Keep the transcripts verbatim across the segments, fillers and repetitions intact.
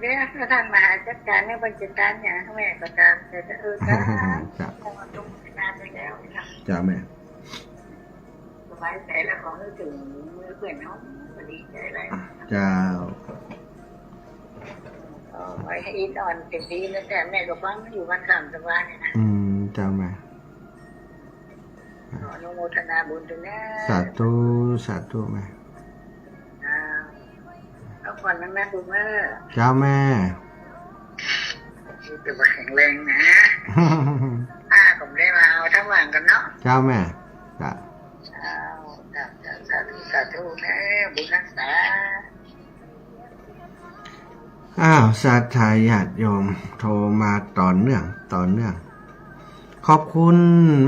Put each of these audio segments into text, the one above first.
เดี๋ยวถ้าท่านมาหาจัดการเนี่ย เปิ้นจัดการอย่างแม่ก็ตาม แต่ก็ เออ จ้า จ้า อนุโมทนาไปแล้วนะ จ้าแม่ สบายใจแล้ว ขอนึกถึงเพื่อนเนาะ ก็ดีใจแล้ว เจ้า ก็ไว้ให้อีทนอนเต็มที่นะ แต่แม่ก็ฟังอยู่วัดสามสว่างเนี่ยนะ อืม เจ้าแม่ ขออนุโมทนาบุญด้วยนะ สาธุ สาธุแม่ อ่า พักผ่อนนะแม่บุญเอ้อ เจ้าแม่ สุขภาพแข็งแรงนะ อ่า ผมได้มาเอาทั้งวันกันเนาะ เจ้าแม่ จ้ะ เจ้า จ้ะ จ้ะ สาธุ สาธุนะ บุญรักษา อ้าว ศรัทธาญาติโยมโทรมาต่อเนื่อง ต่อเนื่อง ขอบคุณ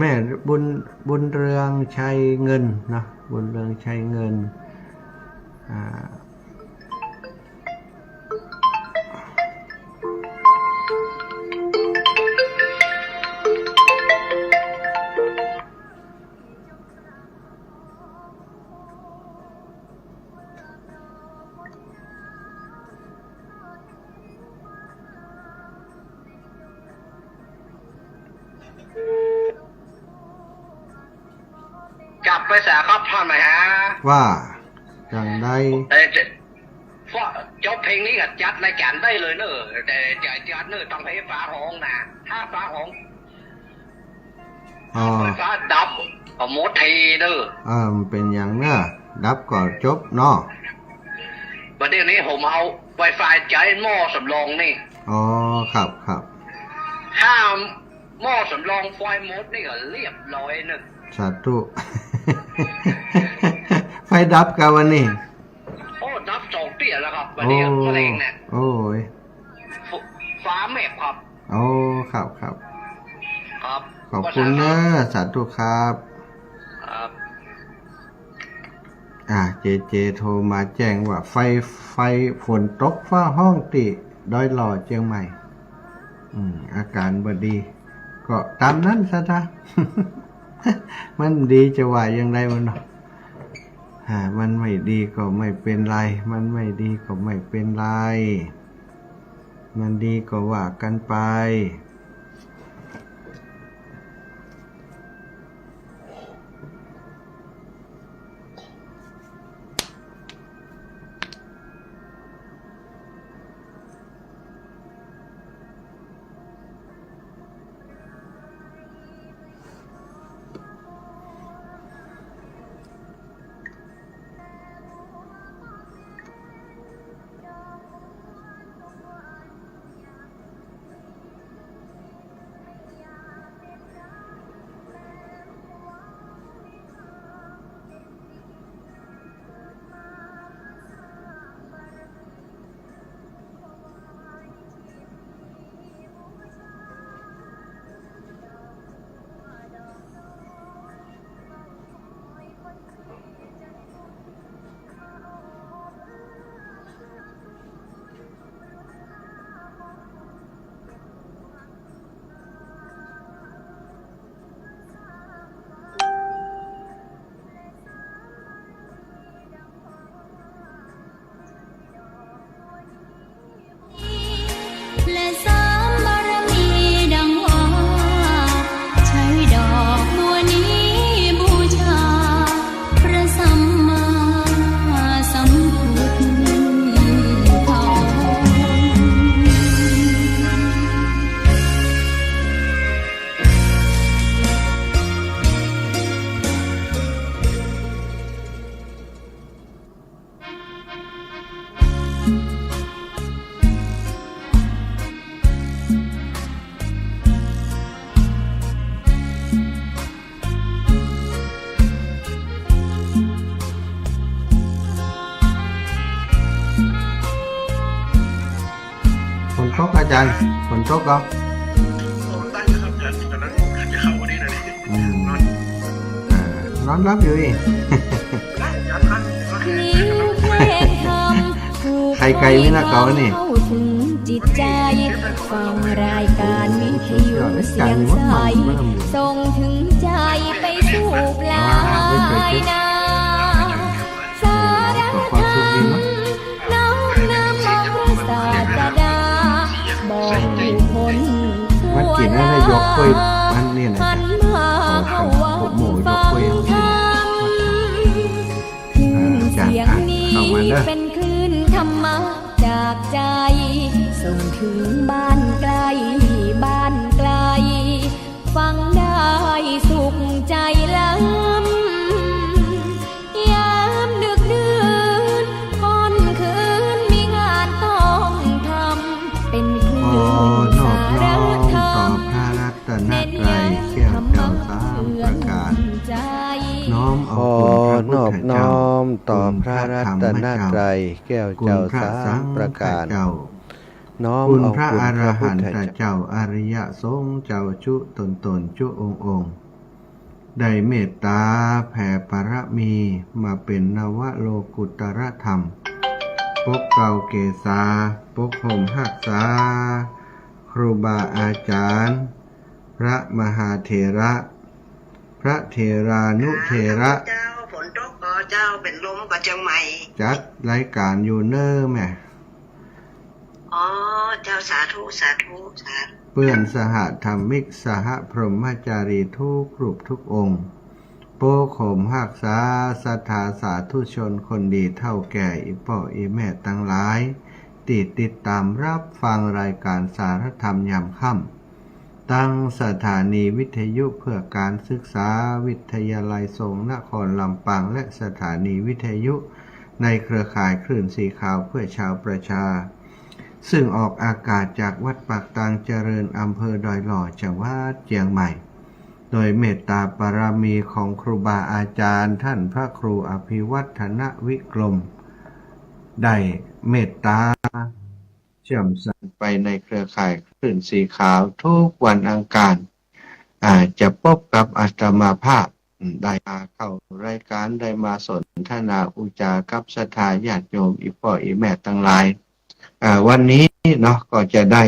แม่บุญ บุญเรืองชัยเงินเนาะ บุญเรืองชัยเงิน อ่า กลับไปสาครับท่านมหา ว่า อย่างใด เอ่อ จะ เพราะจบเพลงนี้ก็จัดรายการได้เลยเนอะ แต่จะจัดเนอะ ต้องให้ฟ้าฮ้องนะ ถ้าฟ้าฮ้อง อ๋อ ไฟฟ้าดับก็หมดทีเด้อ เออ มันเป๋นอย่างเนอะ ดับก็จบเนาะ บัดเดี๋ยวนี้ผมเอาไวไฟใจ๊หม้อสำรองนี่ อ๋อ ครับ ครับ ถ้าหม้อสำรองไฟหมดนี่ก็เรียบร้อยเนอะ สาธุ ไฟดับกาวันนี้ โอ้ ดับสองเตื้อแล้วครับ บัดนี้ โอ้ มะเร็งเนี่ย โอ้ย ฟ- ฟ้าแมบครับ โอ้ ครับ ครับ ครับ ขอบคุณเนอะ สาธุครับ ครับ อ่า เจเจโทรมาแจ้งว่าไฟ ไฟ ฝนตกฟ้าฮ้องตี้ดอยหล่อเจียงใหม่ อืม อาการบ่ดี ก็ต๋ามนั้นซะเต๊อะ มันดีจะว่าอย่างใดมันเนาะ อ่า มันไม่ดีก็ไม่เป๋นไร มันไม่ดีก็ไม่เป๋นไร มันดีก็ว่ากั๋นไป และสามบารมีดังว่า ใช้ดอกบัวนี้บูชา พระสัมมาสัมพุทธองค์ ฝนตกอาจารย์ ฝนตกเหรอ ตอนนั้นจะเข้าวันนี้นะ อืม นอน อ่า นอนหลับอยู่นี่ ไข่ไก่นี่นะเก่านี่ เข้าถึงจิตใจ ฟังรายการวิทยุเสียงใส ส่งถึงใจไปสู่ปลายนา สาระธรรม น้อมนำเอาพระศาสดา อันนี้นะจ๊ะ ขอขันโปรโมทยกเว้น อาจารย์อ่านเข้ามาเด้อ เป็นคลื่นธรรมะจากใจ ส่งถึงบ้านไกล บ้านไกล ฟังได้สุขใจล้ำ ยามดึกดื่น ค่ำคืนมีงานต้องทำ เป็นคลื่น ขอนอบน้อมต่อพระรัตนตรัยแก้วเจ้าสามประการ น้อมเอาคุณพระพุทธเจ้า ขอนอบน้อมต่อพระรัตนตรัยแก้วเจ้าสามประการ คุณพระสังฆเจ้า น้อมเอาคุณพระพุทธเจ้า คุณพระอรหันตเจ้า อริยสงฆ์เจ้าจุ๊ตนๆ จุ๊องค์ๆ ได้เมตตาแผ่ปารมีมาเป๋นนวโลกุตตรธรรม ปกเกล้าเกษา ปกห่มฮักษา ครูบาอาจารย์ พระมหาเถระ พระเถรานุเถระ เจ้า ฝนตกก่อเจ้า เป๋นลมก่อเจียงใหม่ จัดรายการอยู่เน้อแม่ อ๋อ เจ้า สาธุ สาธุ สาธุ เปื้อนสหธรรมิก สหพรหมจารีทุกรูปทุกองค์ ปกห่มฮักษาศรัทธาสาธุชนคนดีเฒ่าแก่ อี่ป้ออี่แม่ตังหลาย ตี้ติดต๋ามฮับฟังรายก๋านสารธรรมยามค่ำ ตังสถานีวิทยุเพื่อการศึกษา วิทยาลัยสงฆ์นครลำปาง และสถานีวิทยุในเครือข่ายคลื่นสีขาวเพื่อชาวประชา ซึ่งออกอากาศจากวัดปากตางเจริญ อำเภอดอยหล่อ จังหวัดเจียงใหม่ โดยเมตตาปารมีของครูบาอาจารย์ท่านพระครูอภิวัฒนวิกรม ได้เมตตา เชื่อมสันไปในเครือข่ายคลื่นสีขาวทุกวันอังคาร อ่า จะปบกับอาตมาภาพ อืม ได้มาเข้ารายก๋าน ได้มาสนทนาอุจากับศรัทธาญาติโยม อี่ป้ออี่แม่ตังหลาย อ่า วันนี้เนาะ ก็จะได้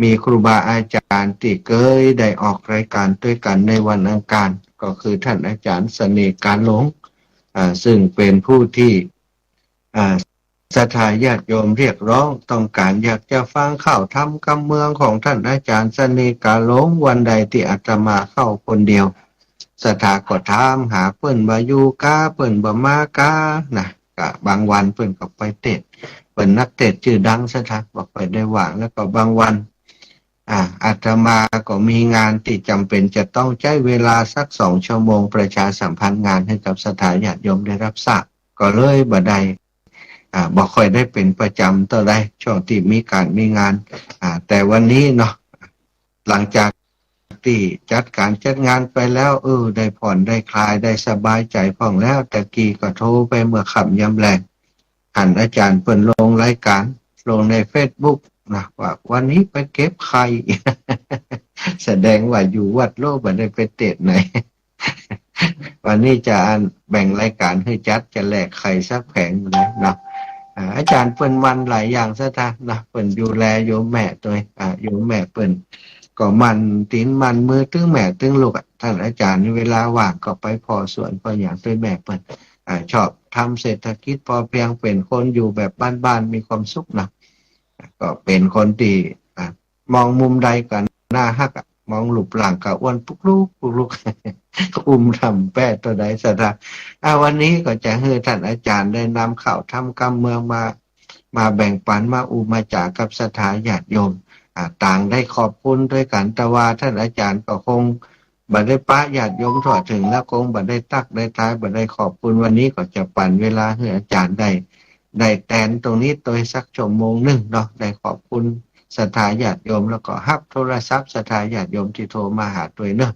มีครูบาอาจารย์ตี้เกยได้ออกรายก๋านตวยกั๋นในวันอังคาร ก็คือท่านอาจารย์เสน่ห์กาหลง อ่า ซึ่งเป๋นผู้ตี้ อ่า ศรัทธาญาติโยมเรียกร้องต้องก๋านอยากจะฟังข่าวธรรมกำเมืองของท่านอาจารย์เสน่ห์กาหลง วันใดตี้อาตมาเข้าคนเดียว ศรัทธาก็ถามหาเปิ้นบ่าอยู่กา เปิ้นบ่มากา นะ ก็บางวันเปิ้นก็ไปเตสน์ เปิ้นนักเตสน์จื้อดัง ศรัทธาบ่ค่อยได้ว่าง แล้วก็บางวัน อ่า อาตมาก็มีงานตี้จ๋ำเป๋นจะต้องใจ๊เวลาสักสองชั่วโมงประชาสัมพันธ์งานหื้อกับศรัทธาญาติโยมได้ฮับทราบ ก็เลยบ่ได้ อ่า บ่ค่อยได้เป๋นประจ๋ำเต้าใด ช่วงตี้มีก๋านมีงาน อ่า แต่วันนี้เนาะ หลังจากตี้จัดก๋านจัดงานไปแล้ว เออ ได้ผ่อนได้คลาย ได้สบายใจ๋พ่องแล้ว ตะกี้ก็โทรไปเมื่อค่ำยามแลง หันอาจารย์เปิ้นลงรายก๋าน ลงในเฟซบุ๊กนะ ว่าวันนี้ไปเก็บไข่ แสดงว่าอยู่วัดโล บ่ได้ไปเตสน์ไหน วันนี้จะอันแบ่งรายก๋านหื้อจัด จะแลกไข่สักแผงเลยเนาะ อ่า อาจารย์เปิ้นหมั่นหลายอย่าง ศรัทธานะ เปิ้นดูแลโยมแม่ตวย อ่า โยมแม่เปิ้นก็หมั่นตี๋นหมั่นมือตึงแม่ตึงลูกอะ ท่านอาจารย์นี่เวลาว่างก็ไปผ่อสวนผ่อหยังตวยแม่เปิ้น อ่า ชอบทำเศรษฐกิจพอเพียง เป๋นคนอยู่แบบบ้านๆ มีความสุขนะ ก็เป๋นคนตี้ อ่า มองมุมใดก็น่าฮักอะ มองรูปร่างก็อ้วนปุ๊กลุกปุ๊กลุก อุ้มถ่ำแป้เต้าใด ศรัทธา อ่า วันนี้ก็จะหื้อท่านอาจารย์ได้นำข่าวธรรมกำเมืองมา มาแบ่งปัน มาอู้มาจ๋ากับศรัทธาญาติโยม อ่า ต่างได้ขอบคุณตวยกั๋น แต่ว่าท่านอาจารย์ก็คงบ่ได้ปะญาติโยมทั่วเถิง แล้วคงบ่ได้ตั๊กได้ทาย บ่ได้ขอบคุณ วันนี้ก็จะปั๋นเวลาหื้ออาจารย์ได้ ได้แตนตรงนี้ตวยสักชั่วโมงนึ่งเนาะ ได้ขอบคุณศรัทธาญาติโยม แล้วก็ฮับโทรศัพท์ศรัทธาญาติโยมตี้โทรมาหาตวยเนาะ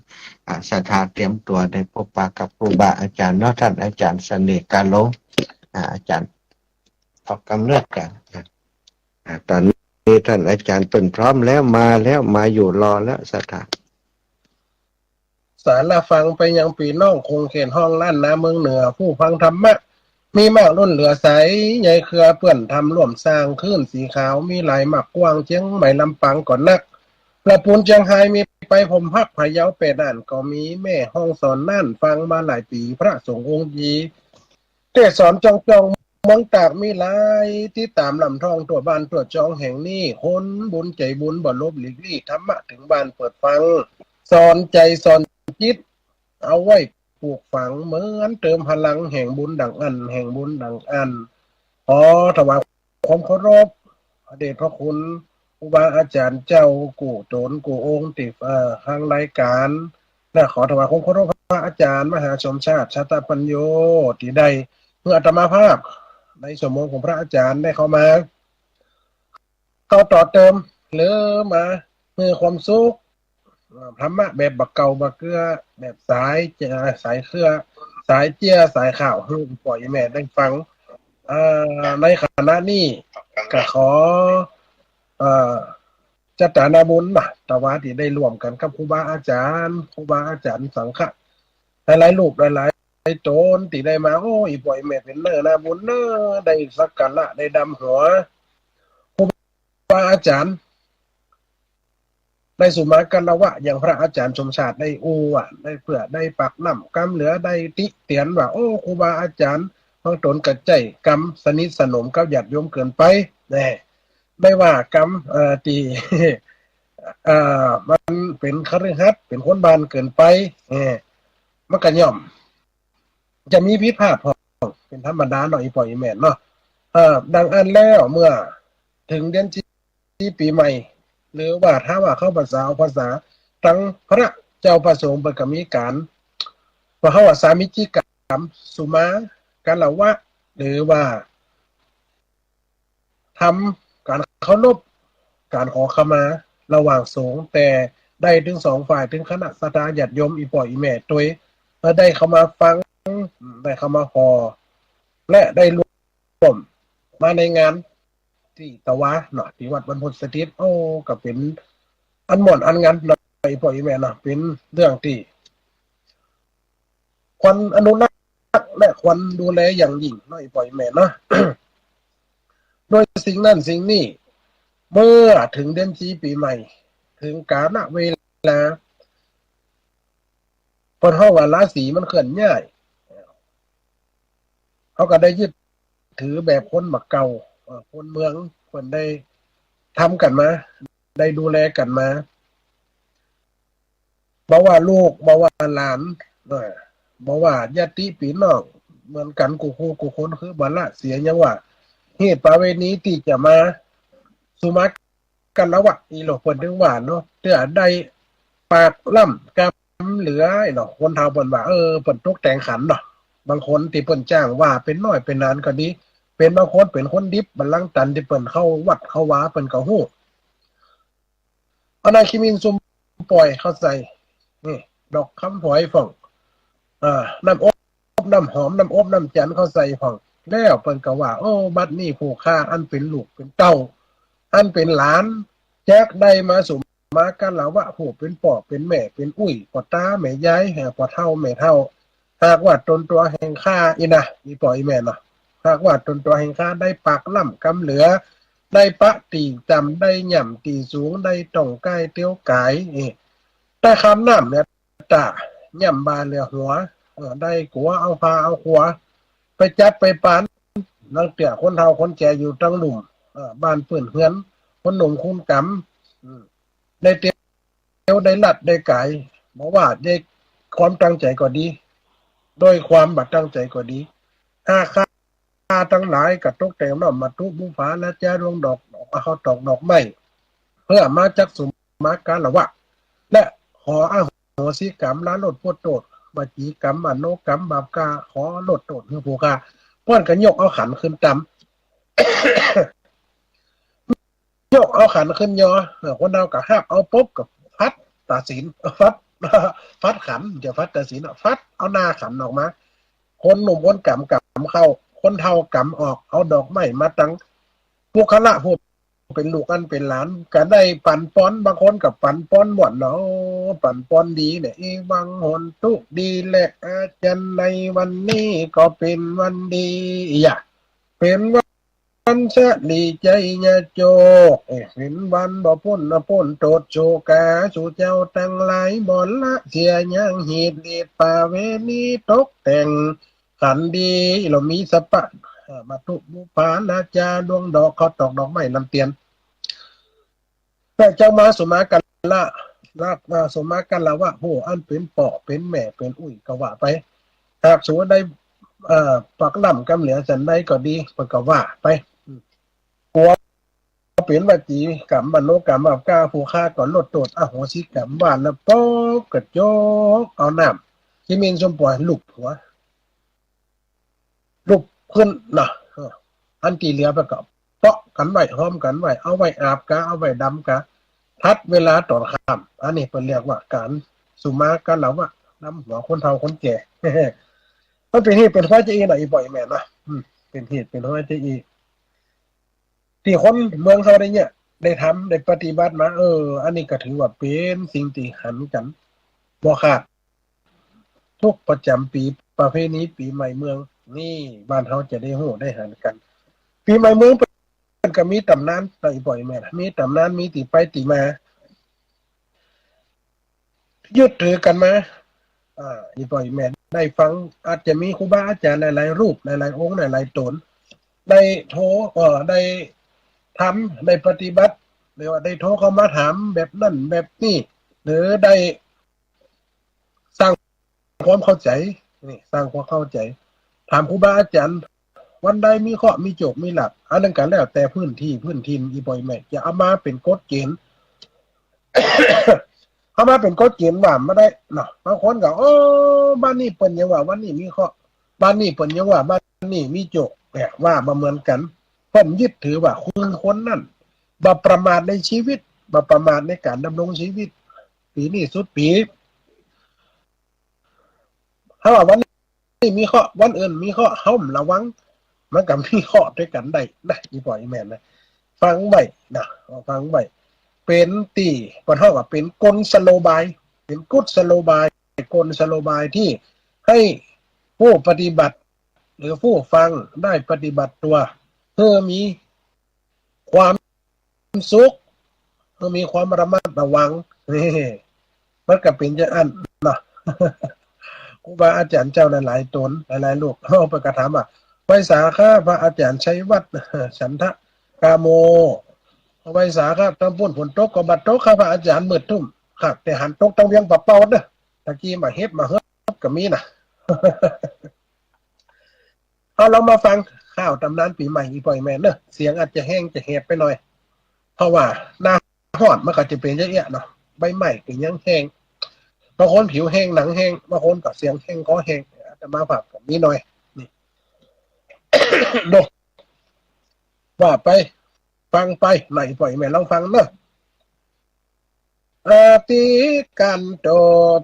อ่า ศรัทธาเตรียมตั๋วได้ปบปะกับครูบาอาจารย์เนาะ ท่านอาจารย์เสน่ห์กาหลง อ่า อาจารย์ ออกกำเนิดกัน อ่า อ่า ต๋อนนี้ท่านอาจารย์เปิ้นพร้อมแล้ว มาแล้ว มาอยู่รอแล้ว ศรัทธา สาระฟังไปยังปี้น้องคงเขตห้องล้านนาเมืองเหนือ ผู้ฟังธรรมะ มีมากล้นเหลือใส ใหญ่เครือเปื้อนธรรมร่วมสร้าง คลื่นสีขาวมีหลายมากกว้าง เจียงใหม่ลำปางก็นัก ละปูนเจียงฮายมีไป ผมฮักพะเยาแปดด้านก็มี แม่ฮ่องสอนน่านฟังมาหลายปี๋ พระสงฆ์องค์ดี เทศน์สอนจ้องๆ เมืองตากมีหลาย ติดต๋ามลำธองทั่วบ้านทั่วจองแห่งนี้ คนบุญใจ๋บุญบ่หลบหลีกลี้ ธรรมะเถิงบ้านเปิดฟัง สอนใจ๋สอนจิต เอาไว้ปลูกฝัง เหมือนเติมพลังแห่งบุญดั่งอั้น แห่งบุญดั่งอั้น ขอถวายความเคารพ พระเดชพระคุณครูบาอาจ๋ารย์เจ้ากู้ต๋นกู้องค์ตี้ เอ่อ ทางรายก๋าน และขอถวายความเคารพพระอาจ๋ารย์มหาสมชาติ ชาตปัญโญ ตี้ได้หื้ออาตมาภาพ ในชั่วโมงของพระอาจ๋ารย์ได้เข้ามา เข้าต่อเติม หรือมาหื้อความสุข เอ่อ ธรรมะแบบบ่าเก่าบ่าเกื้อ แบบสายเจื้อ สายเจื้อ สายเจื้อ สายข้าว หื้อป้อแม่ได้ฟัง เอ่อ ในขณะนี้ก็ขอ เอ่อ จัดตานาบุญนะ ตะวาตี้ได้ร่วมกั๋นกับครูบาอาจ๋ารย์ ครูบาอาจ๋ารย์สังฆะ หลายๆ รูปหลายๆ ต๋นตี้ได้มา โอ้ อีป้อแม่เป๋นเนื้อนาบุญเน่อ ได้สักการะ ได้ดำหัว ครูบาอาจ๋ารย์ ได้สุมาคารวะอย่างพระอาจ๋ารย์สมชาติได้อู้ว่า ได้เปื้อได้ปากน้ำกำเหลือ ได้ติเตียนว่า โอ้ ครูบาอาจ๋ารย์ของต๋นก็ใจ๊กำสนิทสนมกับญาติโยมเกินไป แน่ ได้ว่ากำ เอ่อ ตี้ เอ่อ มันเป๋นคฤหัสถ์ เป๋นคนบ้านเกินไป เออ มันก็ย่อม จะมีผิดพลาดพ่อง เป๋นธรรมดาเนาะ อีป้ออีแม่เนาะ เอ่อ ดังอั้นแล้ว เมื่อเถิงเดือนสี่ ปี๋ใหม่ หรือว่าถ้าว่าเข้าพรรษา ออกพรรษา ตังพระเจ้าพระสงฆ์เปิ้นก็มีก๋าน ว่าเฮาว่าสามัคคีกรรม สุมาคารวะ หรือว่า ทำก๋านเคารพ ก๋านขอขมาระหว่างสงฆ์ แต่ได้ตึงสองฝ่าย ตึงคณะศรัทธาญาติโยม อีป้ออีแม่ตวย เอ่อ ได้เข้ามาฟัง ได้เข้ามาห่อ และได้ร่วมมาในงานตี้ตะวาเนาะ ตี้วัดบรรพตสถิต โอ้ ก็เป๋นอันม่วนอันงันเนาะ อีป้ออีแม่เนาะ เป๋นเรื่องตี้ ควรอนุรักษ์และควรดูแลอย่างยิ่งเนาะ อีป้ออีแม่เนาะ โดยสิ่งนั้นสิ่งนี้ เมื่อเถิงเดือนสี่ ปี๋ใหม่ เถิงกาลเวลา เปิ้นฮ้องว่าราศีมันเคลื่อนย้าย เฮาก็ได้ยึดถือแบบคนบ่าเก่า เอ่อ คนเมืองเปิ้นได้ทำกั๋นมา ได้ดูแลกั๋นมา บ่ว่าลูก บ่ว่าหลาน เออ บ่ว่าญาติปี้น้อง เหมือนกั๋นกู้คู่กู้คน คือบ่ละเสียหยังว่า ฮีตประเวณีตี้จะมาสุมาคารวะ อี้หลวงเปิ้นถึงว่าเนาะ เตื้อได้ปากล่ำกำเหลือ อี้หลวงคนเฒ่าเปิ้นว่า เออ เปิ้นตกแต่งขันเนาะ บางคนตี้เปิ้นจ้างว่าเป๋นน้อยเป๋นหนานก็ดี เป๋นบางคนเป๋นคนดิบบัลลังก์ตันตี้เปิ้นเข้าวัดเข้าวาเปิ้นก็ฮู้ เอาน้ำขี้หมิ่นสุมป่อยเข้าใส่ นี่ ดอกคำฝอยพ่อง อ่า น้ำอบน้ำหอม น้ำอบน้ำจันทร์เข้าใส่พ่อง แล้วเปิ้นก็ว่า โอ้ บัดนี้ผู้ข้าอันเป๋นลูกเป๋นเต้า อันเป๋นหลาน จักได้มาสุมาคารวะผู้เป๋นป้อเป๋นแม่ เป๋นอุ้ยป้อต๋าแม่ยาย แห่ ป้อเฒ่าแม่เฒ่า หากว่าต๋นตั๋วแห่งข้าอี้นะ อีป้ออีแม่เนาะ หากว่าต๋นตั๋วแห่งข้าได้ปากล่ำกำเหลือ ได้ปะตี้ต่ำ ได้ย่ำตี้สูง ได้ต้องก้ายเตียวก๋าย เออ ได้คำน้ำเหลือต๋า ย่ำบ่าเหลือหัว เออ ได้กั๋วเอาผ่าเอาขัว ไปจัดไปปาน ลางเตื้อคนเฒ่าคนแก่อยู่ตังลุ่ม เออ บ้านปื้นเฮือน คนหนุ่มคูณกำ อืม ได้เตียวได้ลัดได้ก๋าย บ่ว่าด้วยความตั้งใจ๋ก็ดี ด้วยความบ่ตั้งใจ๋ก็ดี หากข้าตังหลายก็ตกแต่งน้อมวัตถุบูชา และแจดวงดอก ดอก เอาเข้าตอกดอกไม้ เพื่อมาจักสุมาคารวะ และขออโหสิกรรม ละโลดโผนโต้ษ วจีกรรม มโนกรรม บาปกรรม ขอโลดโต้ษหื้อผู้ข้า เปิ้นก็ยกเอาขันขึ้นตำ ยกเอาขันขึ้นยอ เออ คนเฒ่าก็ฮับเอาปุ๊บก็ฟัดตาศีล ฟัด ฟัดขัน จะฟัดตาศีลอะ ฟัดเอาหน้าขันออกมา คนหนุ่มคนกำกำเข้า คนเฒ่ากำออก เอาดอกไม้มาตัง ปุคคละผู้เป๋นลูกอันเป๋นหลาน ก็ได้ปันปอน บางคนก็ปันปอนม่วนเนาะ ปันปอนดีเนี่ย เอวังโหนตุ ดีแล อาจัน ในวันนี้ก็เป๋นวันดี อย่า เป๋นวัน วันสะหลีไจยโจก เอ้ย เป๋นวันบ่ป๊น บ่ป๊นโต้ษโศกา สู่เจ้าตังหลายบ่ละเสียหยัง ฮีตเดชประเวณีตกแต่งขันดี แล้วมีสะปะ เอ่อ วัตถุบูชา นาจาดวงดอก เข้าตอกดอกไม้นำเตียน แต่เจ้ามาสุมาคาร ละ อ่า สุมากัลละวะ ฮู้อันเป๋นป้อเป๋นแม่เป๋นอุ้ยก็ว่าไป หากสูได้ เอ่อ ปากล้ำกำเหลือสันใดก็ดี เปิ้นก็ว่าไป กั๋วเป๋นวจีกรรม มโนกรรม อัปการะ ผู้ฆ่าก็ลดโต้ษ อโหสิกรรม ว่าแล้วปุ๊บก็จกเอาน้ำ ขี้เม็นส้มป๋อยลูบหัว ลูบขึ้นนะ เออ อันตี้เหลือไปก็เปาะกั๋นไว้ หอมกั๋นไว้ เอาไว้อาบกา เอาไว้ดำกา ถัดเวลาต๋อนค่ำ อันนี้เปิ้นเรียกว่าก๋านสุมากัลละวะ นำหัวคนเฒ่าคนแก่ มันเป๋นเหตุเป๋นผลจะอี้นะ อี่ป้ออี่แม่นะ อืม เป๋นเหตุเป๋นผลจะอี้ ตี้คนเมืองเฮาได้เนี่ย ได้ทำ ได้ปฏิบัติมา เออ อันนี้ก็ถือว่าเป๋นสิ่งตี้หันกั๋นบ่ขาด ทุกประจ๋ำปี๋ ประเพณีปี๋ใหม่เมือง นี่บ้านเฮาจะได้ฮู้ได้หันกั๋น ปี๋ใหม่เมืองเปิ้นก็มีต๋ำนาน นะ อี่ป้ออี่แม่นะ มีต๋ำนาน มีตี้ไปตี้มา ยึดถือกั๋นมา อ่า อี่ป้ออี่แม่ได้ฟัง อาจจะมีครูบาอาจ๋ารย์หลายๆ รูป หลายๆ องค์ หลายๆ ต๋น ได้โธ เอ่อ ได้ทำ ได้ปฏิบัติ หรือว่าได้โทรเข้ามาถามแบบนั้นแบบนี้ หรือได้สร้างความเข้าใจ๋ นี่ สร้างความเข้าใจ๋ ถามครูบาอาจ๋ารย์ วันใดมีเคราะห์ มีโจค มีลาภ อันนั้นก็แล้วแต่พื้นตี้ พื้นถิ่น อี่ป้ออี่แม่ จะเอามาเป๋นกฎเกณฑ์ เอามาเป๋นกฎเกณฑ์ว่าบ่ได้เนาะ บางคนก็ โอ้ บ้านนี้เปิ้นยังว่าบ้านนี้มีเคราะห์ บ้านนี้เปิ้นยังว่าบ้านนี้มีโจค เนี่ย ว่าบ่เหมือนกั๋น เปิ้นยึดถือว่าคนคนนั้นบ่ประมาทในชีวิต บ่ประมาทในก๋านดำรงชีวิต ปี๋นี้สุดปี๋ เฮาว่าวันนี้มีเคราะห์ วันอื่นมีเคราะห์ เฮาบ่ระวัง มันก็มีเคราะห์ตวยกั๋นได้นะ อี่ป้ออี่แม่นะ ฟังไว้นะ ฟังไว้ เป๋นตี้ เปิ้นฮ้องว่าเป๋นกลสโลบาย เป๋นกุศโลบาย กลสโลบายตี้หื้อผู้ปฏิบัติ หรือผู้ฟังได้ปฏิบัติตั๋ว หื้อมีความสุข หื้อมีความระมัดระวัง นี่ มันก็เป๋นจะอั้นเนาะ ครูบาอาจ๋ารย์เจ้าหลายๆ ต๋น หลายๆ รูป เฮาไปกระถามว่า ไหว้สาข้าพระอาจ๋ารย์ชัยวัฒน์ ฉันทะกาโม ไหว้สาข้า ตางปุ้นฝนตกก็บ่ตก ข้าพระอาจ๋ารย์มืดตึ้ม ครับ แต่หันตกตางเวียงป่าเป้าเนาะ ตะกี้มาเห็บมาเหิบก็มีนะ เอา ลองมาฟังข่าวต๋ำนานปี๋ใหม่ อี่ป้ออี่แม่เนาะ เสียงอาจจะแห้งจะแหบไปหน่อย เพราะว่าหน้าฮ้อนมันก็จะเป๋นจะอี้เนาะ ใบไม้ก็ยังแห้ง บางคนผิวแห้งหนังแห้ง บางคนก็เสียงแห้งคอแห้ง อาตมาภาพก็มีหน่อย นี่ โด ว่าไป ฟังไป ไหน อี่ป้ออี่แม่ลองฟังเนาะ อธิกันโต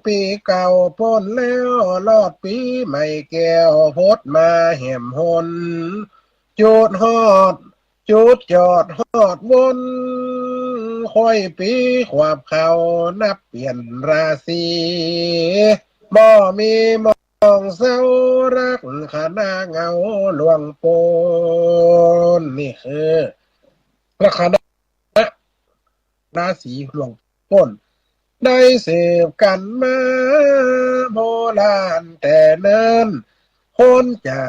ปี๋เก่าป๊นแล้ว รอดปี๋ใหม่แก้ว พดมาแหมหน จุดฮอด จุดจอดฮอดวน ค่อยปี๋ขวับเข้า นับเปลี่ยนราศี บ่มีหม่องเซา ลักขณะเงาล่วงป๊น นี่คือ ลักขณะ ราศีล่วงป๊น ได้สืบกั๋นมาโบราณแต่เนิ่น คนจ๋า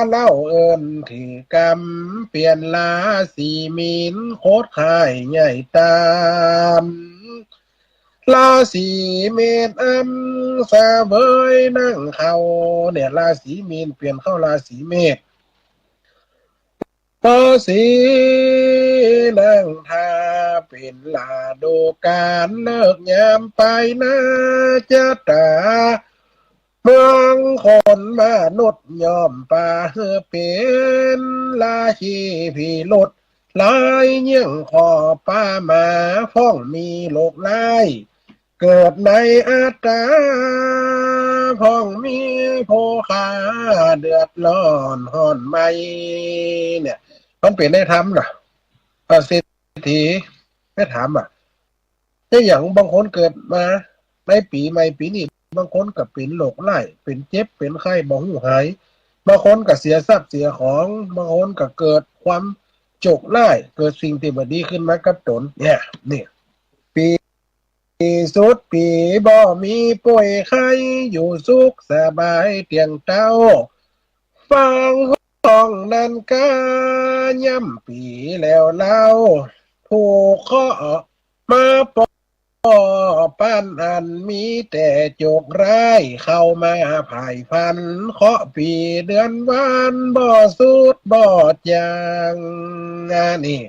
เล่าเอิ้นถือกำ เปลี่ยนราศีมีน โคตรข่ายใหญ่ต๋าม ราศีเมษอำ เสวยนั่งเข้า เนี่ย ราศีมีนเปลี่ยนเข้าราศีเมษ ราศีนั่งท่า เป๋นฤดูก๋าล ฤกษ์ยามปายหน้า จะต๋าเมืองคนมนุษย์ ย่อมปาหื้อเป๋นราศีพิรุธ หลายเยี่ยงข้อปาหมา พ่องมีโรคร้าย เกิดในอัตรา พ่องมีผู้ฆ่า เดือดร้อนฮ้อนไหม้ เนี่ย มันเป๋นในธรรมนะ เอ่อ เศรษฐีไปถามว่า เอ๊ะ อย่างบางคนเกิดมาในปี๋ใหม่ปี๋นี้ บางคนก็เป๋นโรคร้าย เป๋นเจ็บ เป๋นไข้ บ่ฮู้หาย บางคนก็เสียทรัพย์เสียของ บางคนก็เกิดความโจคร้าย เกิดสิ่งตี้บ่ดีขึ้นมากับต๋น เนี่ย นี่ ปี๋สุดปี๋บ่มีป่วยไข้ อยู่สุขสบายเตียงเต๊า ฟังฮ้องนั้นกา ย่ำปี๋แล้วเล่า ถูกเคราะห์มาป้อ ปานอั้นมีแต่โจรร้ายเข้ามาพ่ายฟัน เคราะห์ปี๋เดือนวานบ่สุดบ่จาง อันนี้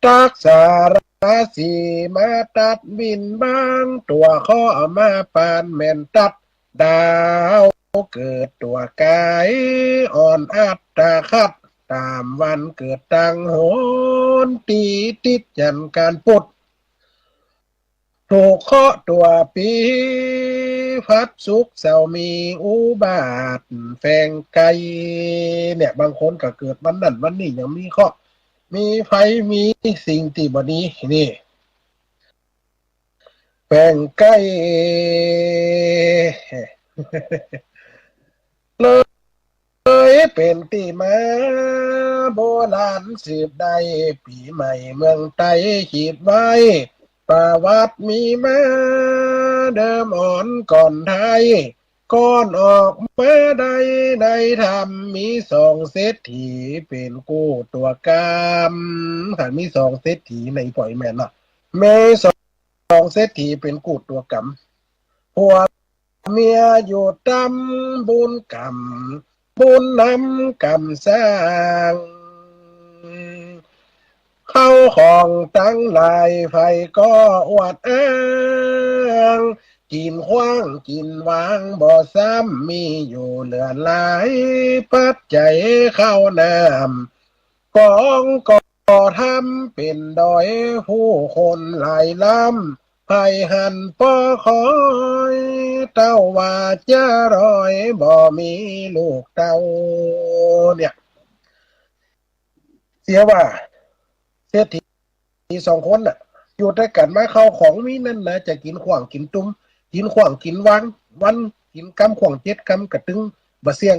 ตั๊กสาราสีมาตัดบินบาง ตั๋วเคราะห์มาปานแม่นตั๊ดดาว เกิดตั๋วก๋ายอ่อนอัตคัด ต๋ามวันเกิดตังหน ตี้ติดจั๋นก๋านปุด ถูกเคราะห์ตั๋วปี๋ ฟัดสุกเสาร์มีอุบาทแฝงไก่ เนี่ย บางคนก็เกิดวันนั้นวันนี้ยังมีเคราะห์ มีภัย มีสิ่งตี้บ่ดี นี่ แฝงไก่ เลยเป๋นตี้มา โบราณสืบได้ ปี๋ใหม่เมืองใต้ขีดไว้ ประวัติมีมา เดิมอ่อนก่อนไทย ก่อนออกมาได้ในถ้ำ มีสองเศรษฐีเป๋นกู้ตั๋วกำ คันมีสองเศรษฐีในป่อยแม่นเนาะ มีสองเศรษฐีเป๋นกู้ตั๋วกำ ผัวเมียอยู่ต๋ำบุญกำ บุญนำกำสร้าง เข้าของตังหลายใผก็อวดอ้าง กิ๋นขว้างกิ๋นวางบ่ซ้ำ มีอยู่เหลือหลาย ปัจจัยข้าวน้ำ กองก็ทำเป๋นดอย ผู้คนหลายล้ำ ใผหันปอคอย เต้าว่าจะรอย บ่มีลูกเต้า เนี่ย เสียว่า เศรษฐีสองคนน่ะ อยู่ตวยกั๋นมา เข้าของมีนั่นนะ จะกิ๋นขว้างกิ๋นตุ้ม กิ๋นขว้างกิ๋นวาง วันกิ๋นกำขว้างเจ็ดกำก็ตึงบ่เสี้ยง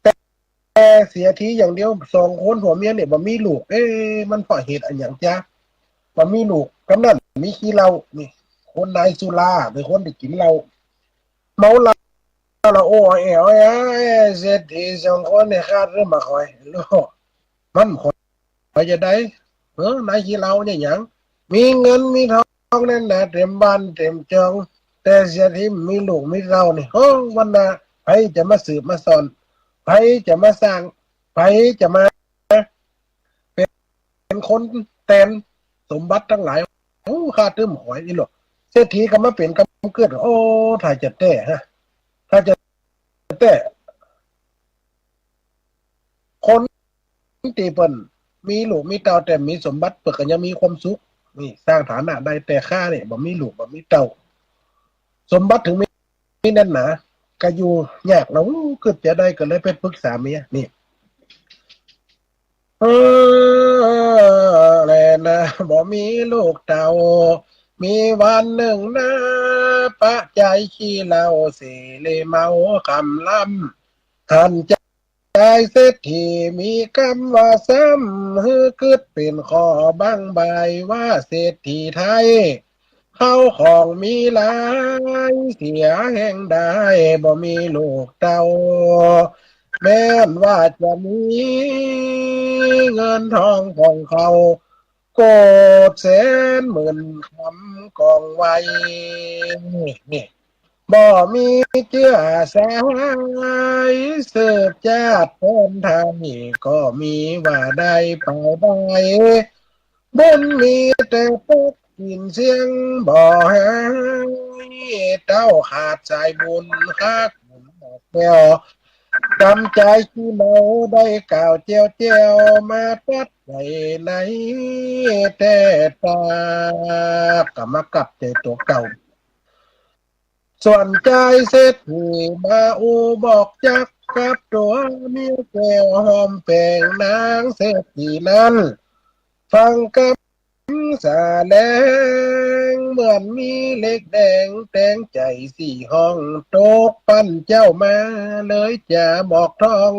แต่เสียทีอย่างเดียว สองคนผัวเมียเนี่ยบ่มีลูก เอ๊ะ มันเพราะเหตุอะหยังจ๊ะ บ่มีลูก กำนั้นมีขี้เหล้า นี่ คนนายสุรา เป๋นคนตี้กิ๋นเหล้า เมาเหล้า ละโอ้แอว เอ้ย เศรษฐีสองคนเนี่ย ข้าตึ้มบ่ค่อย โล มันค่อยจะได้ เออ นายขี้เหล้าเนี่ยหยัง มีเงินมีทองนั่นนะ เต๋มบ้านเต๋มจอง แต่เสียทีมีลูกมีเต้านี่ โอ้ วันหน้า ใผจะมาสืบมาสาน ใผจะมาสร้าง ใผจะมา เป๋นคนแตนสมบัติตังหลาย โอ้ ข้าตึ้มค่อย อีหลอ เศรษฐีก็มาเป๋นกำเกิด โอ้ ถ้าจะแต๊ฮะ ถ้าจะแต๊ คนตี้เปิ้นมีลูกมีเต้า แต่มีสมบัติ เปิ้นก็ยังมีความสุข นี่ สร้างฐานะได้ แต่ข้าเนี่ยบ่มีลูกบ่มีเต้า สมบัติเถิงมี มีแน่นหนา ก็อยู่ยากแล้ว อู้ กึ๊ดจะได้ ก็เลยไปปรึกษาเมีย นี่ เออ แลนา บ่มีลูกเต้า มีวันนึ่งนา ปะจายขี้เหล้าเส เลยเมาค่ำลำ หันจายเศรษฐีมีกำว่าซ้ำ หื้อกึ๊ดเป๋นข้อบังบายว่าเศรษฐีไทย เข้าของมีหลาย เสียแฮงได้ บ่มีลูกเต้า แม้นว่าจะมี เงินทองของเขา โกดแสนหมื่นคำกองไว้ นี่ บ่มีเจื้อสหาย สืบจาติต้นไทย ก็มีว่าได้ไปได้ บุญมีแต่ปกปิ่นเสี้ยง บ่หายเต้าขาดสายบุญ ฮักแก้ว กำจายขี้เมาได้กล่าวแจ้วแจ้ว มาตัดไว้ในแต๊ตาก ก็มากับใจ๋ตั๋วเก่า ส่วนจายเศรษฐีมาอู้บอกจักกับตั๋วเมียแก้ว หอมแปงนางเศรษฐีนั้น ฟังกำสาแลง เหมือนมีเหล็กแดงแตงใจ๋สี่ห้อง ตกปันเจ้ามาเลยจะบอกทอง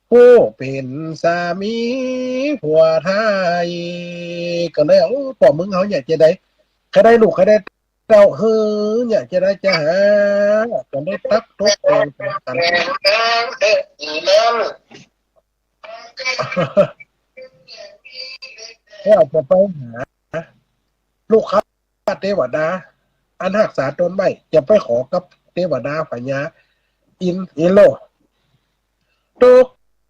ผู้เป๋นสามีผัวไทย ก็เลย โอ้ ป้อเมืองเฮาเนี่ยจะได้ ใค่ได้ลูกใค่ได้เต้า หื้อเนี่ยจะได้จะหา ก็ได้ตั๊กตกแต่งกัน ก็จะไปหาลูกค้า เตวดา อันฮักษาต๋นไว้ จะไปขอกับเตวดาพญาอินทร์ อินทร์โลด ตก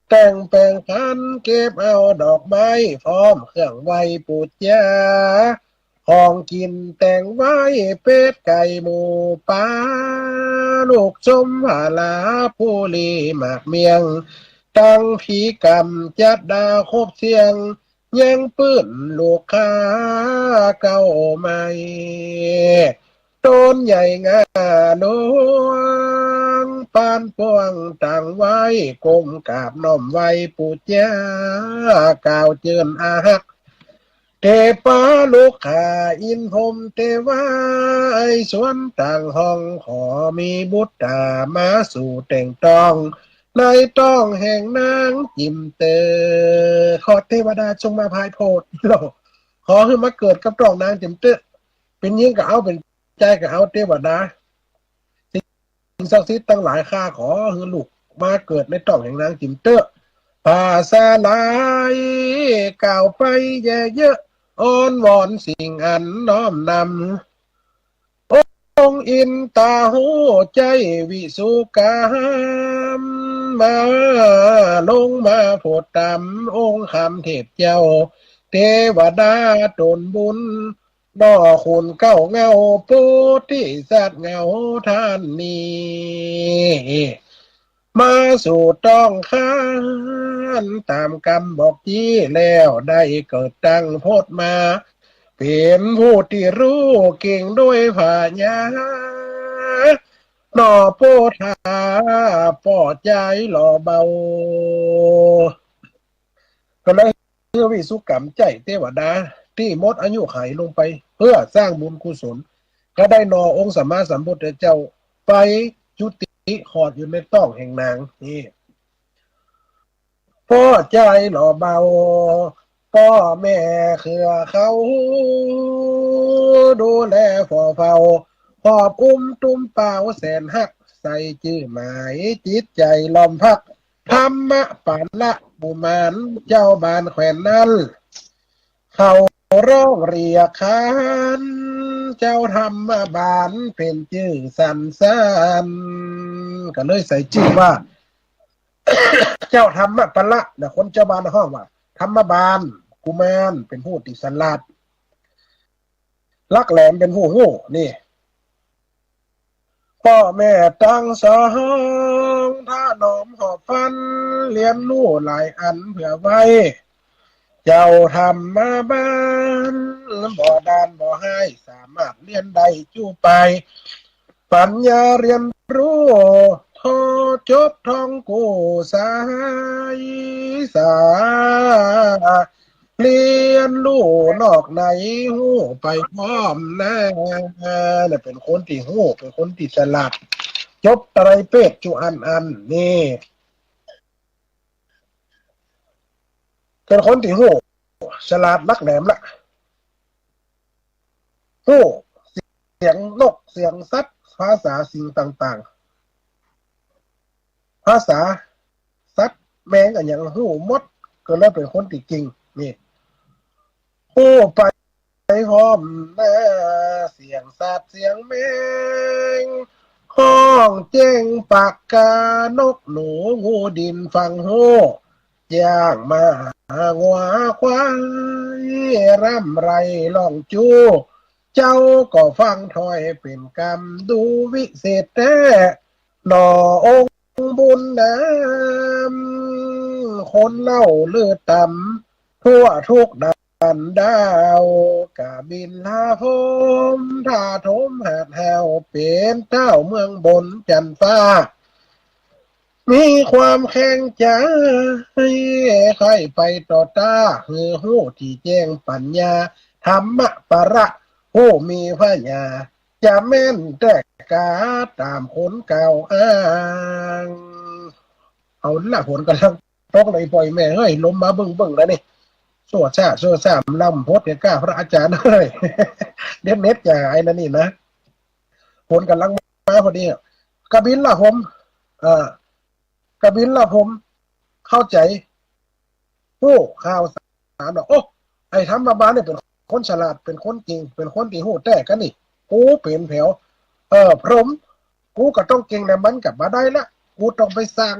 แต่งแป๋งพรรณ เก็บเอาดอกไม้ พร้อมเครื่องไหว้ปู๋จา ของกิ๋นแต่งไว้ เป็ดไก่หมูป๋า ลูกส้มผาลา ปู๋หรี่หมากเมี่ยง ตังผีก๋ำจัดดาครบเสี้ยง ยังปื้นลูกค้าเก่าใหม่ ต๋นใหญ่งาหลวง ปานป้วงตั้งไว้ ก้มกราบน้อมไหว้ปู๋จา กล่าวเจิญอาฮัก เตปาลูกข้าอินทร์พรหมเตวา ไอ้สวนตั้งห้อง ขอมีบุตรต๋า มาสู่แต่งต้อง ในต้องแห่งนางจิ๋มเตอ ขอเตวดาจงมาผายโผด ขอหื้อมาเกิดกับต้องนางจิ๋มเตอ เป๋นญิงก็เอา เป๋นจายก็เอา เตวดา สิ่งศักดิ์สิทธิ์ตังหลาย ข้าขอหื้อลูกมาเกิดในต้องแห่งนางจิ๋มเตอ ผ้าสาหร่ายกล่าวไปแย่เยอะ อ้อนวอนสิ่งอันน้อมนำ องค์อินทร์ต๋าฮู้ใจ๋วิสุกรรม มาลงมาโผดต๋ามองค์คำเทพเจ้า เตวดาต๋นบุญ หน่อขุนเก้าเหง้า โพธิสัตว์เหง้าต้านนี้ มาสู่ต้องคาน ต๋ามกำบอกจี้แล้ว ได้เกิดตั้งโพดมา เป๋นผู้ตี้ฮู้เก่งโดยผญา หน่อโพธา ป้อจายหล่อเบา ก็เลย เปื้อวิสุกรรมใจ๋เตวดา ตี้หมดอายุขัยลงไป เปื้อสร้างบุญกุศล ก็ได้หน่อองค์สัมมาสัมพุทธเจ้า ไปจุติขอดอยู่ในต้องแห่งนางนี้ ป้อจายหล่อเบา ป้อแม่เครือเขา ดูแลฝ่อเฝ้า หอบอุ้มตุ้มเป๋าแสนฮัก ใส่จื้อหมายจิตใจ๋ล้อมพัก ธรรมปาละกุมาร เจ้าบ้านแคว่นนั้น เขาร้องเรียกขาน เจ้าธรรมบาลเป๋นจื้อสรรเสริญ ก็เลยใส่จื้อว่า เจ้าธรรมปาละนะ คนเจ้าบ้านฮ้องว่า ธรรมบาล กุมาร เป๋นผู้ตี้สลาด ลักแหลม เป๋นผู้ฮู้ นี่ ป้อแม่ตังสอง ถนอมหอบฝัน เฮียนฮู้หลายอันเผื่อไว้ เจ้าธรรมบาล บ่ด้านบ่ฮ้าย สามารถเฮียนได้จุไป ปัญญาเฮียนฮู้ ท่องจบท่องกู้สายสา เฮียนฮู้นอกในฮู้ไปพร้อมหน้า เนี่ย เป๋นคนตี้ฮู้ เป๋นคนตี้สลาด จบไตรเพศจุอันอัน นี่ เป๋นคนตี้ฮู้ สลาดลักแหลมละ ฮู้เสียงนกเสียงสัตว์ ภาษาสิ่งต่างๆ ภาษาสัตว์แมงอะหยังฮู้หมด ก็เลยเป๋นคนตี้เก่ง นี่ ฮู้ไปพร้อมหน้า เสียงสัตว์เสียงแมง ฮ้องเจ้งปากกา นกหนูงูดินฟังฮู้ จ้างม้างัวควาย ร่ำไห้ร้องจู้ เจ้าก็ฟังถ้อยเป๋นกำ ดูวิเศษแต๊ หน่อองค์บุญนำ คนเล่าลือต๋ำ ทั่วทุกแดนดาว กบิลพรหม ถ้าทมหาดฮาว เป๋นเต้าเมืองบนจันฟ้า มีความแข็งใจ๋ ใค่ไปต่อต้า หื้อฮู้ตี้แจ้งปัญญา ธรรมปาละ ผู้มีผญา จะแม่นแต๊กา ต๋ามคนกล่าวอ้าง เอาละ ฝนก่ำลังตกเลย ป้อแม่เฮ้ย ลมมาเบิ่งๆ แล้วนี่ ซั่วซ่า ซั่วซ่า ลำพดเดียวก้า พระอาจ๋ารย์เฮ้ย เดี๋ยวเน็ตจะหายนะนี่นะ ฝนก่ำลังมาพอดีอะ กบิลพรหม เอ่อ กบิลพรหม เข้าใจ๋ ฮู้ข่าวสารว่า โอ้ ไอ้ธรรมบาลเนี่ยเป๋น คนฉลาด เป๋นคนเก่ง เป๋นคนตี้ฮู้แต๊กั๋นนี่ กูเป๋นแผว เออ พรหม กูก็ต้องเก่งแหละ มันก็บ่ได้ละ กูต้องไปสร้าง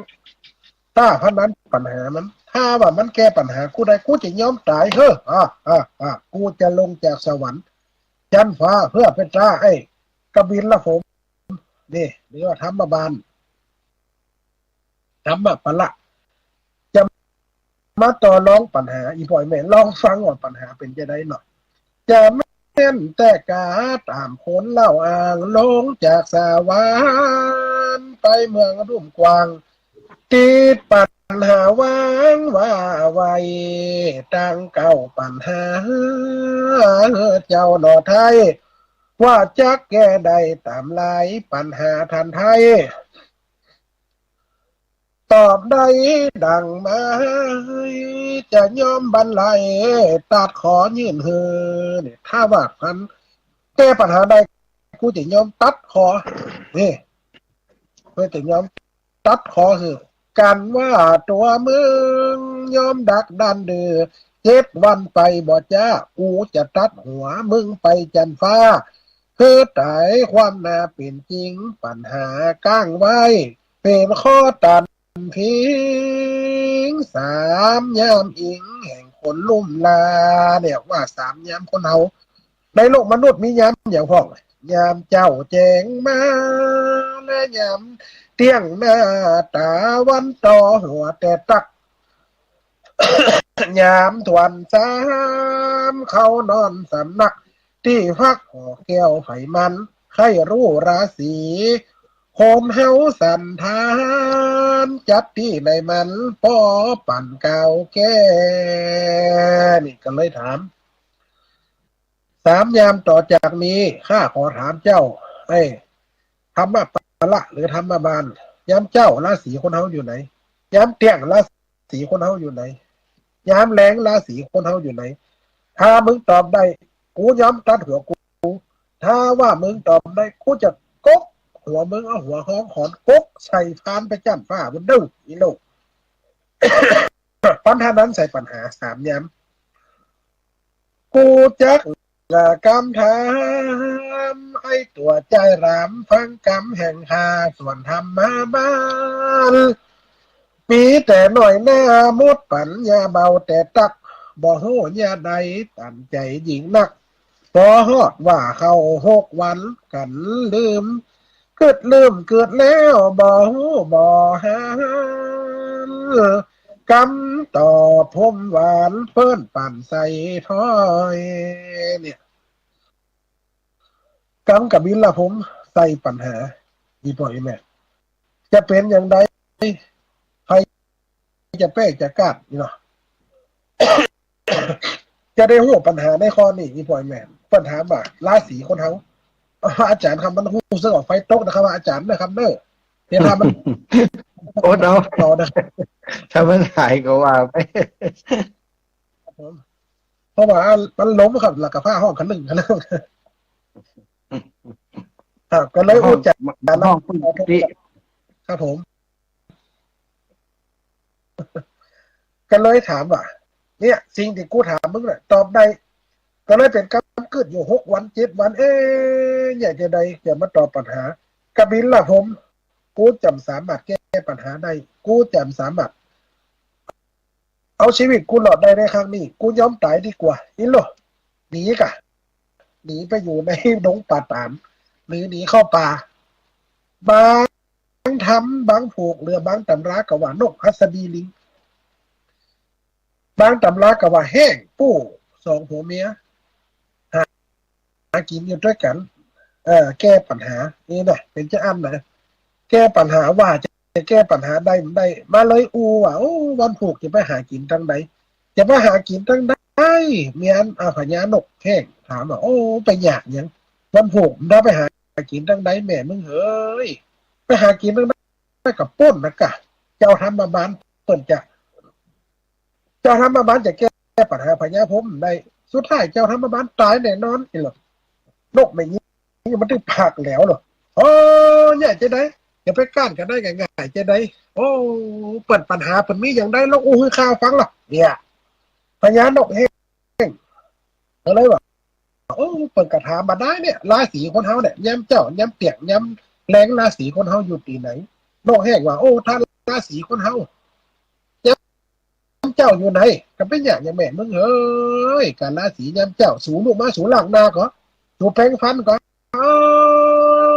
ถ้าปานนั้นปัญหามัน ถ้าว่ามันแก้ปัญหากูได้ กูจะยอมต๋าย เฮ้อ อ่า อ่า อ่า กูจะลงจากสวรรค์จั๊นฟ้า เพื่อไปต๋ายไอ้กบิลพรหม นี่ หรือว่าธรรมบาล ธรรมปละ จะมาต่อรองปัญหา อี่ป้ออี่แม่ ลองฟังว่าปัญหาเป๋นจะใดเนาะ จะแม่นแต่กาต๋ามคนเล่าอ้าง ลงจากสวรรค์ไปเมืองลุ่มกว้าง ติดปัญหาหวังว่าไว้ ตั้งเก้าปัญหา เจ้าหน่อไทย ว่าจักแก้ได้ต๋ามใด ปัญหาต้านไทย ตอบได้ดังหมาย จะยอมบันไล ตัดขอยื่นหื้อ นี่ ถ้าว่ามันแก้ปัญหาได้ กูจะยอมตัดขอ นี่ กูจะยอมตัดขอหื้อ กันว่าตั๋วมึงยอมดักดานดื้อ เจ็ดวันไปบ่จ๊า กูจะตัดหัวมึงไปจั๊นฟ้า หื้อต๋ายความหน้าเป๋นจริง ปัญหาก้างไว้ เป๋นข้อตันถิง สามยามอิงแห่งคนลุ่มลา เนี่ยว่าสามยามคนเฮา ในโลกมนุษย์มียามหยังพ่อง ยามเจ๊าแจ้งมา และยามเตี้ยงหน้า ต๋าวันต่อหัวแต่ตัก ยามถ้วนสาม เข้านอนสำนัก ตี้พักหอแก้วไผมัน ใค่ฮู้ราศี คนเฮาสันฐาน จัดตี้ไหนมัน ปอปั๋นกล่าวแก้ นี่ก็เลยถาม สามยามต่อจากนี้ ข้าขอถามเจ้า ไอ้ธรรมปละหรือธรรมบาล ยามเจ๊าราศีคนเฮาอยู่ไหน ยามเตี้ยงราศีคนเฮาอยู่ไหน ยามแลงราศีคนเฮาอยู่ไหน ถ้ามึงตอบได้ กูยอมตัดหัวกู ถ้าว่ามึงตอบได้ กูจะกกหัวมึง เอาหัวฮ้องขอนกกใส่พานไปจั๊นฟ้าบุญเด้อ อี่ลูก ปัญหานั้นใส่ปัญหาสามยาม กูจักกำถาม ไอ้ตั๋วจายหลาม ฟังกำแห่งข้า ส่วนธรรมบาล มีแต่น้อยหน้า หมดปั๋ญญาเบาแต่ตัก บ่ฮู้ยาใด ตันใจ๋ยิ่งนัก ปอฮอดว่าเข้าหกวัน กั๋นลืม กึ๊ดลืมกึ๊ดแล้ว บ่ฮู้บ่หัน กำตอบพรมหวาน เปิ้นปั๋นใส่ถ้อย เนี่ย กำกบิลพรหมใส่ปัญหา อี่ป้ออี่แม่ จะเป๋นอย่างใด ใผจะแป๊จะก๊าด นี่เนาะ จะได้ฮู้ปัญหาในข้อนี้ อี่ป้ออี่แม่ เปิ้นถามว่าราศีคนเฮา อาจ๋ารย์ครับ มันฮู้เซิ่งออกไฟตกนะครับ อาจ๋ารย์นะครับเน่อ เดี๋ยวถ้ามัน โอ๊ย เนาะ ต่อนะครับ ถ้ามันหายก็ว่าไป ครับผม เพราะว่ามันล้มครับ แล้วก็ฟ้าฮ้องคะนึ่ง คะนึ่ง ครับ ก็เลยอู้จ๋า ฮ้อง ฮ้องปกติ ครับผม ก็เลยถามว่า เนี่ย สิ่งตี้กูถามมึงน่ะ ตอบได้ ก็เลยเป๋นกำกึ๊ดอยู่หกวันเจ็ดวัน เอ๊ะ เนี่ย จะใดจะมาตอบปัญหา กบิลพรหม กูจะบ่สามารถแก้ปัญหาได้ กูจะบ่สามารถ เอาชีวิตกูรอดได้ในครั้งนี้ กูยอมต๋ายดีกว่า อี่ลูก หนีก่ะ หนีไปอยู่ในดงป่าต๋าน หรือหนีเข้าป่า บางธรรม บางผูก หรือบางต๋ำราก็ว่านกหัสดีลิง บางต๋ำราก็ว่าแห้ง ปู้สองผัวเมีย หา หากิ๋นอยู่ตวยกั๋น เอ่อ แก้ปัญหา นี่นะ เป๋นจะอั้นนะ แก้ปัญหาว่าจะแก้ปัญหาได้บ่ได้ มาเลยอู้ว่า โอ้ วันผูกจะไปหากิ๋นตังใด จะไปหากิ๋นตังใด เมียน อ่า พญานกแห้ง ถามว่า โอ้ ไปยากหยัง วันผูกมันจะไปหากิ๋นตังใด แม่มึงเหย ไปหากิ๋นตังใด ก็ปู้นนะกะ เจ้าธรรมบาลเปิ้นจะ เจ้าธรรมบาลจะแก้ปัญหาพญาพรหมได้ สุดท้ายเจ้าธรรมบาลต๋ายแน่นอน อี่ลูก นกแม่หญิงมันตึงปากแหลวเหรอ โอ้ เนี่ย จะใด จะไปก๊าดกั๋นได้ง่ายๆ จะใด โอ้ เปิ้นปัญหาเปิ้นมีอย่างใด ลองอู้หื้อข้าฟังล่ะ เนี่ย พญานกแห้ง ก็เลยว่า โอ้ เปิ้นก็ถามบ่าดายเนี่ย ราศีคนเฮาเนี่ย ยามเจ๊า ยามเตี้ยง ยามแลง ราศีคนเฮาอยู่ตี้ไหน นกแฮ้งว่า โอ้ ถ้าราศีคนเฮา ยามเจ๊าอยู่ไหน ก็เป๋นหยัง ยะแม่มึงเอ๋ย กาลาสียามเจ๊า สูลุกมาสูล้างหน้าก่อ สูแปรงฟันก่อ เอ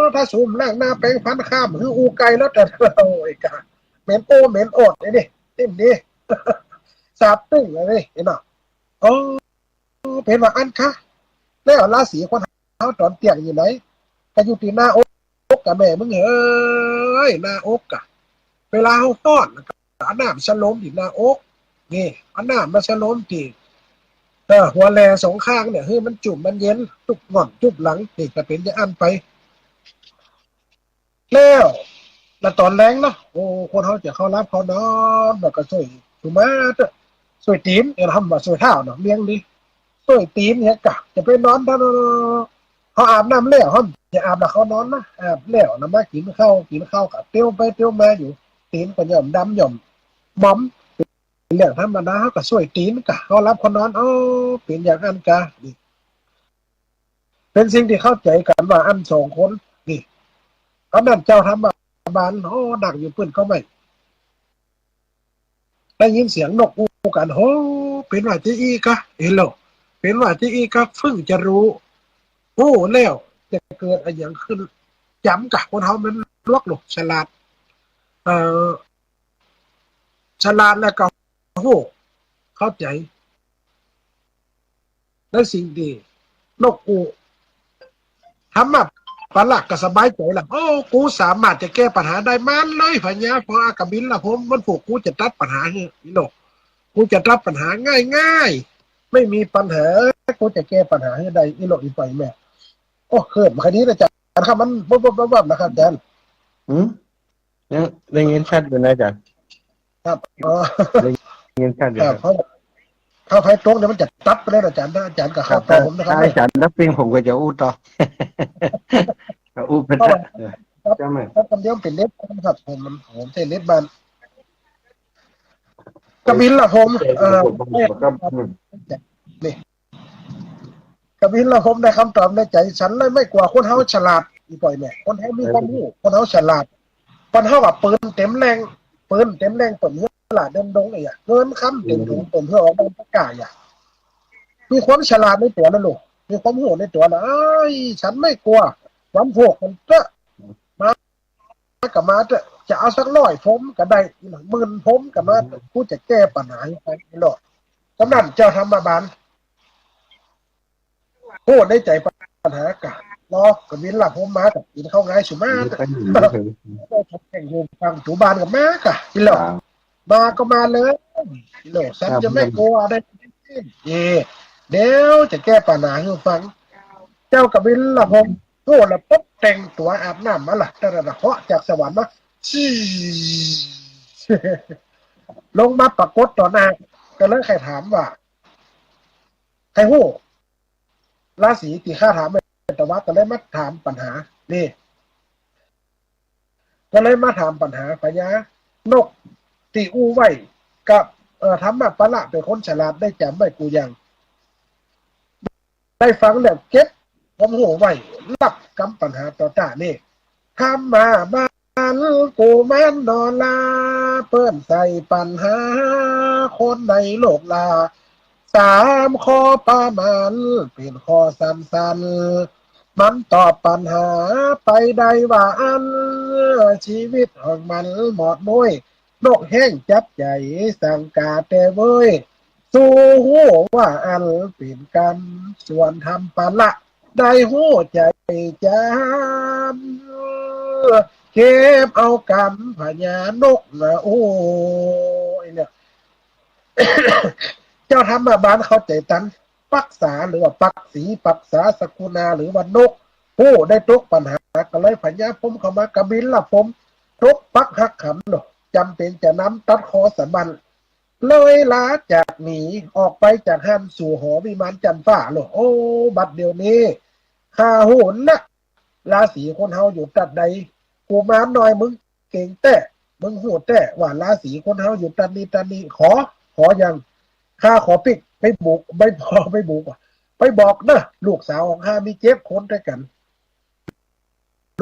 อ ถ้าสูบ่ล้างหน้าแปรงฟันข้ามหื้ออู้ไก่แล้วแต่ โอ้ย กา เหม็นโอเหม็นโอดไอ้นี่ ติ่มนี่ สาบตึ้งไอ้นี่ หันก่อ โอ้ เป๋นว่าอั้นกา แล้วราศีคนเฮาต๋อนเตี้ยงอยู่ไหน ก็อยู่ตี้หน้าอก อกกาแม่มึงเอ๋ย หน้าอกกา เวลาเฮาฮ้อนก็เอาน้ำสะลมตี้หน้าอก นี่ เอาน้ำมาสะลมตี้ เออ หัวแล่สองข้างเนี่ย หื้อมันจุ่มมันเย็น จุ๊บง่อนจุ๊บหลัง นี่ก็เป๋นอย่างอั้นไป แล้ว แล้วต๋อนแลงเนาะ โอ้ คนเฮาจะเข้าหลับเข้านอน แล้วก็ซ่อย สุมาเต๊อะ ซ่อยตี๋น เออ ทำว่าซ่อยเท้าเนาะ เลี่ยงดี ซ่อยตี๋นเนี่ยกา จะไปนอน ถ้าเฮาอาบน้ำแล้ว เฮาจะอาบแล้วเข้านอนนะ อาบแล้ว แล้วมากิ๋นข้าว กิ๋นข้าวก็เตียวไปเตียวมาอยู่ ตี๋นก็ย่อมดำย่อมหมอง เป๋นเรื่องธรรมดา เฮาก็ซ่อยตี๋นกา เข้าหลับเข้านอน โอ้ เป๋นอย่างอั้นกา นี่ เป๋นสิ่งตี้เข้าใจ๋กั๋นว่าอั้นสองคน นี่ ต๋อนนั้นเจ้าธรรมบาล โอ้ นั่งอยู่ปื้นเก๊าไม้ ได้ยินเสียงนกอู้กั๋น โห เป๋นว่าจะอี้กา หันก่อ เป๋นว่าจะอี้กา เพิ่งจะฮู้ ฮู้แล้วจะเกิดอะหยังขึ้น จ๋ำกา คนเฮามันลวกลูก ฉลาด เอ่อ ฉลาดแล้วก็ฮู้ เข้าใจ๋ ในสิ่งตี้นกอู้ ธรรมปาละก็สบายใจ๋ละ โอ้ กูสามารถจะแก้ปัญหาได้ มันเลยพญา พออากบิลพรหมมันพูด กูจะตัดปัญหาหื้อ อีโลก กูจะตัดปัญหาง่ายๆ ไม่มีปัญหา กูจะแก้ปัญหาหื้อได้ อีโลก อีป่อยแม่ โอ้ เขินมาแค่นี้นะอาจ๋ารย์ครับ มันวับๆๆๆ นะครับอาจ๋ารย์ หืม ยังได้ยินชัดอยู่นะอาจ๋ารย์ ครับ อ๋อ ได้ยินชัดอยู่ ครับ ครับ เพราะ ถ้าไฟตกเนี่ยมันจะตัดไปแล้วนะอาจ๋ารย์ ถ้าอาจ๋ารย์ก็เข้า ครับ ต่อผมนะครับ ถ้าอาจ๋ารย์ตัดปิ้งผมก็จะอู้ต่อ ก็อู้ไป เข้า เออ ครับ เจ้าแม่ ครับ คำเดียวเป๋นเน็ตนะครับ ผม ผมใช้เน็ตบ้าน กบิลพรหม เออ ครับ อืม นี่ กบิลพรหมได้คำตอบในใจ๋ ฉันเลยไม่กลัว คนเฮาฉลาด อีป่อยแม่ คนเฮามีความฮู้ คนเฮาฉลาด คนเฮาว่าปืนเต็มแรง ปืนเต็มแรงเปิ้นหื้อตลาดเดินดงเนี่ย เงินคำเต็มถุงเปิ้นหื้อออกมาประกาศเนี่ย มีความฉลาดในตั๋วนะลูก มีความฮู้ในตั๋วนะ เอ้ย ฉันไม่กลัว หวันโภคกั๋นเต๊อะ มา ก็มาเต๊อะ จะเอาสักร้อยพรหมก็ได้ หมื่นพรหมก็มาเต๊อะ กูจะแก้ปัญหาหื้อไปตลอด กำนันเจ้าธรรมบาล ฮู้ในใจ๋ปัญหากา รอกบิลพรหมมากา กิ๋นข้าวงายสุมาเต๊อะ แข่งอยู่ฟังจุบานก็มากา อีโลก มาก็มาเลย อีโลก ฉันจะไม่กลัวได้ เออ เดี๋ยวจะแก้ปัญหาหื้อฟัง เจ้ากบิลพรหม ฮู้แล้วปุ๊บ แต่งตั๋วอาบน้ำมาละ แต่ละเหาะจากสวรรค์มา ลงมาปรากฏต่อหน้า ก็เลยใค่ถามว่า ใค่ฮู้ ราศีตี้ข้าถามไปตะวัด ก็เลยมาถามปัญหา นี่ ก็เลยมาถามปัญหาพญานกตี้อู้ไว้กับ เอ่อ ธรรมปาละเป๋นคนฉลาด ได้จ๋ำไว้กู้อย่าง ได้ฟังแล้วเก็บความฮู้ไว้ รับกำปัญหาต่อต้านี่ ธรรมบาลกุมารนอลา เปิ้นใส่ปัญหาคนในโลกลา สามข้อประมาณเป๋นข้อสั้นๆ มันตอบปัญหาไปได้ว่าอั้น ชีวิตของมันหมดมุ้ย นกแฮ้งจับใจ๋สังกาแต่เว้ย สูฮู้ว่าอั้นเป๋นกำ ส่วนธรรมปาละได้ฮู้ใจ๋จ๋ำ เก็บเอากำพญานกนะ โอ้ย เนี่ย เจ้าธรรมบาลเข้าใจ๋ตัน ปรักษาหรือว่าปรักษี ปรักษาสกุณาหรือว่านก ฮู้ได้ตกปัญหา ก็เลยพญาพรหมเข้ามา กบิลพรหมตกปักหักขำเนาะ จ๋ำเป๋นจะนำตัดข้อสะบั้น เลยลาจากหนีออกไปจากหั้นสู่หอวิมานจันทร์ฟ้าเนาะ โอ้ บัดเดี๋ยวนี้ ข้าฮู้นะ ราศีคนเฮาอยู่ตัดใด กุมารน้อยมึงเก่งแต๊ มึงฮู้แต๊ว่าราศีคนเฮาอยู่ตัดนี้ตัดนี้ ขอ ขออย่าง ข้าขอปิ๊กไปบุก ไม่พอไปบุกว่ะ ไปบอกเน่อ ลูกสาวของข้ามีเจ็ดคนตวยกั๋น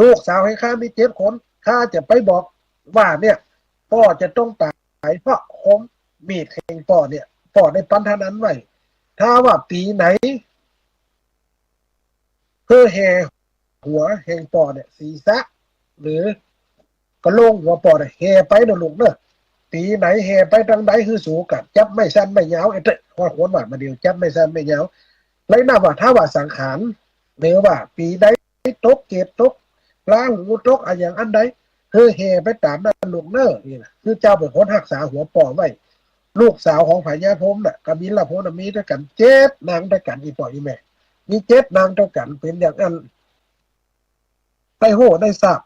ลูกสาวของข้ามีเจ็ดคน ข้าจะไปบอกว่าเนี่ย ป้อจะต้องต๋ายเพราะคมมีดแห่งป้อเนี่ย ป้อได้ปันทนานไว้ ถ้าว่าปี๋ไหน เพื่อแห่หัวแห่งป้อเนี่ย ศีรษะ หรือกะโหลงหัวป้อเนี่ย แห่ไปเน่อลูกเน่อ ปี๋ไหนแห่ไปตางใดหื้อสูกั๋น จับไม้สั้นไม้ยาว เอ๊ะ เต๊อะ ขอขวนว่ามาเดี๋ยว จับไม้สั้นไม้ยาว เลยนับว่า ถ้าว่าสังขาร หรือว่าปี๋ใดตกเกตตก ราหูตก อะหยังอันใด หื้อแห่ไปต๋ามนั้นลูกเน่อ นี่นะ คือเจ้าเป๋นคนฮักษาหัวป้อไว้ ลูกสาวของพญาพรหมน่ะ กบิลพรหมน่ะ มีตวยกั๋นเจ็ดนางตวยกั๋น อี่ป้ออี่แม่ มีเจ็ดนางตวยกั๋น เป๋นอย่างอั้น ได้ฮู้ได้ทราบ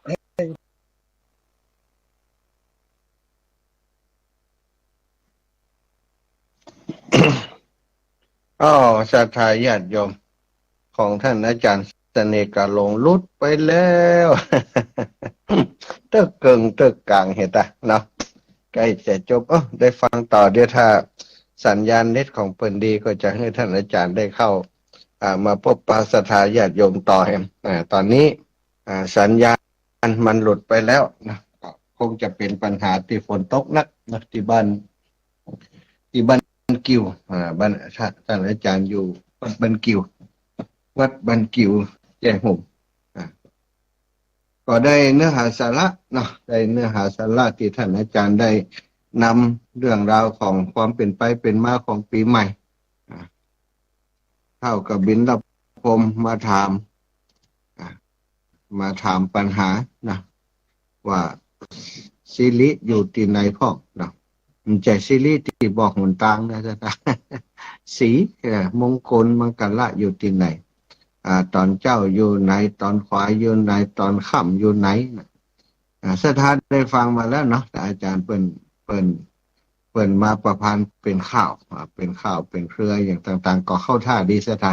อ้อ ศรัทธาญาติโยม ของต้านอาจ๋ารย์เสน่ห์กาหลงหลุดไปแล้ว ตึกเกิ่งตึกก๋างเหตุเนาะ ใก้จะจบ เอ้อ ได้ฟังต่อ เดี๋ยวถ้าสัญญาณเน็ตของเปิ้นดีก็จะหื้อต้านอาจ๋ารย์ได้เข้า อ่า มาปะปะศรัทธาญาติโยมต่อแหม อ่า ต๋อนนี้ อ่า สัญญาณมันหลุดไปแล้วนะ ก็คงจะเป๋นปัญหาตี้ฝนตกนักนะ ตี้บ้าน ตี้บ้านกิ่ว อ่า บ้าน ต้านอาจ๋ารย์อยู่วัดบ้านกิ่ว วัดบ้านกิ่ว แจ้ห่ม อ่า ก็ได้เนื้อหาสาระเนาะ ได้เนื้อหาสาระตี้ต้านอาจ๋ารย์ได้นำเรื่องราวของความเป๋นไปเป๋นมาของปี๋ใหม่ อ่า ท้าวกบิลพรหมมาถาม อ่า มาถามปัญหานะ ว่าสิริอยู่ตี้ไหนพ่องนะ บ่ใจ้สิริตี้บอกหนตางนะ ศรี เอ่อ มงคลมังคละอยู่ตี้ไหน อ่า ต๋อนเจ๊าอยู่ไหน ต๋อนขวายอยู่ไหน ต๋อนค่ำอยู่ไหนนะ อ่า ศรัทธาได้ฟังมาแล้วเนาะ แต่อาจ๋ารย์เปิ้น เปิ้น เปิ้นมาประพันธ์เป๋นข่าว อ่า เป๋นข่าว เป๋นเครืออย่างต่างๆ ก็เข้าท่าดีศรัทธา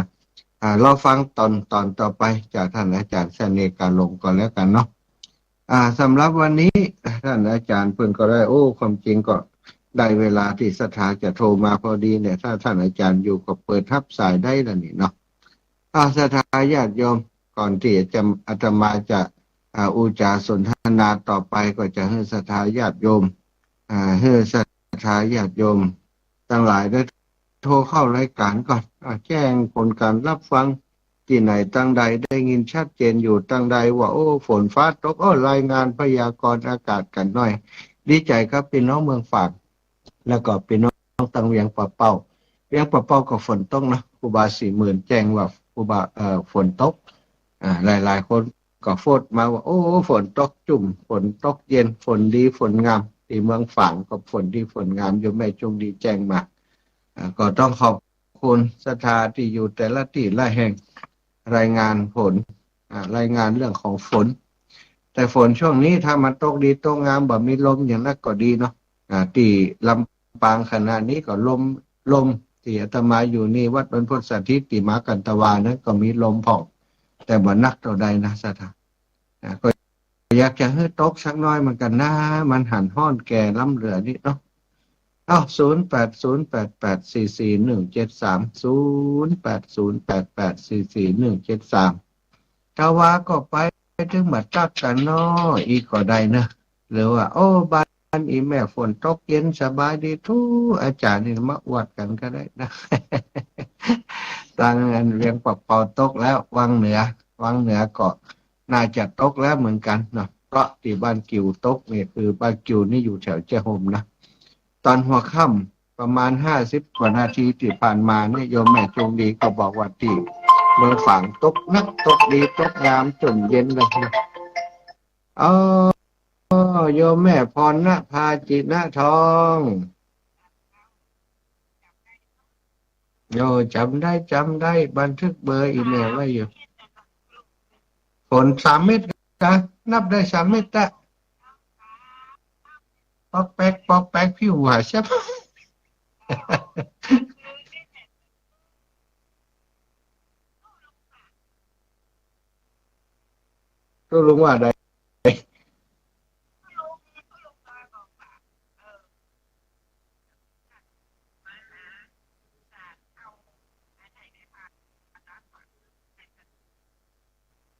อ่า รอฟังต๋อน ต๋อนต่อไปจากต้านอาจ๋ารย์เสน่ห์กาหลงก็แล้วกั๋นเนาะ อ่า สำหรับวันนี้ต้านอาจ๋ารย์เปิ้นก็ได้ โอ้ ความจริงก็ได้เวลาตี้ศรัทธาจะโทรมาพอดีเนี่ย ถ้าต้านอาจ๋ารย์อยู่ก็เปิดฮับสายได้แล้วนี่เนาะ อ่า ศรัทธาญาติโยม ก่อนตี้จะ อาตมาจะ อ่า อู้จ๋าสนทนาต่อไป ก็จะหื้อศรัทธาญาติโยม อ่า หื้อศรัทธาญาติโยมตังหลายได้โทรเข้ารายก๋านก่อน อ่า แจ้งผลก๋านฮับฟังตี้ไหนตังใด ได้ยินชัดเจนอยู่ตังใดว่า โอ้ ฝนฟ้าตก โอ้ รายงานพยากรณ์อากาศกั๋นหน่อย ดีใจ๋กับปี้น้องเมืองฝาง แล้วก็ปี้น้องตังเวียงป่าเป้า เวียงป่าเป้าก็ฝนตกนะ ครูบาศรีหมื่นแจ้งว่าครูบา เอ่อ ฝนตก อ่า หลายๆ คนก็โฟดมาว่า โอ้ ฝนตกจุ่ม ฝนตกเย็น ฝนดีฝนงาม ตี้เมืองฝางก็ฝนดีฝนงาม โยมแม่จงดีแจ้งมา อ่า ก็ต้องขอบคุณศรัทธาตี้อยู่แต่ละตี้ละแห่ง รายงานฝน อ่า รายงานเรื่องของฝน แต่ฝนช่วงนี้ถ้ามันตกดีตกงาม บ่มีลมอย่างนั้นก็ดีเนาะ อ่า ตี้ลำปางขณะนี้ก็ลม ลม ตี้อาตมาอยู่นี่วัดบรรพตสถิต ตี้มหากันตวานั้นก็มีลมพ่อง แต่บ่นักเต้าใดนะศรัทธา อ่า ก็อยากจะหื้อตกสักหน้อยเหมือนกั๋นนะ มันหันฮ้อนแก่ล้ำเหลือนี่เนาะ เอ้า ศูนย์แปดศูนย์แปดแปดสี่สี่หนึ่งเจ็ดสาม ศูนย์แปดศูนย์แปดแปดสี่สี่หนึ่งเจ็ดสาม ตะวาก็ไปเถิงบ่าตั๊กกั๋นน้อ อีกก็ได้เนาะ หรือว่า โอ้ บ้านอี่แม่ฝนตกเย็นสบายดี ถูก อาจ๋ารย์นี่มาอวดกั๋นก็ได้นะ ตังอันเวียงป่าเป้าตกแล้ว วังเหนือ วังเหนือก็น่าจะตกแล้วเหมือนกั๋นเนาะ เพราะตี้บ้านกิ่วตกนี่ คือบ้านกิ่วนี่อยู่แถวแจ้ห่มนะ ต๋อนหัวค่ำประมาณห้าสิบกว่านาทีตี้ผ่านมาเนี่ย โยมแม่จงดีก็บอกว่าตี้เมืองฝางตกนัก ตกดี ตกงาม จุ่มเย็นเลยนะ อ๋อ โยมแม่พรณภา จินทอง โอ้ จ๋ำได้ จ๋ำได้ บันทึกเบอร์อี่แม่ไว้อยู่ ฝนสามเม็ดกะ นับได้สามเม็ดละ ป๊อกแป๊ก ป๊อกแป๊ก ผิวหวาแซ่บ ตกลงว่าใด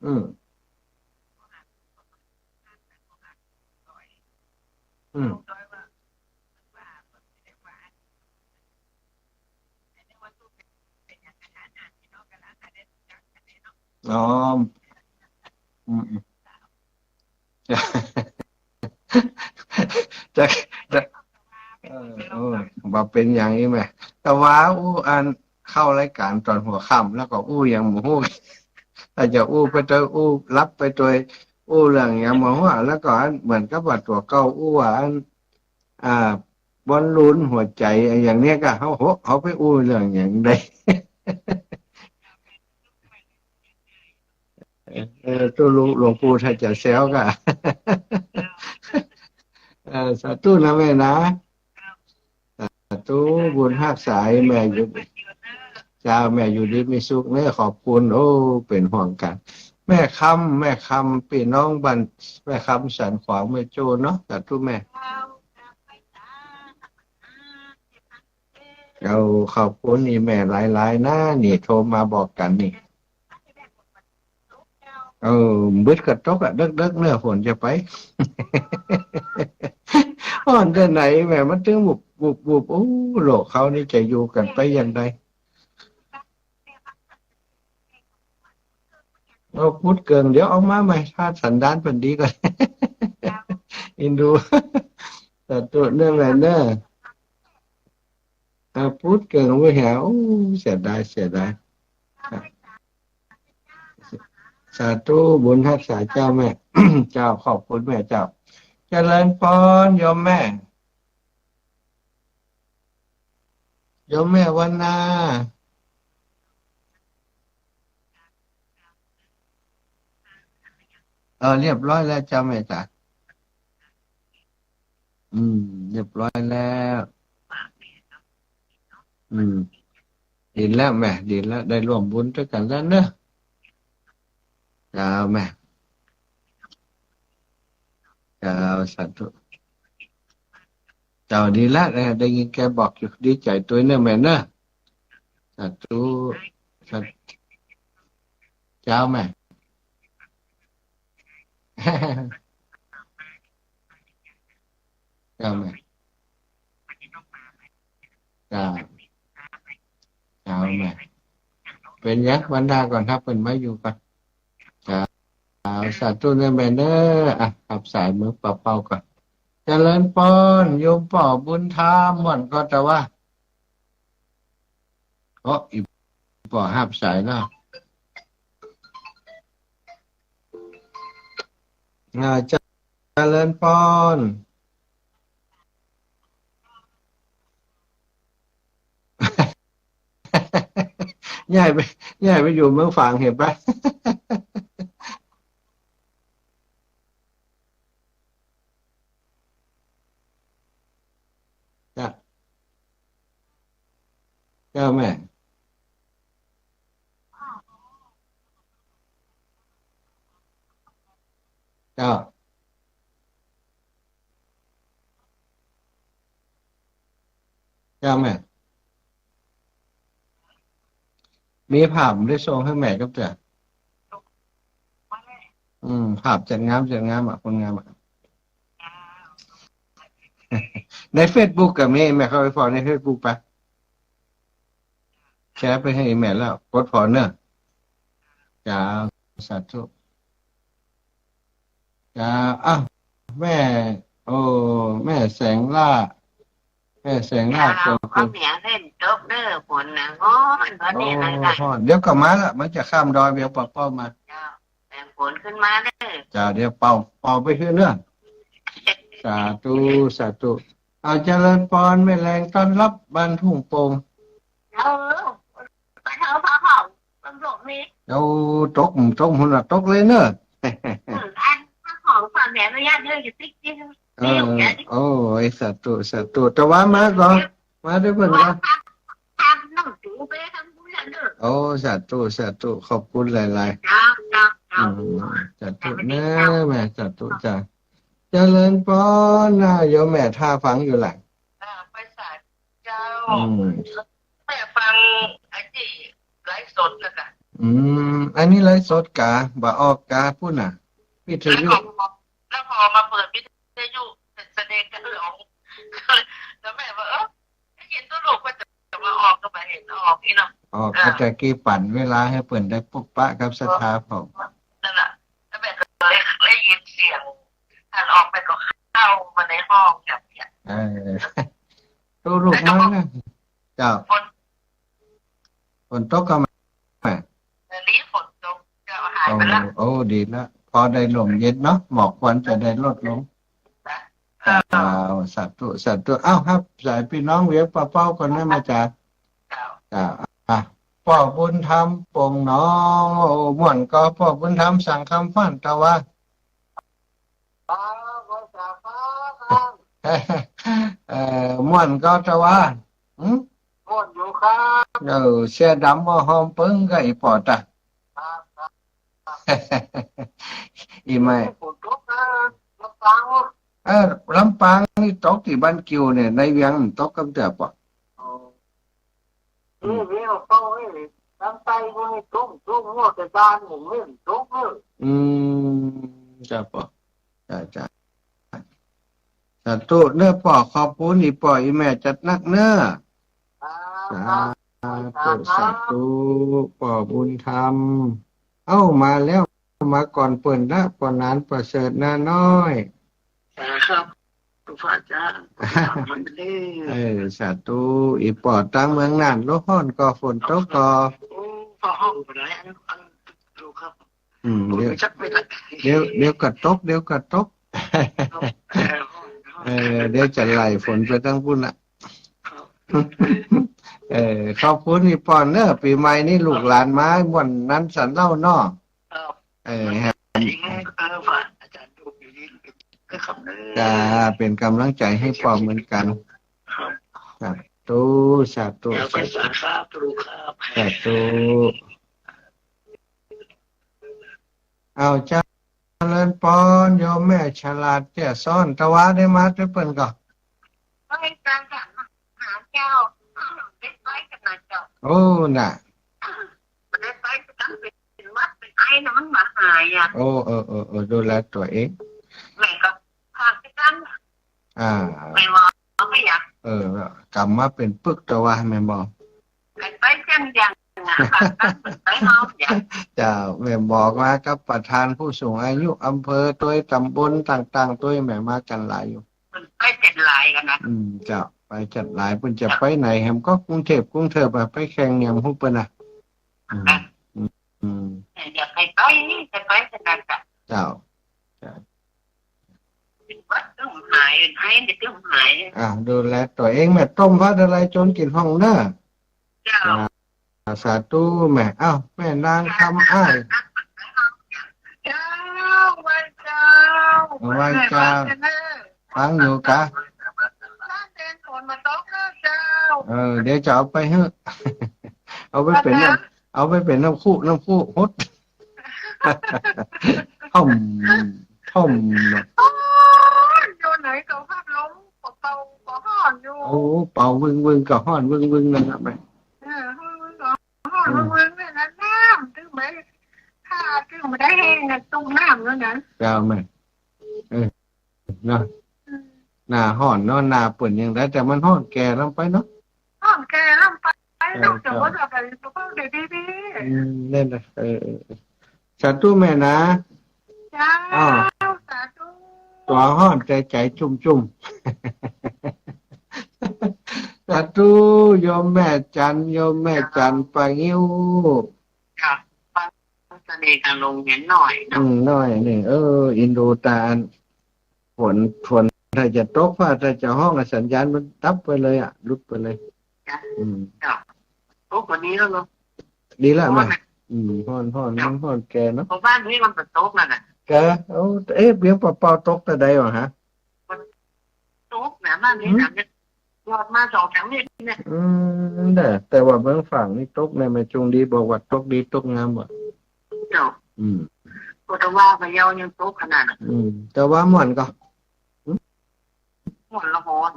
อืม อืม อ๋อ อืม อืม จะ จะ เออ เออ บ่าเป๋นอย่างอี้แม่ แต่ว่าอู้อันเข้ารายก๋านต๋อนหัวค่ำ แล้วก็อู้ยังบ่ฮู้ ถ้าจะอู้ไปตวย อู้หลับไปตวย อู้เรื่องยังบ่ฮู้ แล้วก็อันเหมือนกับว่าตั๋วเก่าอู้ว่าอัน อ่า บอลลูนหัวใจ๋ อย่างเนี้ยก็ เฮา เฮาไปอู้เรื่องอย่างใด เออ ตู้หลวง หลวงปู่ถ้าจะแซวก็ เออ สาธุนะแม่นะ สาธุ บุญฮักษาแม่อยู่ เจ้า แม่อยู่ดีมีสุขเน้อ ขอบคุณ โอ้ เป๋นห่วงกั๋น แม่คำ แม่คำ ปี้น้องบ้าน แม่คำสันขวางแม่โจ้เนาะ สาธุแม่ เอา ขอบคุณนี่แม่หลายๆ นะ นี่โทรมาบอกกั๋นนี่ เออ มืดก็ตกอะ เดิ็กๆ เน้อ ฝนจะไป อ่อนจะไหนแม่ มันตึงบุบบุบบุบ โอ้ โลกเฮานี่จะอยู่กั๋นไปอย่างใด เอาพูดเกิ่ง เดี๋ยวเอามาใหม่ ถ้าสันดานเปิ้นดีก่อน อินดู สาธุเน้อแม่เน้อ อ่า พูดเกิ่งไว้แหว โอ้ เสียดาย เสียดาย อ่ะ สาธุ บุญฮักษาเจ้าแม่ เจ้า ขอบคุณแม่เจ้า เจริญพร โยมแม่ โยมแม่วรรณา เออ เรียบร้อยแล้วเจ้าแม่จ๋า อืม เรียบร้อยแล้ว อืม ดีแล้วแม่ ดีแล้ว ได้ร่วมบุญตวยกั๋นแล้วเน้อ เจ้าแม่ เจ้า สาธุ เจ้า ดีแล้ว ได้ ได้ยินแกบอกอยู่ ดีใจ๋ตวยเน้อแม่เน้อ สาธุ สาธุ เจ้าแม่ เจ้าแม่ เจ้า เจ้าแม่ เป๋นยัง วรรณาก่อน ถ้าเปิ้นมาอยู่ก่อน เจ้า สาธุเน้อแม่เน้อ อ่ะ หับสายเมืองเป่าๆ ก่อน เจริญพร โยมป้อบุญธรรม ม่วนก่อตะวา โอ้ อี่ป้อหับสายเนาะ อ่า เจริญพร ย้ายไป ย้ายไปอยู่เมืองฝางเหียปะ เจ้า เจ้าแม่ เจ้า เจ้าแม่ มีภาพได้ส่งหื้อแม่กับเตื้อ อืม ภาพจัดงาม จัดงามอะ คนงามอะ ในเฟซบุ๊กก็มี แม่เข้าไปผ่อในเฟซบุ๊กปะ แชร์ไปหื้อแม่แล้ว กดผ่อเน้อ เจ้า สาธุ เจ้า อ้าว แม่ โอ้ แม่แสงล่า แม่แสงล่า เจ้า ขอบคุณ ก็เมียเล่นจบเน้อ ฝนน่ะฮ้อน ต๋อนนี้นะ โอ้ ฮ้อน เดี๋ยวก็มาละ มันจะข้ามดอย เดี๋ยวเป่าๆ มา เจ้า แต่ฝนขึ้นมาเน้อ เจ้า เดี๋ยวเป่า เป่าไปหื้อเน้อ สาธุ สาธุ เอา เจริญพร แม่แรงต้อนฮับบ้านทุ่งโป่ง เออ ไปเถาะ พาเขา ตำรวจมี เอา ตก ตก หุ่นน่ะ ตกเลยเน้อ อืม อันเจ้าของฝากแหมอนุญาตเรื่องอยู่ติ๊กติ๊ก เออ นี่อยู่แกติ๊ก โอ้ย สาธุ สาธุ แต่ว่ามาก่อน มาด้วยเพิ่นก่อน ว่าทำ ทำหนังสือไปทำบุญแล้วเนอะ โอ้ สาธุ สาธุ ขอบคุณหลายๆ เจ้า เจ้า เจ้า อืม สาธุเน้อแม่ สาธุจ้า เจริญพรนะ โยมแม่ท่าฟังอยู่แหละ อ่า ไปสาธุ เจ้า อืม แม่ฟังไอ้ตี้ไลฟ์สดน่ะค่ะ อืม อันนี้ไลฟ์สดกา บ่ออกกาปุ้นน่ะ วิทยุ แล้วพอ แล้วพอมาเปิดวิทยุ แสดงกันหลง แล้วแม่ว่า เออ ได้ยินตัวลูกว่าจะมาออกก็บ่เห็นออกนี่เนาะ ออก อ่า ก็ตะกี้ปั่นเวลาหื้อเปิ้นได้ปบปะกับศรัทธาเขา นั่นน่ะ แล้วแม่ก็เลยได้ยินเสียง หันออกไปก็เข้ามาในห้องแบบเนี้ย เออ ตู้ลูกน้อยนะ เจ้า ฝน ฝนตกกาแม่ เดี๋ยวนี้ฝนตก เจ้า หายไปละ โอ้ โอ้ ดีละ พอได้ลมเย็นเนาะ หมอกควันจะได้ลดลง จ้ะ อ้าว สาธุ สาธุ อ้าว ฮับสายปี้น้องเวียงป่าเป้าก่อนนะแม่จ๋า เจ้า เจ้า อ่ะ ป้อบุญธรรม ปงหนอง โอ้ ม่วนก่อ ป้อบุญธรรม สังคำฟั่นตะวา ครับ ครับ ครับ เอ่อ ม่วนก่อตะวา หึ ม่วนอยู่ครับ เออ เสื้อดำบ่หอมเปิ้งก็อีปอดอ่ะ ครับ ครับ อีไม่ ฝนตกนะ ลำปาง เออ ลำปางนี่ตกตี้บ้านกิ่วเนี่ย ในเวียงมันตกกำเตื้อปอ อ๋อ เออ เวียงเป้าเอ้ย ทางใต้พวกนี้ตก ตก มัวแต่บ้านผมไม่ตกเลย อืม เจ้าปอ จ้า จ้า สาธุเน้อปอ ขอบคุณอีปออีแม่จัดหนักเน้อ ครับ สาธุ ครับ สาธุ ปอบุญธรรม เอ้า มาแล้ว มาก่อนเปิ้นละ ปอหนานประเสริฐนาน้อย ครับ พระอาจารย์ เออ สาธุ อีปอตางเมืองน่าน โลกฮ้อนก่อ ฝนตกก่อ โอ้ ฟ้าฮ้องบ่ได้ อัน อัน ดูครับ อืม เดี๋ยว เดี๋ยว เดี๋ยวก็ตก เดี๋ยวก็ตก ครับ เออ ฮ้อน ฮ้อน เออ เดี๋ยวจะไล่ฝนไปตางปุ้นละ ครับ เออ ขอบคุณอีปอเน้อ ปี๋ใหม่นี่ลูกหลานมาม่วนหนานสันเล่าเนาะ ครับ เออ ครับ เออ ฝากอาจารย์ดูอยู่นี่นะครับ เออ จ้า เป๋นก๋ำลังใจ๋หื้อปอเหมือนกั๋น ครับ สาธุ สาธุ ครับ สาธุ สาธุครับ สาธุ เอา เจริญปอน โยมแม่ฉลาดเตี้ยซ้อน ตะวาได้มาตวยเปิ้นก่อ ไปกันค่ะ หาเจ้า ไปไปกันนะเจ้า โอ้ น่ะ ได้ไปกัน เป็นหวัดเป็นไอนะ มันบ่หายอ่ะ โอ้ เออ เออ เออ ดูแลตั๋วเอง แม่ก็พาไปกัน อ่า แม่หมอก็อยาก เออ ก๋ำมาเป๋นปึกตะวา แม่หมอ ไปไปจังจังนะ พากันไปเฮาอยาก เจ้า แม่หมอมากับประธานผู้สูงอายุอำเภอตวย ตำบลต่างๆ ตวย แม่มากั๋นหลายอยู่ ไปเจ็ดหลายกั๋นนะ อืม เจ้า ไปเจ็ดหลาย เปิ้นจะไปไหนแหมก็กรุงเทพฯ กรุงเทพฯ อะ ไปแข่งเนี่ย ฮู้เปิ้นนะ อืม อ่ะ อืม อืม อยากไปไป จะไปขนาดนั้น เจ้า เจ้า วัดต้องหาย ให้ได้ต้องหาย อ่ะ ดูแลตั๋วเอง แม่ ต้มผัดอะไรจนกิ๋นห้องเน้อ เจ้า อ่า สาธุแม่ อ้าว แม่นางคำอ้าย เจ้า ไหว้เจ้า ไหว้เจ้า ฟังอยู่กา เออ เดี๋ยวจะเอาไปหื้อ เอาไปเป๋นน้ำ เอาไปเป๋นน้ำคุ น้ำคุหด ท่อม ท่อม โอ้ย อยู่ไหนก็พัดลม เป่าก็ฮ้อนอยู่ โอ้ เป่าวึ่งๆ ก็ฮ้อนวึ่งๆ นั่นน่ะแม่ เออ ฮ้อน ฮ้อน อืม วึ่งๆ นั่นน่ะ น้ำ ตึงไป ถ้าตึงบ่ได้แฮงน่ะ ต้มน้ำแล้วนะ เจ้าแม่ เออ เนาะ อืม หน้าฮ้อนเนาะ หน้าเปิ้นยังได้ แต่มันฮ้อนแก่ลงไปเนาะ ฮ้อนแก่ลงไป เออ เนาะ แต่ว่าจะไปก็ต้องได้ดีๆ อืม นั่นน่ะ เออ เออ เออ สาธุแม่นะ เจ้า อ้าว สาธุ ตั๋วฮ้อนแต่ใจ๋จุ่มๆ สาธุ โยมแม่จันทร์ โยมแม่จันทร์ เจ้า ป่างิ้ว ค่ะ ฟังเสน่ห์กันลงเห็นหน่อยเนาะ อืม หน่อยนี่ เออ อินดูตาอัน ฝน ฝนถ้าจะตก ฟ้าถ้าจะฮ้องอะ สัญญาณมันดับไปเลยอะ หลุดไปเลย จ้ะ อืม จ้ะ โอ้ วันนี้แล้วเนาะ ดีแล้ว ฮ้อน แม่ นะ อืม ฮ้อน ฮ้อน จ้ะ มันฮ้อนแก่เนาะ เพราะบ้านนี้มันก็ตกแล้วนะ แก่ โอ้ เอ๊ะ เวียงป่าเป้าตกแต่ใดวะฮะ มันตกนะ บ้านนี้ หืม นะ เนี่ย หยอดมาสองสามเม็ดเนี่ย อืม แต่ แต่ว่าเมืองฝางนี่ตกในแม่จงดีบอกว่าตกดีตกงามว่ะ เจ้า อืม ก็แต่ว่าพะเยายังตกขนาดนั้น อืม แต่ว่าม่วนก่อ ม่วนละฮ้อน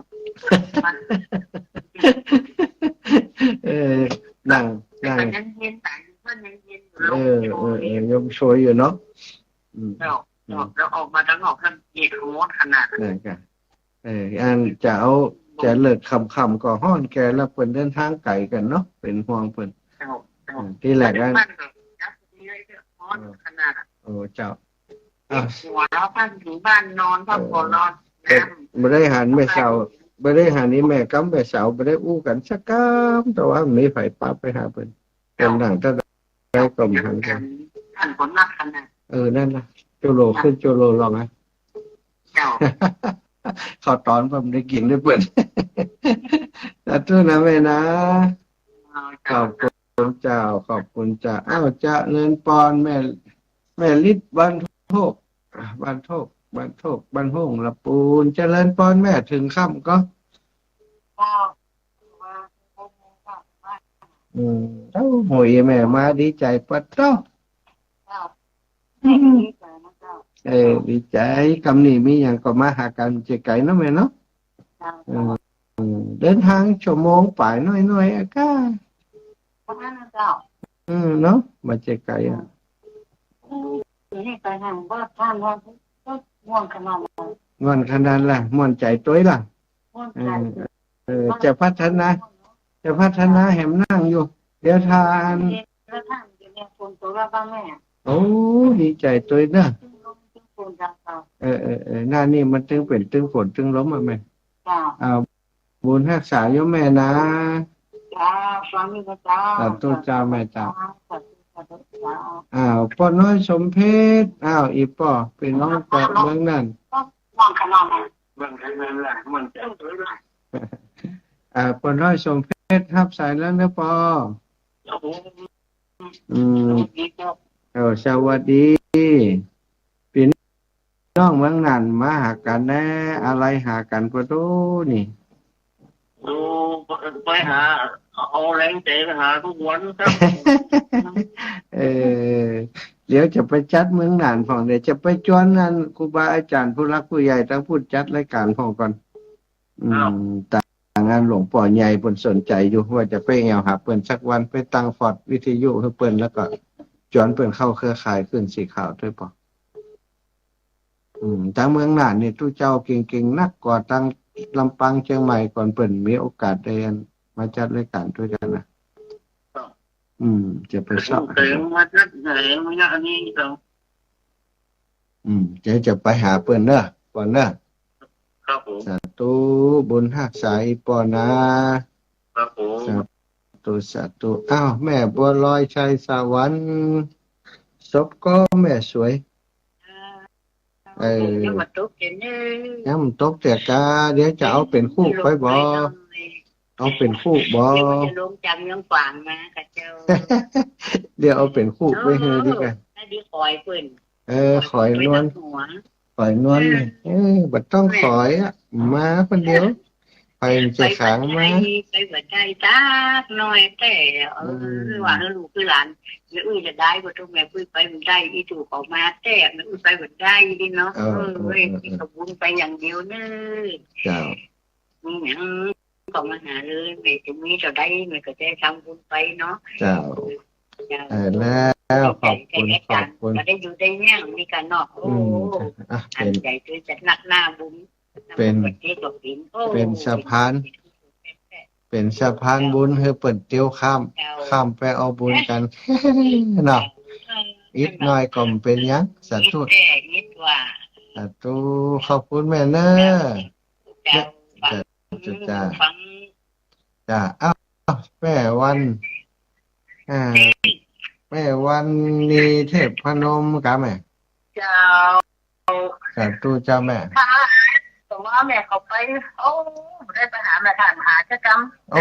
เออ นั่ง แต่ นั่ง ก็ยังเย็น แต่มันยังเย็น มโชยอยู่เนาะ อืม เจ้า อืม เจ้า แล้วออกมาตังนอกมันเย็นฮ้อนขนาด นั่นกะ เออ อันจะเอา จะเลิกค่ำๆ ก็ฮ้อนแก่แล้ว เปิ้นเดินตางไก๋กั๋นเนาะ เป๋นห่วงเปิ้น เจ้า เจ้า อืม ตี้แรกนั้น บ้านก็ยับเยียดฮ้อนขนาด โอ้ เจ้า อ่ะ หัวเราะ บ้านอยู่บ้านนอน พักผ่อนนอน เออ บ่ได้หันแม่สาว บ่ได้หันอีแม่กับแม่สาว บ่ได้อู้กั๋นสักกำ แต่ว่ามีใผปาไปหาเปิ้น เปิ้นนั่งตะใดก็บ่หันกั๋น หันคนนักขนาด เออ นั่นนะ โจโลขึ้นโจโลลงนะ เจ้า ข้าวต๋อนผมได้กิ๋นด้วยเปิ้น สาธุนะแม่นะ เจ้า ขอบคุณเจ้า ขอบคุณเจ้า อ้าว เจริญปอน แม่ แม่ฤทธิ์ บ้านโทก บ้านโทก บ้านโทก บ้านโฮ่งละปูน เจริญปอนแม่ เถิงค่ำก่อ อืม โอ้โห แม่มาดีใจ๋ปัดเต้า เออ ดีใจ๋ กำนี้มีหยังก็มาหากั๋น บ่ใจ้ไก๋เนาะแม่เนาะ เออ เดินตางชั่วโมงป๋ายน้อยๆ อะก้า ประมาณนั้นเจ้า อืม เนาะ บ่ใจ้ไก๋อะ อืม นี่ไปทางบ้านท่านว่า ก็ง่วนขนาดนั้น ง่วนขนาดละ ม่วนใจ๋ตวยละ ม่วนใจ๋ เออ เออ จะพัฒนา จะพัฒนาแหมนั่งอยู่ เดี๋ยวถ้าอัน แล้วท่านจะมีคนตัวละบ้างแม่ โอ้ ดีใจ๋ตวยเนาะ ตึงลมตึงฝนเจ้า เออ เออ เออ หน้านี่มันตึงเป๋นตึงฝนตึงลมอะแม่ เจ้า อ่า บุญฮักษาโยมแม่นะ เจ้า สาธุเจ้า สาธุเจ้าแม่เจ้า สาธุ สาธุเจ้า อ้าว ป้อน้อยสมเพชร อ้าว อี่ป้อ ปี้น้องจากเมืองน่าน น้องขนาดนั้น เมืองไทยนั่นแหละ มันเจ้าเลย อ่า ป้อน้อยสมเพชร ฮับสายแล้วเนาะป้อ ครับผม อืม สวัสดีครับ เออ สวัสดี ปี้น้องเมืองน่านมาหากั๋นแน่ อะไลหากั๋นปะโตนี่ โอ้ ไป ไปหา เอาแฮงใจ๋ไปหากู้วันครับ เออ เดี๋ยวจะไปจัดเมืองน่านพ่อง เดี๋ยวจะไปจวนอันครูบาอาจ๋ารย์ผู้หลักผู้ใหญ่ตังปู๊นจัดรายก๋านพ่องก่อน อืม ครับ ตางอันหลวงป้อใหญ่เปิ้นสนใจ๋อยู่ ว่าจะไปแอ่วหาเปิ้นสักวัน ไปตั้งฟอร์ตวิทยุหื้อเปิ้น แล้วก็จวนเปิ้นเข้าเครือข่ายคลื่นสีขาวตวยป้อ อืม ตางเมืองน่านนี่ตุ๊เจ้าเก่งๆ นัก กว่าตางลำปางเจียงใหม่ ก่อนเปิ้นมีโอกาสได้อันมาจัดรายก๋านตวยกั๋นนะ ครับ อืม จะไปเซาะ เสียงมาจากไหน ระยะนี้เจ้า อืม จะ จะไปหาเปิ้นเนาะ ก่อนเนาะ ครับผม สาธุ บุญฮักษาอี่ป้อนะ ครับผม สาธุ สาธุ อ้าว แม่บัวลอยชัยสวรรค์ สบก่อแม่สวย เออ ยังบ่ตกเตียเน้อ ยังบ่ตกเตียก้า เดี๋ยวจะเอาเป๋นฮูปไปบ่ เอาเป๋นฮูปบ่ เดี๋ยวจะลงจากเมืองฝางมาค่ะเจ้า เดี๋ยวเอาเป๋นฮูปไปหื้อดีกว่า เออ น่าดีขอยเปิ้น เออ ขอยนวล ขอยนวล เออ เออ บ่ต้องขอยอะ มาคนเดียว ไปมันจะขังมา ไปบ่ได้ ไปบ่ได้สักหน้อยแต่ เออ อืม ว่าหื้อลูกหื้อหลาน แม่อุ้ยจะได้บ่ ตุ๊กแม่อุ้ยไปบ่ได้ อี่ตู่เขามาแต่ แม่อุ้ยไปบ่ได้นี่เนาะ เออ เออ เออ เออ เออ มีแต่บุญไปอย่างเดียวเน้อ เจ้า มีหยังก็มาหาเลย แม่จะมีเต้าใด แม่ก็จะทำบุญไปเนาะ เจ้า เจ้า เออ แล้วขอบคุณ ขอบคุณ ก็ได้อยู่ได้เยียะนี่กั๋นเนาะ โอ้ อืม อ่ะ อันใหญ่คือจะนักหน้าบุญ เป๋น เป๋นสะพาน เป๋นสะพานบุญหื้อเปิ้นเตียวข้าม ข้ามไปเอาบุญกั๋น เนาะ อิดหน้อยก็บ่เป๋นหยัง สาธุ สาธุ ขอบคุณแม่เน้อ เจ้า จ้า จ้า อ้าว แม่วัน อ่า แม่วันนีเทพนมกาแม่ เจ้า สาธุเจ้าแม่ ค่ะ แต่ว่าแม่เขาไป โอ้ ได้ไปหาแม่ท่านหาเจ้ากรรม โอ้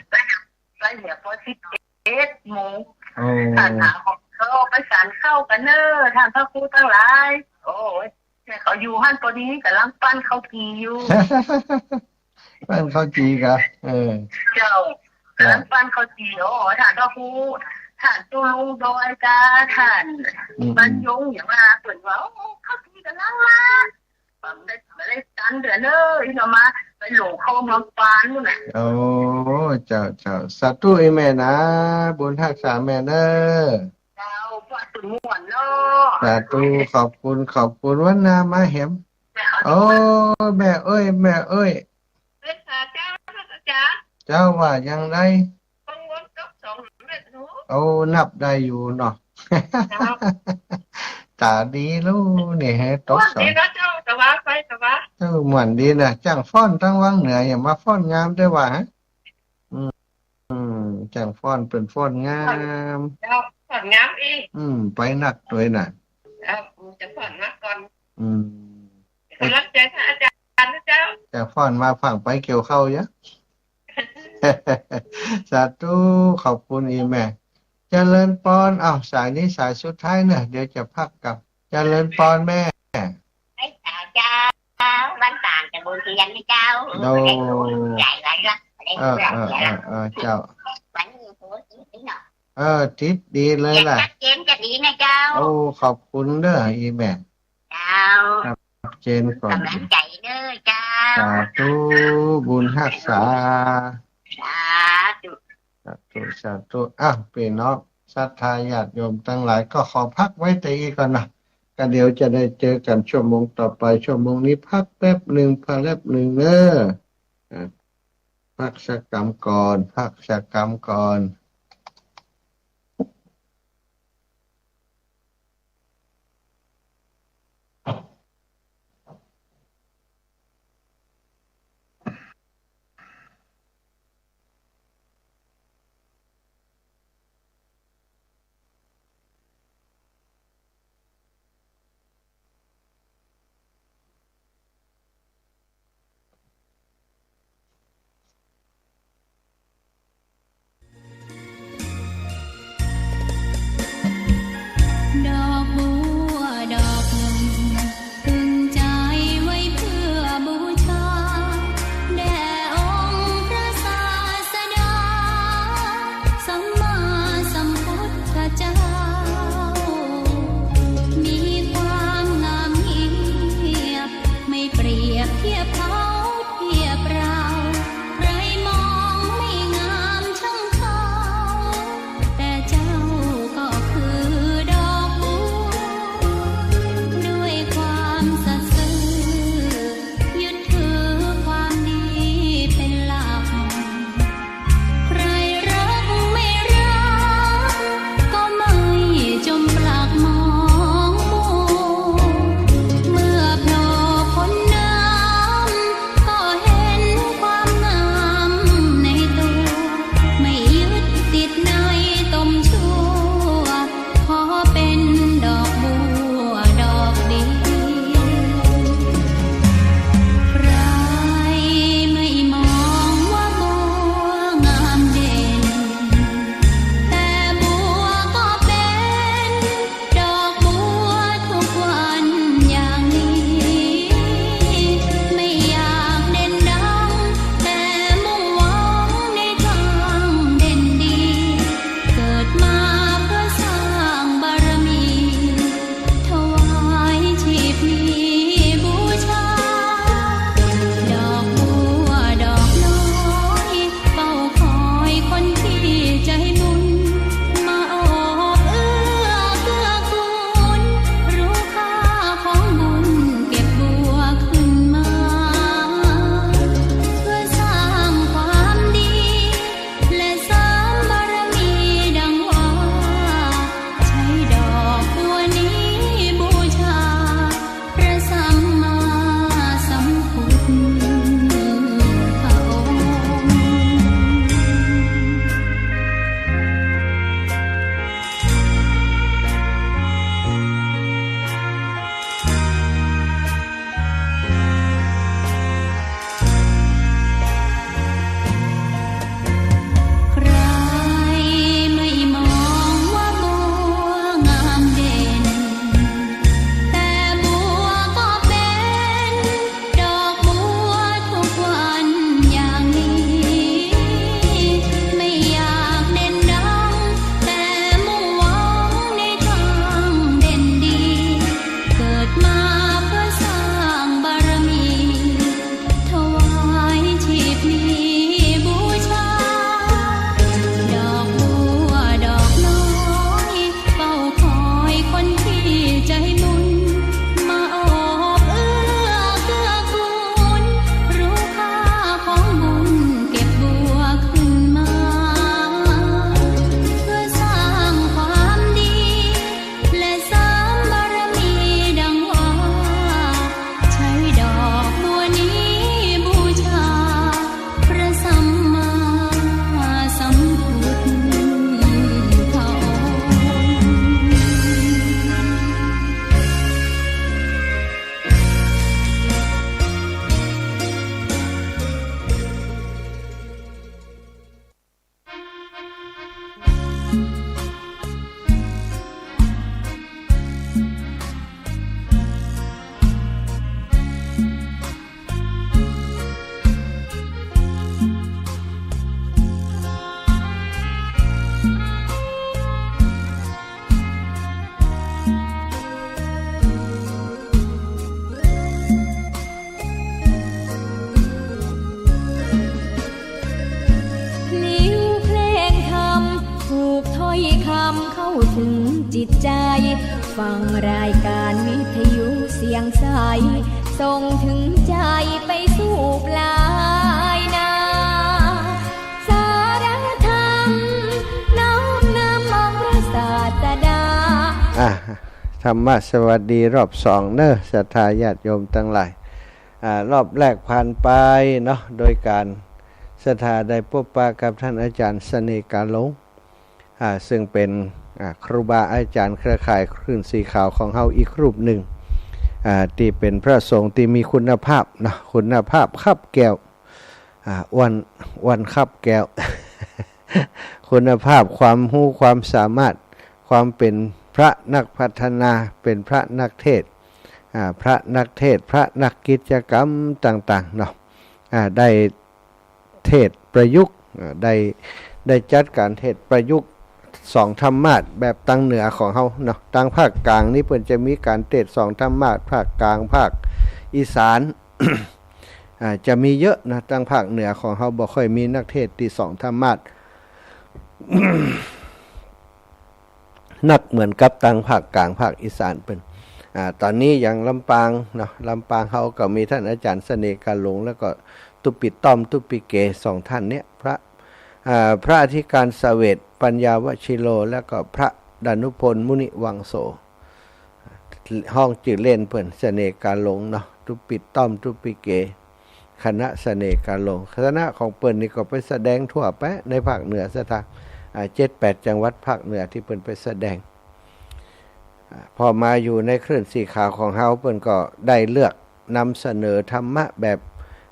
แต่เขาไป ไปเนี่ยพอสิบเอ็ดโมง โอ้ ท่านหาเขาไปฉันข้าวกั๋นเน้อ ท่านพระครูตังหลาย โอ้ย แม่เขาอยู่หั้นปอดี ก่ำลังปั้นข้าวจี่อยู่ ปั้นข้าวจี่กะ เออ เจ้า จ้ะ ก่ำลังปั้นข้าวจี่ โอ้ ท่านพระครู ท่านตุ๊ลุงดอยกา ท่าน อืม บรรยงอย่างว่า เปิ้นว่า โอ้ ข้าวจี่ก่ำลังมา บ่ได้ บ่ได้ตันเตื้อเน้อ อี่หนอมา ไปหลงเข้าเมืองปานนู่นน่ะ โอ้ เจ้า เจ้า สาธุอี่แม่นะ บุญฮักษาแม่เน้อ เจ้า ว่าสุนม่วนเนาะ สาธุ ขอบคุณ ขอบคุณ วันหน้ามาแหม โอ้ แม่เอ้ย แม่เอ้ย เจ้า เจ้าว่าอย่างไร กังวลตกสองเม็ดหนู โอ้ นับได้อยู่เนาะ เจ้า ต๋าดีลูกนี่ หื้อตกสอง ดีนะเจ้า ตะวาไปตะวา เออ ม่วนดีนะ จ้างฟ้อนตังวังเหนือ อย่ามาฟ้อนงามได้ว่า ฮะ อืม อืม จ้างฟ้อนเปิ้นฟ้อนงาม เจ้า ฟ้อนงามอีก อืม ไปนักตวยน่ะ เจ้า จะฟ้อนมาก่อน อืม เป็นกำลังใจ๋พระอาจ๋ารย์นะเจ้า จ้างฟ้อนมาฟั่งไปเกี่ยวข้าวเยียะ สาธุ ขอบคุณอีแม่ เจริญปอน อ้าว สายนี้สายสุดท้ายเนอะ เดี๋ยวจะพักกลับ เจริญปอนแม่ เจ้า วันต่างจากบนเตียงนะเจ้า โดย ใหญ่หลายละ เออ เออ เออ เออ เจ้า วันนี้โห ติดนี่เนาะ เออ ติดดีเลยล่ะ ชัดเจนจะดีนะเจ้า โอ้ ขอบคุณเด้ออีแม่ เจ้า ชัดเจนก่อน กำลังใจ๋เด้อเจ้า สาธุ บุญฮักษา สาธุ สาธุ สาธุ อ้าว ปี้น้องศรัทธาญาติโยมตังหลายก็ขอพักไว้แต่อี้ก่อนนะ ก็เดี๋ยวจะได้เจอกันชั่วโมงต่อไป ชั่วโมงนี้พักแป๊บหนึ่ง พักแป๊บหนึ่งเนอะ อ่ะ พักสักกำก่อน พักสักกำก่อน ฟังรายการวิทยุเสียงใส ส่งถึงใจไปสู่ปลายนา สารธรรม น้อมนำองค์พระศาสดา อ่ะ ธรรมะสวัสดีรอบสองเนอะ ศรัทธาญาติโยมตังหลาย อ่า รอบแรกผ่านไปเนาะ โดยก๋านศรัทธาได้ปะปะกับท่านอาจารย์เสน่ห์กาหลง อ่า ซึ่งเป๋น อ่า ครูบาอาจ๋ารย์เครือข่ายคลื่นสีขาวของเฮาอีกรูปนึ่ง อ่า ตี้เป๋นพระสงฆ์ตี้มีคุณภาพเนาะ คุณภาพคับแก้ว อ่า อ้วน อ้วนคับแก้ว คุณภาพความฮู้ความสามารถ ความเป๋นพระนักพัฒนา เป๋นพระนักเทศน์ อ่า พระนักเทศน์ พระนักกิจกรรมต่างๆ เนาะ อ่า ได้เทศน์ประยุกต์ อ่า ได้ ได้จัดก๋านเทศน์ประยุกต์สองธรรมาสน์แบบตางเหนือของเฮาเนาะ ตางภาคกลางนี่เปิ้นจะมีก๋านเทศน์สองธรรมาสน์ ภาคกลาง ภาคอีสาน อ่า จะมีเยอะนะ ตางภาคเหนือของเฮาบ่ค่อยมีนักเทศน์ตี้สองธรรมาสน์ นักเหมือนกับตางภาคกลาง ภาคอีสานเปิ้น อ่า ต๋อนนี้อย่างลำปางเนาะ ลำปางเฮาก็มีท่านอาจ๋ารย์เสน่ห์กาหลง แล้วก็ตุ๊ปิดต้อม ตุ๊ปิเก สองท่านเนี่ย พระ อ่า พระอธิการเสวต ปัญญาวชิโร แล้วก็พระดานุพล มุนิวังโส ฮ้องจื้อเล่นเปิ้นเสน่ห์กาหลงเนาะ ตุ๊ปิดต้อม ตุ๊ปิเก คณะเสน่ห์กาหลง คณะของเปิ้นนี่ก็ไปแสดงทั่วไปในภาคเหนือศรัทธา อ่า เจ็ดแปดจังหวัดภาคเหนือตี้เปิ้นไปแสดง อ่า พอมาอยู่ในคลื่นสีขาวของเฮา เปิ้นก็ได้เลือกนำเสนอธรรมะแบบ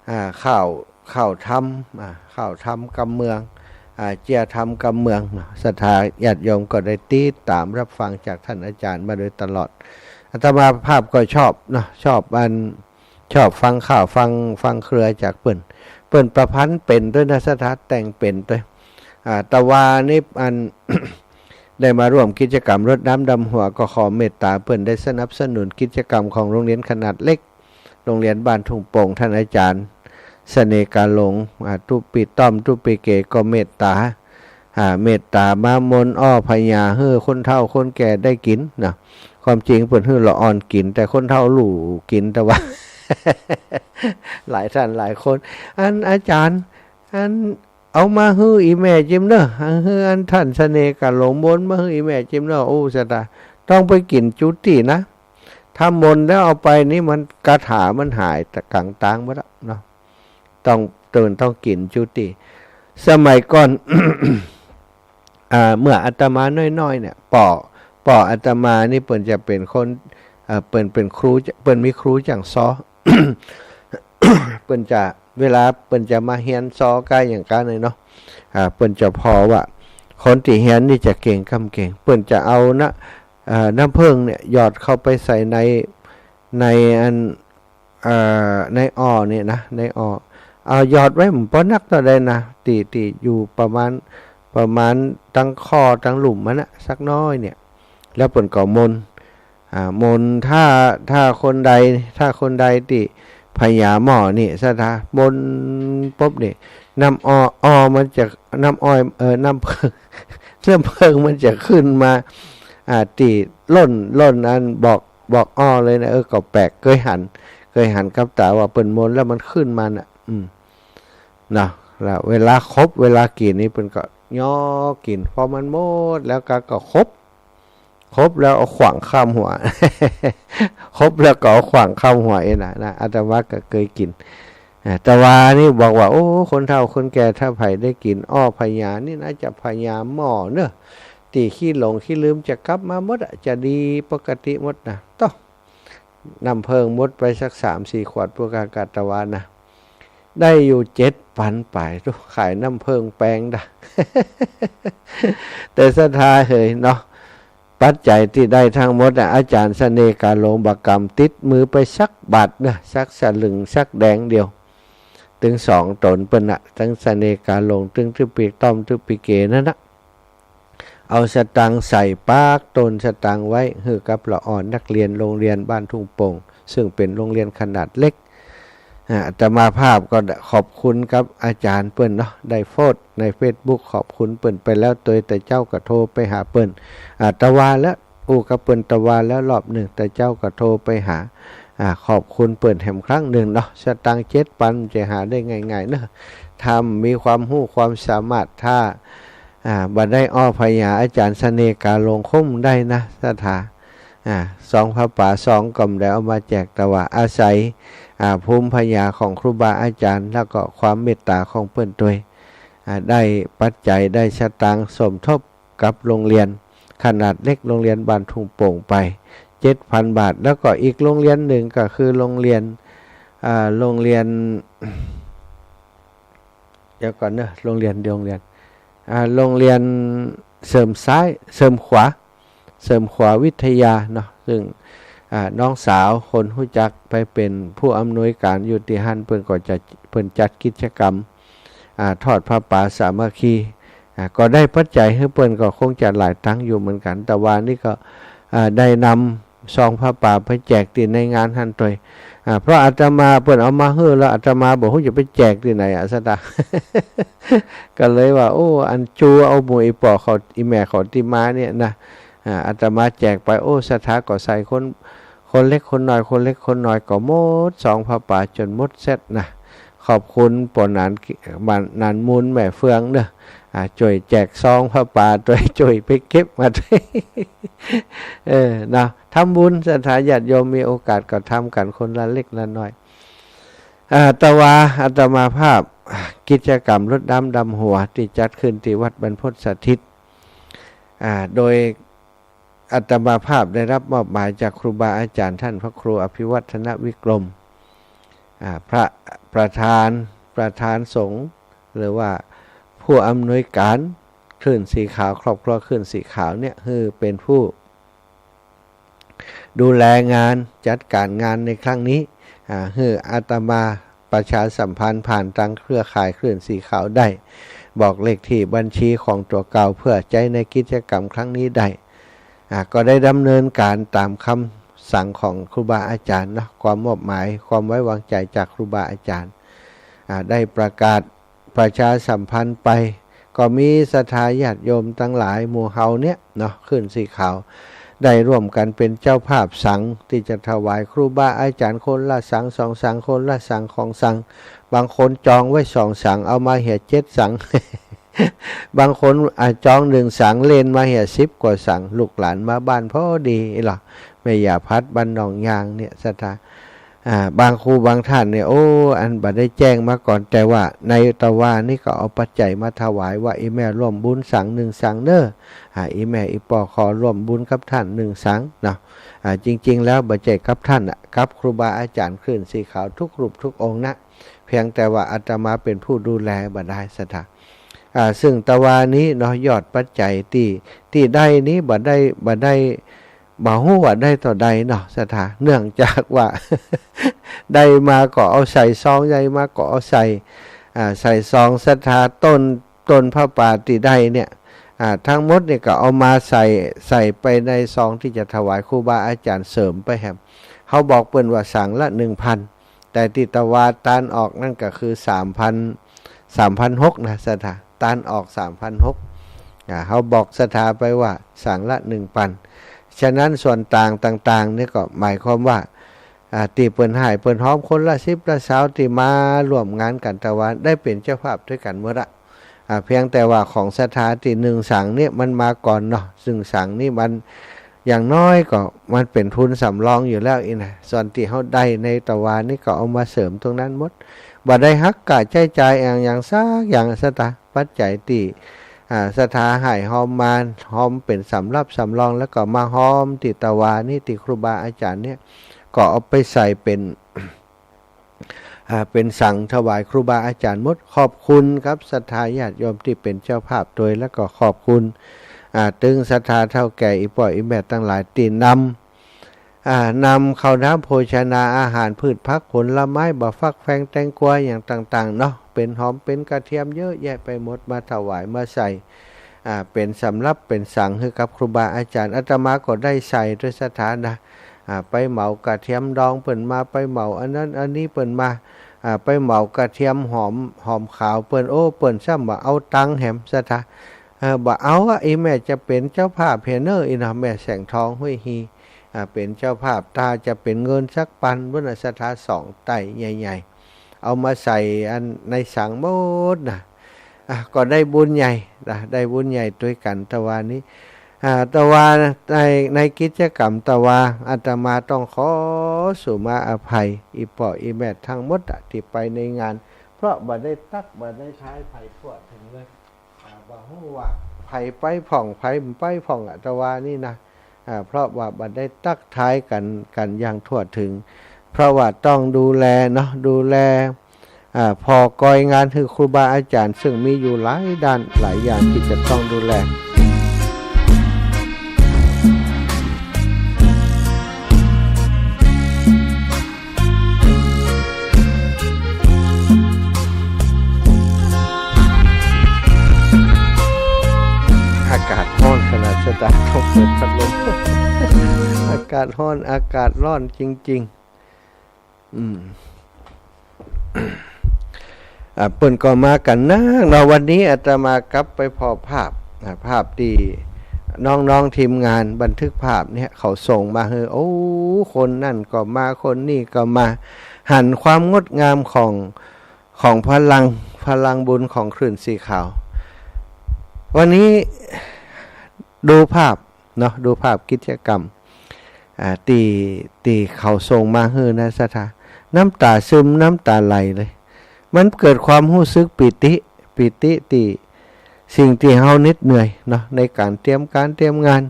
อ่า ข่าว ข่าวธรรม อ่า ข่าวธรรมกำเมือง อ่า เจียธรรมกำเมืองเนาะ ศรัทธาญาติโยมก็ได้ติดต๋ามรับฟังจากท่านอาจ๋ารย์มาโดยตลอด อาตมาภาพก็ชอบเนาะ ชอบอัน ชอบฟังข่าว ฟัง ฟังเครือจากเปิ้น เปิ้นประพันธ์เป๋นตวยนะ ศรัทธา แต่งเป๋นตวย อ่า ตะวานี่อัน ได้มาร่วมกิจกรรมรดน้ำดำหัว ก็ขอเมตต๋าเปิ้นได้สนับสนุนกิจกรรมของโรงเรียนขนาดเล็ก โรงเรียนบ้านทุ่งโป่ง ท่านอาจ๋ารย์เสน่ห์กาหลง อ่า ตุ๊ปิดต้อม ตุ๊ปิเก ก็เมตต๋า อ่า เมตต๋ามามนต์อ้อพญาหื้อคนเฒ่าคนแก่ได้กิ๋นเนาะ ความจริงเปิ้นหื้อละอ่อนกิ๋น แต่คนเฒ่าหลู่กิ๋น แต่ว่า หลายท่านหลายคน อันอาจ๋ารย์ อันเอามาหื้ออี่แม่จิมเน่อ หื้ออันท่านเสน่ห์กาหลงมนต์มาหื้ออี่แม่จิมเน่อ โอ้ ศรัทธา ต้องไปกิ๋นจุตินะ ถ้ามนต์แล้วเอาไปนี่มันคาถามันหายตะกั๋งตางหมดแล้วเนาะ ต้อง เปิ้นต้องกิ๋นจุติ สมัยก่อน อ่า เมื่ออาตมาน้อยๆ เนี่ย ป้อ ป้ออาตมานี่เปิ้นจะเป๋นคน เอ่อ เปิ้นเป๋นครู เปิ้นมีครูจ้างซ้อ เปิ้นจะ เวลาเปิ้นจะมาเฮียนซ้อก้าอย่างก้าเลยเนาะ อ่า เปิ้นจะผ่อว่า คนตี้เฮียนนี่จะเก่งกำเก่ง เปิ้นจะเอานะ เอ่อ น้ำเผิ้งเนี่ยหยอดเข้าไปใส่ใน ในอัน เอ่อ ในอ่อเนี่ยนะ ในอ่อ เอาหยอดไว้ บ่ปอนักเต้าใดนะ ตี้ ตี้อยู่ประมาณ ประมาณตังข้อตังลุ่มมันนะ สักน้อยเนี่ย แล้วเปิ้นก็มนต์ อ่า มนต์ ถ้า ถ้าคนใด ถ้าคนใดตี้พญาหม้อนี่ ศรัทธา มนต์ปุ๊บนี่ น้ำอ่อ อ่อมันจะ น้ำอ้อย เอ่อ น้ำเผิ้ง น้ำเผิ้งมันจะขึ้นมา อ่า ตี้ล้น ล้นอันบอก บอกอ่อเลยนะ เออ ก็แปลก เกยหัน เกยหันกับต๋าว่าเปิ้นมนต์แล้วมันขึ้นมาน่ะ อืม เนาะ แล้วเวลาครบ เวลากิ๋นนี่เปิ้นก็ย่อกิ๋น พอมันหมดแล้วก็ ก็ครบ ครบแล้วเอาขว้างข้ามหัว ครบแล้วก็เอาขว้างข้ามหัวเองนะ นะ อาตมาก็เกยกิ๋น อ่า แต่ว่านี่บอกว่า โอ้ คนเฒ่าคนแก่ถ้าใผได้กิ๋นอ้อพญานี่นะ จะพญาหม้อเน่อ ตี้ขี้หลงขี้ลืมจะกลับมาหมดอะ จะดีปกติหมดนะ โต๊ะ น้ำเผิ้งหมดไปสักสามสี่ขวด พวกอากาศตะวันนะ ได้อยู่เจ็ดปันป๋าย ตุ๊ ขายน้ำเผิ้งแปงดะ แต่ศรัทธาเหยเนาะ ปัจจัยตี้ได้ทั้งหมดน่ะ อาจ๋ารย์เสน่ห์กาหลงบ่กำติดมือไปสักบาทเน่อ สักสลึงสักแดงเดียว ตึงสองต๋นเปิ้นน่ะ ตึงเสน่ห์กาหลง ตึงตุ๊ปิดต้อมตุ๊ปิเกนั่นน่ะ เอาสตางค์ใส่ปาก ต้นสตางค์ไว้ หื้อกับละอ่อนนักเรียนโรงเรียนบ้านทุ่งโป่ง ซึ่งเป๋นโรงเรียนขนาดเล็ก อ่า อาตมาภาพก็ขอบคุณกับอาจ๋ารย์เปิ้นเนาะ ได้โพสต์ในเฟซบุ๊กขอบคุณเปิ้นไปแล้ว ตวยแต่เจ๊าก็โทรไปหาเปิ้น อ่า แต่ว่าแล้ว อู้กับเปิ้นตะวาแล้วรอบนึ่ง ตะเจ๊าก็โทรไปหา อ่า ขอบคุณเปิ้นแหมครั้งนึ่งเนาะ สตางค์เจ็ดปันจะหาได้ง่ายๆ เนาะ ถ้ามีความฮู้ความสามารถ ถ้า อ่า บ่ได้อ้อพญาอาจ๋ารย์เสน่ห์กาหลงคงได้นะ ศรัทธา อ่า ซองผ้าป๋าซองก็บ่ได้เอามาแจก แต่ว่าอาศัย อ่า ภูมิปัญญาของครูบาอาจ๋ารย์ แล้วก็ความเมตต๋าของเปิ้นตวย อ่า ได้ปัจจัย ได้สตางค์สมทบกับโรงเรียนขนาดเล็ก โรงเรียนบ้านทุ่งโป่งไป เจ็ดปันบาท แล้วก็อีกโรงเรียนนึ่งก็คือโรงเรียน อ่า โรงเรียน เดี๋ยวก่อนเนาะ โรงเรียน โรงเรียน อ่า โรงเรียนเสริมซ้าย เสริมขวา เสริมขวาวิทยาเนาะ ซึ่ง อ่า น้องสาวคนฮู้จักไปเป๋นผู้อำนวยก๋านอยู่ตี้หั้น เปิ้นก็จะ เปิ้นจัดกิจกรรม อ่า ทอดผ้าป๋าสามัคคี อ่า ก็ได้ปัจจัยหื้อเปิ้นก็คงจะหลายตังค์อยู่เหมือนกั๋น แต่ว่านี่ก็ อ่า ได้นำซองผ้าป๋าไปแจกตี้ในงานหั้นตวย อ่า เพราะอาตมาเปิ้นเอามาหื้อแล้ว อาตมาบ่ฮู้จะไปแจกตี้ไหนอะ ศรัทธา ก็เลยว่า โอ้ อันจูเอาหมู่อี่ป้อเขา อี่แม่เขาตี้มาเนี่ยนะ อ่า อาตมาแจกไป โอ้ ศรัทธาก็ใส่คน คนเล็กคนน้อย คนเล็กคนน้อยก็หมดซองผ้าป๋าจ๋นหมดเซตนะ ขอบคุณป้อหนาน หนานมูลแม่เฟืองเนาะ อ่า จ้วยแจกซองผ้าป๋าตวย จ้วยไปเก็บมาตวย เออ เนาะ ทำบุญ ศรัทธาญาติโยมมีโอกาสก็ทำกั๋นคนละเล็กละน้อย อ่า แต่ว่าอาตมาภาพ กิจกรรมรดน้ำดำหัวตี้จัดขึ้นตี้วัดบรรพตสถิต อ่า โดย อาตมาภาพได้รับมอบหมายจากครูบาอาจ๋ารย์ท่านพระครูอภิวัฒนวิกรม อ่า พระประธาน ประธานสงฆ์ หรือว่าผู้อำนวยการคลื่นสีขาว ครอบครัวคลื่นสีขาวเนี่ย หื้อเป๋นผู้ดูแลงาน จัดก๋านงานในครั้งนี้ อ่า หื้ออาตมาประชาสัมพันธ์ผ่านตางเครือข่ายคลื่นสีขาวได้ บอกเลขที่บัญชีของตั๋วเก่าเพื่อใจ๊ในกิจกรรมครั้งนี้ได้ อ่า ก็ได้ดำเนินก๋านต๋ามกำสั่งของครูบาอาจ๋ารย์เนาะ ความมอบหมาย ความไว้วางใจ๋จากครูบาอาจ๋ารย์ อ่า ได้ประกาศประชาสัมพันธ์ไป ก็มีศรัทธาญาติโยมตังหลายหมู่เฮาเนี่ยเนาะ คลื่นสีขาว ได้ร่วมกั๋นเป๋นเจ้าภาพสังฆ์ตี้จะถวายครูบาอาจ๋ารย์คนละสังสองสัง คนละสังสองสัง บางคนจองไว้สองสัง เอามาเหียเจ็ดสัง บางคน อ่า จองนึ่งสัง เล่นมาเหียสิบกว่าสัง ลูกหลานมาบ้านพอดีลอ แม่ย่าพัดบ้านหนองยางเนี่ย ศรัทธา อ่า บางครูบางท่านเนี่ย โอ้ อันบ่ได้แจ้งมาก่อน แต่ว่าในตะวานี่ก็เอาปัจจัยมาถวายว่า อี่แม่ร่วมบุญสังนึ่งสังเน่อ อ่า อี่แม่อี่ป้อขอร่วมบุญกับท่านนึ่งสังเนาะ อ่า จริงๆ แล้วบ่ใจ้กับท่านน่ะ กับครูบาอาจ๋ารย์คลื่นสีขาวทุกรูปทุกองค์นะ เพียงแต่ว่าอาตมาเป๋นผู้ดูแลบ่ได้ ศรัทธา อ่า ซึ่งตะวานี้เนาะ ยอดปัจจัยตี้ ตี้ได้นี้บ่ได้ บ่ได้ บ่ฮู้ว่าได้เต้าใดเนาะ ศรัทธา เนื่องจากว่า ได้มาก็เอาใส่ซอง ได้มาก็เอาใส่ อ่า ใส่ซอง ศรัทธา ต้น ต้นผ้าป๋าตี้ได้เนี่ย อ่า ทั้งหมดเนี่ยก็เอามาใส่ ใส่ไปในซองตี้จะถวายครูบาอาจ๋ารย์เสริมไปแหม เฮาบอกเปิ้นว่าสังละนึ่งปัน แต่ตี้ตะวาตานออกนั่นก็คือสามปัน สามปันหกนะ ศรัทธา ตานออกสามปันหก อ่า เฮาบอกศรัทธาไปว่าสังละนึ่งปัน ฉะนั้นส่วนต่างต่างๆ เนี่ยก็หมายความว่า อ่า ตี้เปิ้นฮ้ายเปิ้นหอมคนละสิบละซาว ตี้มาร่วมงานกั๋นตะวา ได้เป๋นเจ้าภาพตวยกั๋นหมดละ อ่า เพียงแต่ว่าของศรัทธาตี้นึ่งสังเนี่ยมันมาก่อนเนาะ ซึ่งสังนี่มัน อย่างน้อยก็มันเป๋นทุนสำรองอยู่แล้วอี้นะ ส่วนตี้เฮาได้ในตะวานี่ก็เอามาเสริมตรงนั้นหมด บ่ได้หักค่าใจ๊จ่ายอะหยังสักอย่าง ศรัทธา ปัจจัยตี้ อ่า ศรัทธาฮ้ายหอมมา หอมเป๋นสำรับสำรอง แล้วก็มาหอมตี้ตะวานี่ ตี้ครูบาอาจ๋ารย์เนี่ย ก็เอาไปใส่เป๋น อ่า เป๋นสังถวายครูบาอาจ๋ารย์หมด ขอบคุณกับศรัทธาญาติโยมตี้เป๋นเจ้าภาพตวย แล้วก็ขอบคุณ อ่า ตึงศรัทธาเฒ่าแก่อี่ป้ออี่แม่ตังหลายตี้นำ อ่า นำข้าวน้ำโภชนาอาหาร พืชผักผลไม้ บ่าฟักแฟงแตงกวาอย่างต่างๆ เนาะ เป๋นหอมเป๋นกระเทียมเยอะแยะไปหมด มาถวายมาใส่ อ่า เป๋นสำรับเป๋นสังหื้อกับครูบาอาจ๋ารย์ อาตมาก็ได้ใส่ตวยศรัทธานะ อ่า ไปเหมากระเทียมดองเปิ้นมา ไปเหมาอันนั้นอันนี้เปิ้นมา อ่า ไปเหมากระเทียมหอม หอมขาวเปิ้น โอ้ เปิ้นซ้ำบ่เอาตังค์แหมศรัทธา อ บ่เอาอะ อีแม่จะเป๋นเจ้าภาพเหียเน่อ อีเนาะ แม่แสงทอง ห้วยฮี อ่า เป๋นเจ้าภาพ ตาจะเป๋นเงินสักปัน บุญศรัทธาสองไต่ใหญ่ๆ เอามาใส่อันในสังหมดนะ อ่ะ ก็ได้บุญใหญ่นะ ได้บุญใหญ่ตวยกั๋น ตะวานี้ อ่า ตะวาใน ในกิจกรรมตะวา อาตมาต้องขอสุมาอภัย อี่ป้ออี่แม่ตังหมดอะ ตี้ไปในงาน เพราะบ่ได้ตั๊ก บ่ได้ทายใผทั่วเถิงเลย อ่า บ่ฮู้ว่าใผไปพ่อง ใผบ่ไปพ่องอะ ตะวานี้นะ อ่า เพราะว่าบ่ได้ตั๊กทายกั๋น กั๋นอย่างทั่วเถิง เพราะว่าต้องดูแลเนาะ ดูแล อ่า ผ่อกอยงานหื้อครูบาอาจ๋ารย์ ซึ่งมีอยู่หลายด้านหลายอย่างตี้จะต้องดูแล อากาศฮ้อนขนาด สตาร์ทต้องเปิดพัดลม อากาศฮ้อน อากาศร้อนจริงๆ อืม อ่า เปิ้นก็มากั๋นนักเนาะ วันนี้อาตมากลับไปผ่อภาพ อ่า ภาพตี้น้องๆ ทีมงานบันทึกภาพเนี่ย เขาส่งมาหื้อ โอ้ คนนั่นก็มา คนนี่ก็มา หันความงดงามของ ของพลัง พลังบุญของคลื่นสีขาว วันนี้ดูภาพเนาะ ดูภาพกิจกรรม อ่า ตี้ ตี้เขาส่งมาหื้อนะศรัทธา น้ำต๋าซึม น้ำต๋าไหลเลย มันเกิดความฮู้สึกปีติ ปีติตี้สิ่งตี้เฮาเหน็ดเหนื่อยเนาะ ในก๋านเตรียมก๋านเตรียมงาน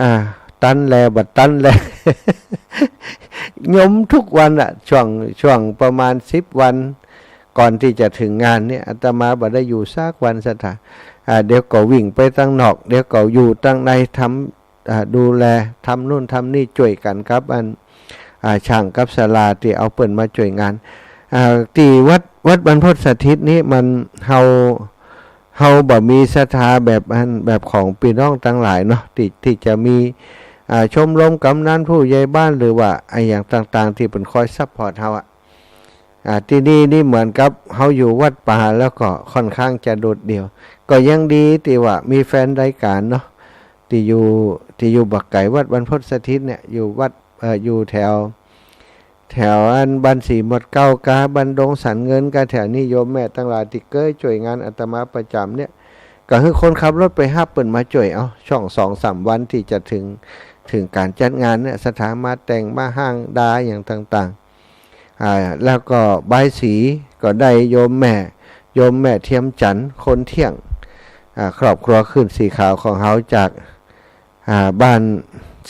อ่า ตันแล บ่ตันแล ยมทุกวันอะ ช่วง ช่วงประมาณสิบวัน ก่อนตี้จะเถิงงานเนี่ย อาตมาบ่ได้อยู่สักวันศรัทธา อ่า เดี๋ยวก็วิ่งไปตังนอก เดี๋ยวก็อยู่ตังใน ทำ อ่า ดูแล ทำนู่นทำนี่ จ้วยกั๋นกับอัน อ่า ช่างกับศาลาตี้เอาเปิ้นมาจ้วยงาน อ่า ตี้วัด วัดบรรพตสถิตนี้มัน เฮา เฮาบ่มีศรัทธาแบบอัน แบบของปี้น้องตังหลายเนาะ ตี้ ตี้จะมี อ่า ชมรมกำนันผู้ใหญ่บ้าน หรือว่าอะหยังต่างๆ ตี้เปิ้นคอยซัพพอร์ตเฮาอะ อ่า ตี้นี่นี่เหมือนกับเฮาอยู่วัดป่า แล้วก็ค่อนข้างจะโดดเดี่ยว ก็ยังดีตี้ว่ามีแฟนรายก๋านเนาะ ตี้อยู่ ตี้อยู่บ่ไก๋วัดบรรพตสถิตเนี่ย อยู่วัด เอ่อ อยู่แถว แถวอันบ้านสีหมดเก๊ากา บ้านดงสันเงินกา แถวนี้ โยมแม่ตังหลายตี้เกยจ้วยงานอาตมาประจ๋ำเนี่ย ก็หื้อคนขับรถไปฮับเปิ้นมาจ้วยเอา ช่วงสองสามวันตี้จะเถิง เถิงก๋านจัดงานเนี่ย ศรัทธามาแต่ง มาฮ้างดาหยังต่างๆ อ่า แล้วก็บายสีก็ได้โยมแม่ โยมแม่เทียมจันทร์ คนเที่ยง อ่า ครอบครัวคลื่นสีขาวของเฮาจาก อ่า บ้าน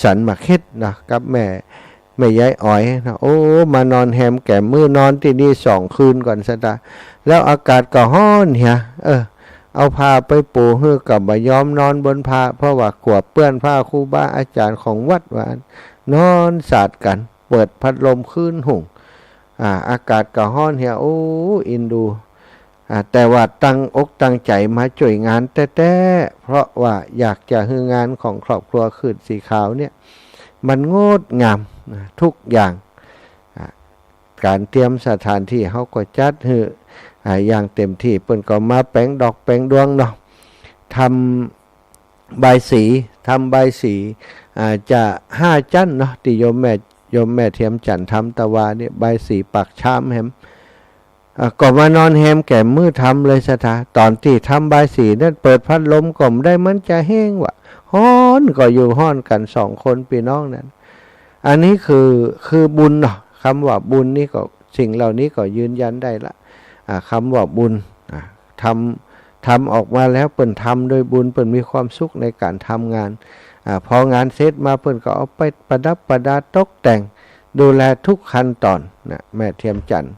สันหมากเห็ดเนาะ กับแม่ แม่ยายอ๋อยเนาะ โอ้ มานอนแฮมแก่มมื้อ นอนตี้นี่สองคืนก่อนศรัทธา แล้วอากาศก็ฮ้อนเหีย เออ เอาผ้าไปปูหื้อก็บ่ยอมนอนบนผ้า เพราะว่ากลัวเปื้อนผ้าครูบาอาจ๋ารย์ของวัดว่าอั้น นอนสาดกั๋น เปิดพัดลมคลื่นหุง อ่า อากาศก็ฮ้อนเหีย โอ้ อินดู อ่า แต่ว่าตั้งอกตั้งใจ๋มาจ้วยงานแต๊ๆ เพราะว่าอยากจะหื้องานของครอบครัวคลื่นสีขาวเนี่ย มันงดงาม อ่า ทุกอย่าง อ่า ก๋านเตรียมสถานตี้เฮาก็จัดหื้อ อ่า อย่างเต็มตี้ เปิ้นก็มาแป๋งดอกแป๋งดวงเนาะ ทำ บายสี ทำบายสี อ่า จะห้าจั๊นเนาะ ตี้โยมแม่ โยมแม่เทียมจันทร์ทำตะวาเนี่ย บายสีปากชามแหม อ่า ก็มานอนแฮมแก่มมื้อทำเลยศรัทธา ต๋อนตี้ทำบายสีนั้นเปิดพัดลมก็บ่ได้ มันจะแฮงวะ ฮ้อนก็อยู่ฮ้อนกั๋นสองคนปี้น้องนั้น อันนี้คือ คือบุญเนาะ กำว่าบุญนี่ก็ สิ่งเหล่านี้ก็ยืนยันได้ละ อ่า กำว่าบุญ อ่า ทำ ทำออกมาแล้วเปิ้นทำโดยบุญ เปิ้นมีความสุขในก๋านทำงาน อ่า พองานเสร็จมาเปิ้นก็เอาไปประดับประดาตกแต่ง ดูแลทุกขั้นตอนนะ แม่เทียมจันทร์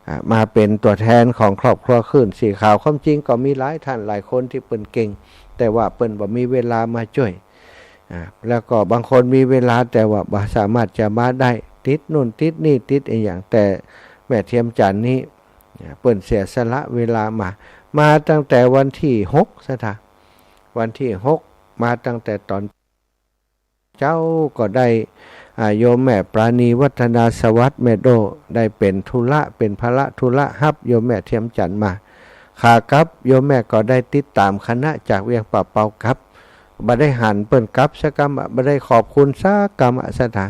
อ่า มาเป๋นตั๋วแทนของครอบครัวคลื่นสีขาว ความจริงก็มีหลายท่านหลายคนตี้เปิ้นเก่ง แต่ว่าเปิ้นบ่มีเวลามาจ้วย อ่า แล้วก็บางคนมีเวลาแต่ว่าบ่สามารถจะมาได้ ติดนู่นติดนี่ติดอะหยัง แต่แม่เทียมจันทร์นี้ อ่า เปิ้นเสียสละเวลามา มาตั้งแต่วันตี้หกศรัทธา วันตี้หก มาตั้งแต่ต๋อนเจ๊าก็ได้ อ่า โยมแม่ปราณีวัฒนาสวัสดิ์ แม่โด้ ได้เป๋นธุระ เป๋นภาระธุระฮับโยมแม่เทียมจันทร์มา ขากลับโยมแม่ก็ได้ติดต๋ามคณะจากเวียงป่าเปากับ บ่ได้หันเปิ้นกลับสักกำอะ บ่ได้ขอบคุณสักกำอะ ศรัทธา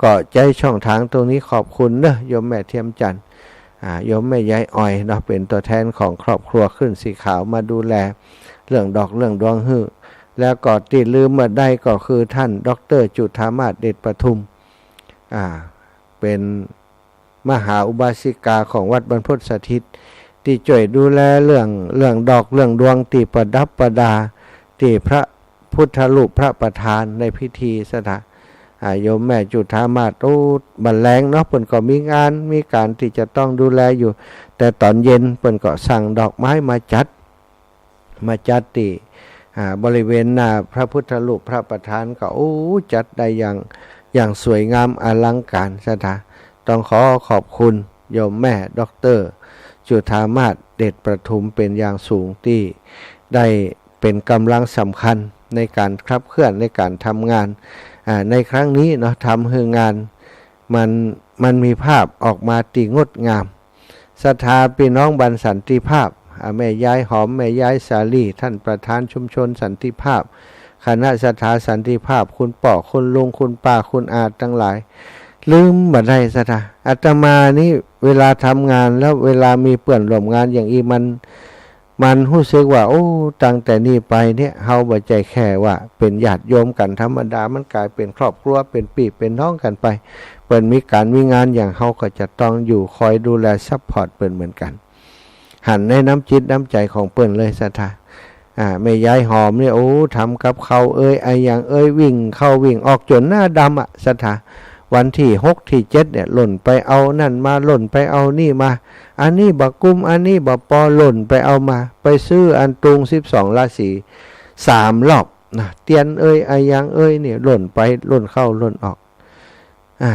ก็ใจ๊ช่องตางตรงนี้ขอบคุณเนาะ โยมแม่เทียมจันทร์ อ่า โยมแม่ยายอ่อยเนาะ เป๋นตั๋วแทนของครอบครัวขึ้นสีขาวมาดูแลเรื่องดอกเรื่องดวงหื้อ แล้วก็ตี้ลืมบ่ได้ก็คือต้านด็อกเตอร์จุฑามาศ เดชประทุม อ่า เป๋น มหาอุบาสิกาของวัดบรรพตสถิต ตี้จ้วยดูแลเรื่อง เรื่องดอกเรื่องดวงตี้ประดับประดา ตี้พระพุทธรูปพระประธานในพิธี ศรัทธา อ่า โยมแม่จุฑามาศ โอ้ บ่าแลงเนาะ เปิ้นก็มีงาน มีก๋านตี้จะต้องดูแลอยู่ แต่ต๋อนเย็นเปิ้นก็สั่งดอกไม้มาจัด มาจัดตี้ อ่า บริเวณหน้าพระพุทธรูปพระประธานก็ โอ้ จัดได้อย่าง อย่างสวยงามอลังก๋าน ศรัทธา ต้องขอขอบคุณโยมแม่ด็อกเตอร์จุฑามาศ เดชประทุม เป๋นอย่างสูง ตี้ได้เป๋นก๋ำลังสำคัญในก๋านขับเคลื่อนในก๋านทำงาน อ่า ในครั้งนี้เนาะ ทำหื้องานมัน มันมีภาพออกมาตี้งดงาม ศรัทธา ปี้น้องบ้านสันติภาพ อ่า แม่ยายหอม แม่ยายสาลี ต้านประธานชุมชนสันติภาพ คณะศรัทธาสันติภาพ คุณป้อ คุณลุง คุณป้า คุณอาตังหลาย ลืมบ่ได้ ศรัทธา อาตมานี่เวลาทำงานแล้วเวลามีเปื้อนร่วมงานอย่างอี้ มัน มันฮู้สึกว่า โอ้ ตั้งแต่นี้ไปเนี่ย เฮาบ่ใจ้แค่ว่าเป๋นญาติโยมกั๋นธรรมดา มันก๋ายเป๋นครอบครัว เป๋นปี้เป๋นน้องกั๋นไป เปิ้นมีก๋านมีงานอย่าง เฮาก็จะต้องอยู่คอยดูแลซัพพอร์ตเปิ้นเหมือนกั๋น หันในน้ำจิตน้ำใจ๋ของเปิ้นเลย ศรัทธา อ่า แม่ยายหอมเนี่ย โอ้ ทำกับข้าวเอย อะหยังเอย วิ่งเข้าวิ่งออกจ๋นหน้าดำอะ ศรัทธา วันตี้หกตี้เจ็ดเนี่ย หล่นไปเอานั่นมา หล่นไปเอานี่มา อันนี้บ่กุ้ม อันนี้บ่ปอ หล่นไปเอามา ไปซื้ออันตุงสิบสองราศีสามรอบนะ เตียนเอย อะหยังเอยเนี่ย หล่นไป หล่นเข้า หล่นออก อ่า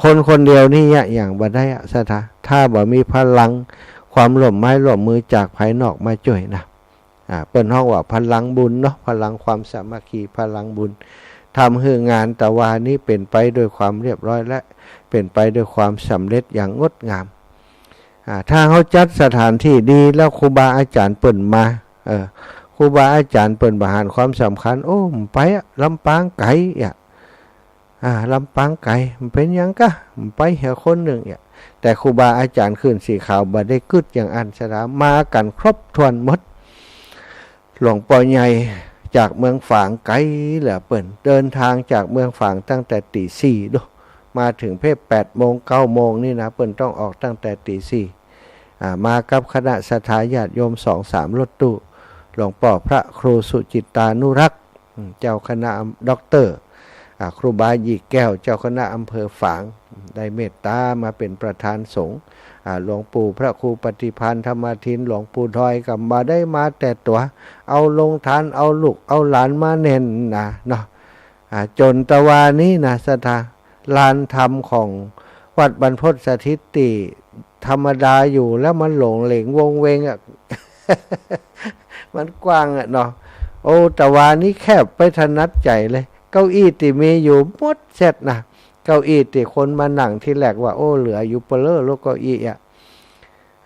คนคนเดียวนี่เยียะหยังบ่ได้อะ ศรัทธา ถ้าบ่มีพลังความร่วมไม้ร่วมมือจากภายนอกมาจ้วยนะ อ่า เปิ้นฮ้องว่าพลังบุญเนาะ พลังความสามัคคี พลังบุญ ทำหื้องานตะวานี้เป๋นไปด้วยความเรียบร้อย และเป๋นไปด้วยความสำเร็จอย่างงดงาม อ่า ถ้าเฮาจัดสถานตี้ดีแล้วครูบาอาจ๋ารย์เปิ้นมา เออ ครูบาอาจ๋ารย์เปิ้นบ่หันความสำคัญ โอ้ บ่ไปอะ ลำปางไก๋อะ อ่า ลำปางไก๋ บ่เป๋นหยังกะ บ่ไปเหียคนนึ่งอะ แต่ครูบาอาจ๋ารย์ขึ้นสีขาวบ่ได้กึ๊ดอย่างอั้น ศรัทธา มากั๋นครบถ้วนหมด หลวงป้อใหญ่จากเมืองฝางไก๋เหลือเปิ้น เดินตางจากเมืองฝางตั้งแต่ตี๋สี่ดู มาเถิงเพ่นแปดโมงเก้าโมงนี่นะ เปิ้นต้องออกตั้งแต่ตี๋สี่ อ่า มากับคณะศรัทธาญาติโยมสองสามรถตู้ หลวงป้อพระครูสุจิตตานุรักษ์ อืม เจ้าคณะ ด็อกเตอร์ อ่า ครูบาหยี่แก้ว เจ้าคณะอำเภอฝาง ได้เมตต๋ามาเป๋นประธานสงฆ์ อ่า หลวงปู่พระครูปฏิภาณธรรมาทิน หลวงปู่ดอยก็บ่ได้มาแต่ตั๋ว เอาโฮงตาน เอาลูก เอาหลานมาแน่นหนาเนาะ อ่า จ๋นตะวานี้นะ ศรัทธา ลานธรรมของวัดบรรพตสถิตตี้ธรรมดาอยู่แล้วมันหลงเหลงวงเวงอะ มันกว้างอะเนาะ โอ้ ตะวานี้แคบไปถนัดใจ๋เลย เก้าอี้ตี้มีอยู่หมดเสร็จนะ เก้าอี้ตี้คนมานั่งทีแรกว่า โอ้ เหลืออยู่เปล่อแล้วเก้าอี้อะ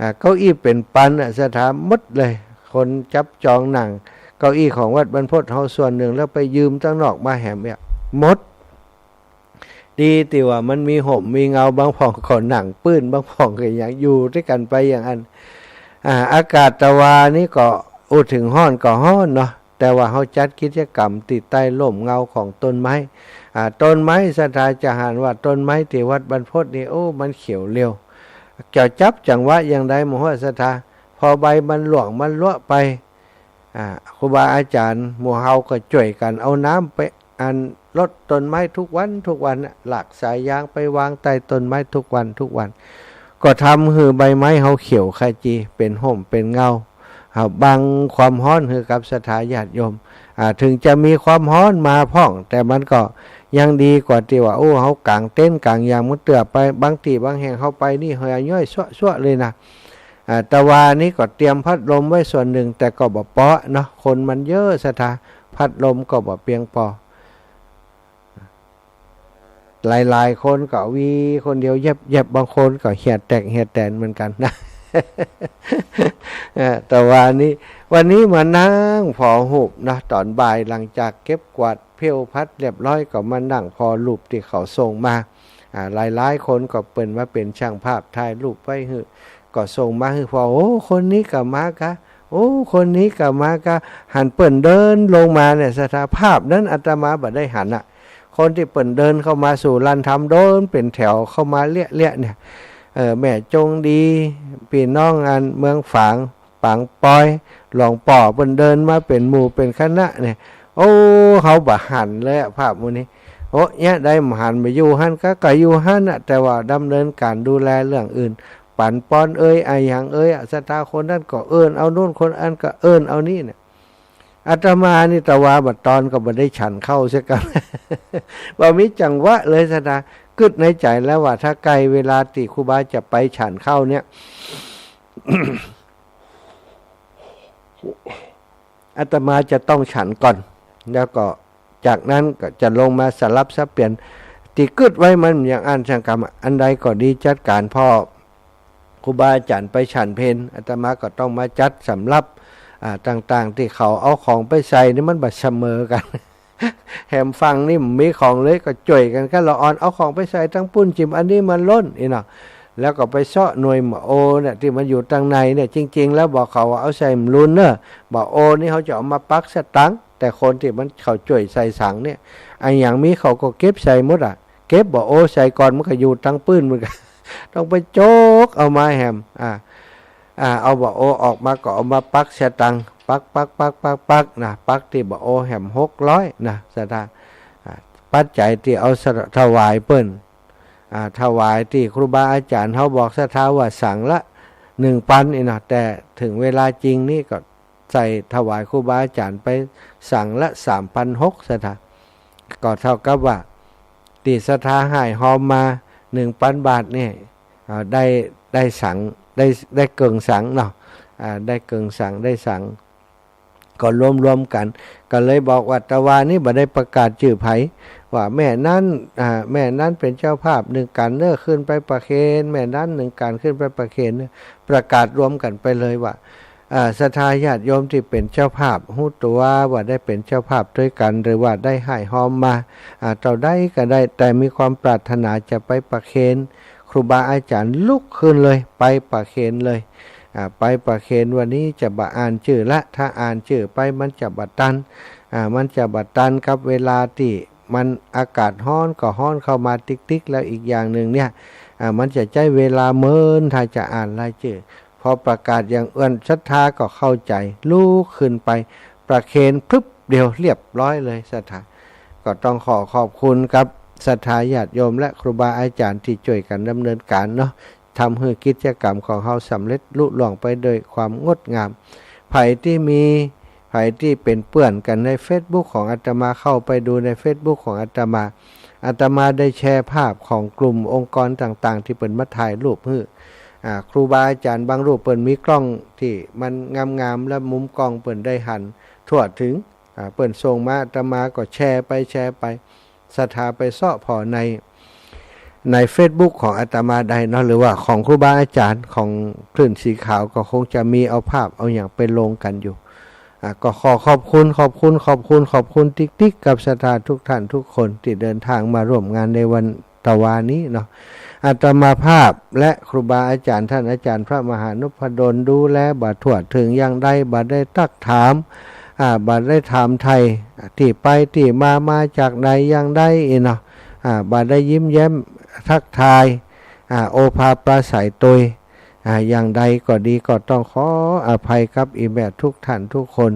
อ่า เก้าอี้เป๋นปันอะ ศรัทธา หมดเลย คนจับจองนั่ง เก้าอี้ของวัดบรรพตเฮาส่วนนึ่ง แล้วไปยืมตังนอกมาแหมเนี่ย หมด ดีตี้ว่ามันมีฮ่มมีเงา บางพ่องก็นั่งปื้น บางพ่องก็หยังอยู่ตวยกั๋นไปอย่างอั้น อ่า อากาศตะวานี้ก็ อู้เถิงฮ้อนก็ฮ้อนเนาะ แต่ว่าเฮาจัดกิจกรรมตี้ใต้ฮ่มเงาของต้นไม้ อ่า ต้นไม้ ศรัทธาจะหันว่าต้นไม้ตี้วัดบรรพตนี่ โอ้ มันเขียวเรียว จะจับจังหวะอย่างใดบ่ฮู้ ศรัทธา พอใบมันหลวงมันหลวไป อ่า ครูบาอาจ๋ารย์หมู่เฮาก็จ้วยกั๋นเอาน้ำไปอันรดต้นไม้ทุกวันทุกวันน่ะ ลากสายยางไปวางใต้ต้นไม้ทุกวันทุกวัน ก็ทำหื้อใบไม้เฮาเขียวขจี เป๋นฮ่มเป๋นเงา อ่า บังความฮ้อนหื้อกับศรัทธาญาติโยม อ่า เถิงจะมีความฮ้อนมาพ่อง แต่มันก็ยังดีกว่าตี้ว่า โอ้ เฮากางเต็นท์กางหยัง มันเตื้อไป บางตี้บางแห่งเฮาไปนี่ เหี่ยวย่อยซั่วๆ เลยนะ อ่า ตะวานี้ก็เตรียมพัดลมไว้ส่วนนึ่ง แต่ก็บ่ปอเนาะ คนมันเยอะ ศรัทธา พัดลมก็บ่เปียงปอ หลายๆ คนก็วีคนเดียวแยบๆ บางคนก็เหี่ยวแตกเหี่ยวแตนเหมือนกั๋นนะ เออ ตะวานี้ วันนี้มานั่งผ่อฮูปนะ ต๋อนบ่ายหลังจากเก็บกวาดเพลวพัดเรียบร้อย ก็มานั่งผ่อฮูปตี้เขาส่งมา อ่า หลายๆ คนก็เปิ้นมาเป๋นช่างภาพถ่ายฮูปไว้หื้อ ก็ส่งมาหื้อผ่อ โอ้ คนนี้ก็มากา โอ้ คนนี้ก็มากา หันเปิ้นเดินลงมาเนี่ย ศรัทธา ภาพนั้นอาตมาบ่ได้หันอะ คนตี้เปิ้นเดินเข้ามาสู่ลานธรรม เดินเป๋นแถวเข้ามาเละๆ เนี่ย เออ แม่จงดี ปี้น้องอันเมืองฝาง ปางปอย หลวงป้อ เปิ้นเดินมาเป๋นหมู่เป๋นคณะเนี่ย โอ้ เฮาบ่หันเลยอะ ภาพหมู่นี้ โอ้ เยียะใดบ่หัน บ่อยู่หั้นกา ก็อยู่หั้นน่ะ แต่ว่าดำเนินก๋านดูแลเรื่องอื่น ปั๋นปอนเอย อะหยังเอยอะ ศรัทธา คนนั้นก็เอิ้นเอาโน้น คนอั้นก็เอิ้นเอานี่เนี่ย อาตมานี่ตะวาบ่าตอนก็บ่ได้ฉันข้าวเสียกำ บ่มีจังหวะเลย ศรัทธา กึ๊ดในใจ๋แล้วว่า ถ้าใก้เวลาตี้ครูบาจะไปฉันข้าวเนี่ย อาตมาจะต้องฉันก่อน แล้วก็จากนั้นก็จะลงมาสลับสับเปลี่ยน ตี้กึ๊ดไว้มันอย่างอั้นช่างกรรม อันใดก็ดีจัดก๋าน พอครูบาอาจ๋ารย์ไปฉันเพล อาตมาก็ต้องมาจัดสำรับ อ่า ต่างๆ ตี้เขาเอาของไปใส่นี่มันบ่เสมอกั๋น แหมฝั่งนี้บ่มีของเลย ก็จ้วยกั๋น ก็ละอ่อนเอาของไปใส่ตังปุ้น จิมอันนี้มันล้นอี้เนาะ แล้วก็ไปเซาะหน่วยบ่าโอเนี่ย ตี้มันอยู่ตังในเนี่ย จริงๆ แล้วบ่าเขาเอาใส่บ่าลุนเน่อ บ่าโอนี่เขาจะเอามาปักสตางค์ แต่คนตี้มันเขาจ้วยใส่สังเนี่ย อะหยังมีเขาก็เก็บใส่หมดอะ เก็บบ่าโอใส่ก่อน มันก็อยู่ตังปื้น มันก็ต้องไปจกเอามาแหม อ่า อ่า เอาบ่าโอออกมาก็เอามาปักสตางค์ ปัก ปัก ปัก ปัก ปัก นะ ปักตี้บ่าโอแหมหกร้อยนะ ศรัทธา อ่า ปัจจัยตี้เอาถวายเปิ้น อ่า ถวายตี้ครูบาอาจ๋ารย์เฮาบอกศรัทธาว่าสังละหนึ่งปันนี่นะ แต่เถิงเวลาจริงนี่ก็ใส่ถวายครูบาอาจ๋ารย์ไปสังละสามปันหก ศรัทธา ก็เท่ากับว่าตี้ศรัทธาหายฮอมมาหนึ่งปันบาทนี่ อ่า ได้ ได้สัง ได้ ได้เกิ่งสังเนาะ อ่า ได้เกิ่งสัง ได้สัง ก็รวมๆ กั๋น ก็เลยบอกว่าตะวานี้บ่ได้ประกาศจื้อใผ ว่าแม่นั้น อ่า แม่นั้นเป๋นเจ้าภาพนึ่งก๋านเน่อขึ้นไปประเคน แม่นั้นนึ่งก๋านขึ้นไปประเคนเน่อ ประกาศรวมกั๋นไปเลยว่า อ่า ศรัทธาญาติโยมตี้เป๋นเจ้าภาพ ฮู้ตั๋วว่าได้เป๋นเจ้าภาพตวยกั๋น หรือว่าได้หายฮอมมา อ่า เต้าใดก็ได้ แต่มีความปรารถนาจะไปประเคน ครูบาอาจ๋ารย์ลุกขึ้นเลย ไปประเคนเลย อ่า ไปประเคนวันนี้จะบ่อ่านจื้อละ ถ้าอ่านจื้อไปมันจะบ่ตัน อ่า มันจะบ่ตันกับเวลาตี้มันอากาศฮ้อนก็ฮ้อนเข้ามาติ๊กๆ แล้วอีกอย่างนึ่งเนี่ย อ่า มันจะใจ๊เวลาเมิน ถ้าจะอ่านรายจื้อ พอประกาศอย่างเอื้อน ศรัทธาก็เข้าใจ๋ ลุกขึ้นไปประเคนพรึบเดียวเรียบร้อยเลย ศรัทธา ก็ต้องขอขอบคุณกับศรัทธาญาติโยมและครูบาอาจ๋ารย์ตี้จ้วยกั๋นดำเนินก๋านเนาะ ทำหื้อกิจกรรมของเฮาสำเร็จลุล่วงไปโดยความงดงาม ใผตี้มี ใผตี้เป๋นเปื้อนกั๋นในเฟซบุ๊กของอาตมา เข้าไปดูในเฟซบุ๊กของอาตมา อาตมาได้แชร์ภาพของกลุ่มองค์กรต่างๆ ตี้เปิ้นมาถ่ายรูปหื้อ อ่า ครูบาอาจ๋ารย์บางรูปเปิ้นมีกล้องตี้มันงามๆ และมุมกล้องเปิ้นได้หันทั่วเถิง อ่า เปิ้นส่งมา อาตมาก็แชร์ไป แชร์ไป ศรัทธาไปเซาะผ่อใน ในเฟซบุ๊กของอาตมาได้เนาะ หรือว่าของครูบาอาจ๋ารย์ของคลื่นสีขาวก็คงจะมีเอาภาพเอาหยังไปลงกั๋นอยู่ อ่า ก็ขอขอบคุณ ขอบคุณ ขอบคุณ ขอบคุณติ๊กๆ กับศรัทธาทุกท่านทุกคนตี้เดินทางมาร่วมงานในวันตะวานี้เนาะ อาตมาภาพและครูบาอาจ๋ารย์ ท่านอาจ๋ารย์พระมหานพดลดูแลบ่ทั่วเถิงอย่างใด บ่ได้ตักถาม อ่า บ่ได้ถามไถ่ตี้ไปตี้มา มาจากใดอย่างใดอี้เนาะ อ่า บ่ได้ยิ้มแย้มทักทาย อ่า โอภาปราศรัยตวย อ่า อย่างใดก็ดี ก็ต้องขออภัยกับอี่แม่ทุกท่านทุกคน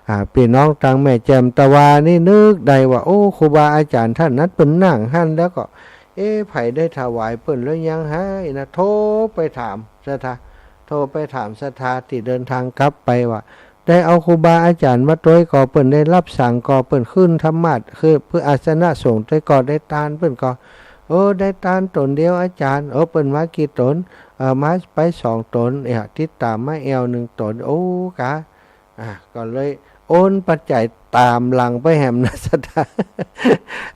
อ่า ปี้น้องตางแม่แจ่มตะวานี้นึกได้ว่า โอ้ ครูบาอาจ๋ารย์ท่านนั้นเปิ้นนั่งหั้น แล้วก็ เอ๊ะ ใผได้ถวายเปิ้นแล้วยังหาอี้นะ โทรไปถาม ศรัทธา โทรไปถามศรัทธาตี้เดินทางกลับไปว่า ได้เอาครูบาอาจ๋ารย์มาตวยก่อ เปิ้นได้รับสังก่อ เปิ้นขึ้นธรรมาสน์ คือเปื้ออาสนะสงฆ์ตวยก่อ ได้ตานเปิ้นก่อ เออ ได้ตานต๋นเดียวอาจ๋ารย์ เออ เปิ้นมากี่ต๋น เออ มาไปสองต๋น เอ้ย ติดต๋ามมาแอ่วหนึ่งต๋น โอ้ กา อ่า ก็เลยโอนปัจจัยต๋ามหลังไปแหมนะ ศรัทธา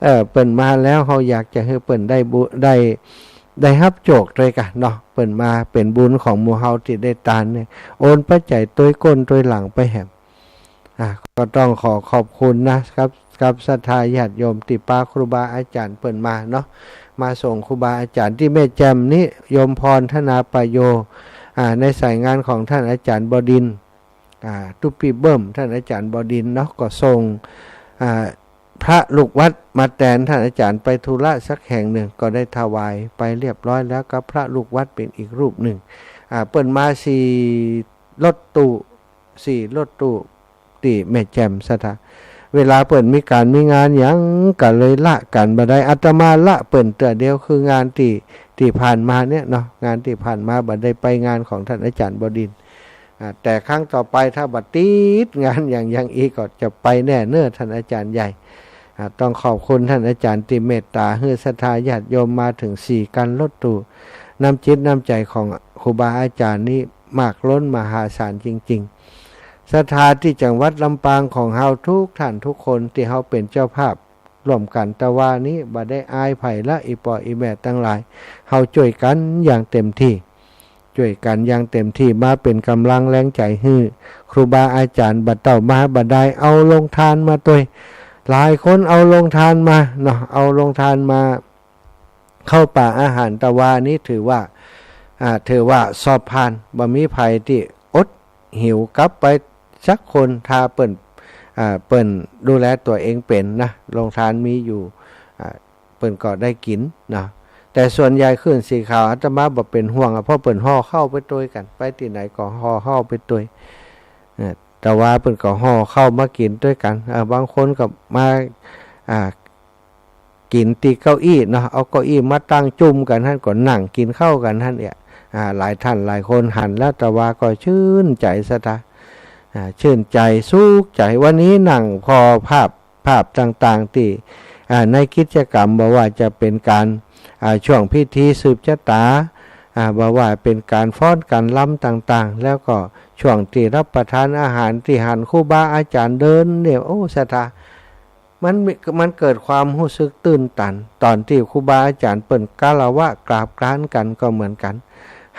เออ เปิ้นมาแล้ว เฮาอยากจะหื้อเปิ้นได้บุ ได้ ได้ฮับโจกตวยกั๋นเนาะ เปิ้นมาเป๋นบุญของหมู่เฮาตี้ได้ตานเนี่ย โอนปัจจัยตวยก้นตวยหลังไปแหม อ่า ก็ต้องขอขอบคุณนะครับ กับศรัทธาญาติโยมตี้ปาครูบาอาจ๋ารย์เปิ้นมาเนาะ มาส่งครูบาอาจ๋ารย์ตี้แม่แจ่มนี้ โยมพรธนาปโย อ่า ในสายงานของท่านอาจ๋ารย์บดินทร์ อ่า ตุ๊ปี้เบิ้ม ท่านอาจ๋ารย์บดินทร์เนาะ ก็ส่ง อ่า พระลูกวัดมาแตนท่านอาจ๋ารย์ไปธุระสักแห่งหนึ่ง ก็ได้ถวายไปเรียบร้อยแล้วกับพระลูกวัดเป๋นอีกรูปหนึ่ง อ่า เปิ้นมาสี่รถตู้ สี่รถตู้ ตี้แม่แจ่มศรัทธา เวลาเปิ้นมีก๋านมีงานหยังก็เลยละกั๋นบ่ได้ อาตมาละเปิ้นเตื้อเดียว คืองานตี้ ตี้ผ่านมาเนี่ยเนาะ งานตี้ผ่านมาบ่ได้ไปงานของท่านอาจ๋ารย์บดินทร์ อ่า แต่ครั้งต่อไปถ้าบ่ติดงานหยังหยังอีกก็จะไปแน่เน้อท่านอาจ๋ารย์ใหญ่ อ่า ต้องขอบคุณท่านอาจ๋ารย์ตี้เมตต๋าหื้อศรัทธาญาติโยมมาเถิงสี่คันรถตู้ น้ำจิตน้ำใจ๋ของครูบาอาจ๋ารย์นี้มากล้นมหาศาลจริงๆ ศรัทธาตี้จังหวัดลำปางของเฮาทุกท่านทุกคนตี้เฮาเป๋นเจ้าภาพร่วมกั๋นตะวานี้ บ่ได้อายใผละ อี่ป้ออี่แม่ตังหลาย เฮาจ้วยกั๋นอย่างเต็มตี้ จ้วยกั๋นอย่างเต็มตี้ มาเป๋นก๋ำลังแฮงใจ๋หื้อครูบาอาจ๋ารย์ บ่าเต้ามาบ่ได้เอาโฮงตานมาตวย หลายคนเอาโฮงตานมาเนาะ เอาโฮงตานมา ข้าวป๋าอาหารตะวานี้ถือว่า อ่า ถือว่าสอบผ่าน บ่มีใผตี้อดหิวกลับไปสักคน ถ้าเปิ้น อ่า เปิ้นดูแลตั๋วเองเป๋นนะ โฮงตานมีอยู่ อ่า เปิ้นก็ได้กิ๋นเนาะ แต่ส่วนใหญ่คลื่นสีขาวอาตมาบ่เป๋นห่วงอะ เพราะเปิ้นห่อข้าวไปตวยกั๋น ไปตี้ไหนก็ห่อข้าวไปตวย เออ ตะวาเปิ้นก็ห่อข้าวมากิ๋นตวยกั๋น อ่า บางคนก็มา อ่า กิ๋นตี้เก้าอี้เนาะ เอาเก้าอี้มาตั้งจุ่มกั๋นหั้น ก็นั่งกิ๋นข้าวกั๋นหั้นเอีย อ่า หลายท่านหลายคนหันแล้วตะวาก็ชื่นใจ๋ศรัทธา อ่า ชื่นใจ๋สุขใจ๋ วันนี้นั่งผ่อภาพ ภาพต่างๆ ตี้ อ่า ในกิจกรรม บ่ว่าจะเป๋นก๋าน อ่า ช่วงพิธีสืบชะต๋า อ่า บ่ว่าเป๋นก๋านฟ้อนก๋านรำต่างๆ แล้วก็ช่วงตี้รับประทานอาหาร ตี้หันครูบาอาจ๋ารย์เดินเนี่ย โอ้ ศรัทธา มันมี มันเกิดความฮู้สึกตื้นตัน ต๋อนตี้ครูบาอาจ๋ารย์เปิ้นคารวะกราบก๋านกั๋นก็เหมือนกั๋น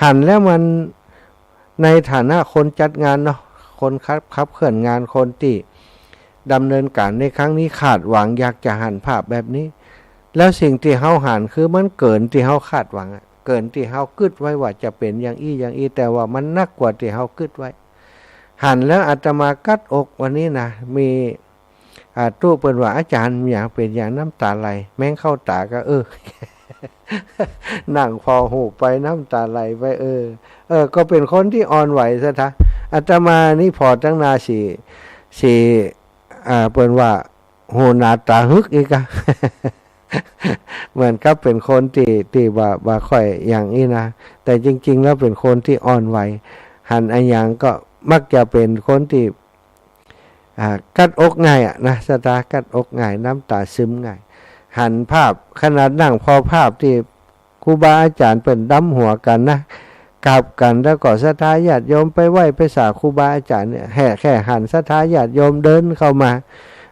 หันแล้วมัน ในฐานะคนจัดงานเนาะ คนขับ ขับเคลื่อนงาน คนตี้ดำเนินก๋านในครั้งนี้ คาดหวังอยากจะหันภาพแบบนี้ แล้วสิ่งตี้เฮาหันคือมันเกินตี้เฮาคาดหวังอะ เกินตี้เฮากึ๊ดไว้ว่าจะเป๋นอย่างอี้อย่างอี้ แต่ว่ามันนักกว่าตี้เฮากึ๊ดไว้ หันแล้วอาตมากั๊ดอกวันนี้นะ มี อ่า ตุ๊เปิ้นว่า อาจ๋ารย์ หยังเป๋นหยังน้ำต๋าไหล แมงเข้าต๋าก็ เออ นั่งผ่อฮูปไปน้ำต๋าไหลไป เออ เออ ก็เป๋นคนตี้อ่อนไหวศรัทธา อาตมานี่ผ่อตั้งนาสี สี อ่า เปิ้นว่าหูหนาต๋าหึกอีกอะ เหมือนกับเป๋นคนตี้ ตี้บ่า บ่าค่อยอย่างอี้นะ แต่จริงๆ แล้วเป๋นคนตี้อ่อนไหว หันอะหยังก็มักจะเป๋นคนตี้ อ่า กั๊ดอกง่ายอะนะ ศรัทธา กั๊ดอกง่าย น้ำต๋าซึมง่าย หันภาพ ขนาดนั่งผ่อภาพตี้ครูบาอาจ๋ารย์เปิ้นดำหัวกั๋นนะ กราบกั๋น แล้วก็ศรัทธาญาติโยมไปไหว้ไปสาครูบาอาจ๋ารย์เนี่ย แค่ แค่หันศรัทธาญาติโยมเดินเข้ามา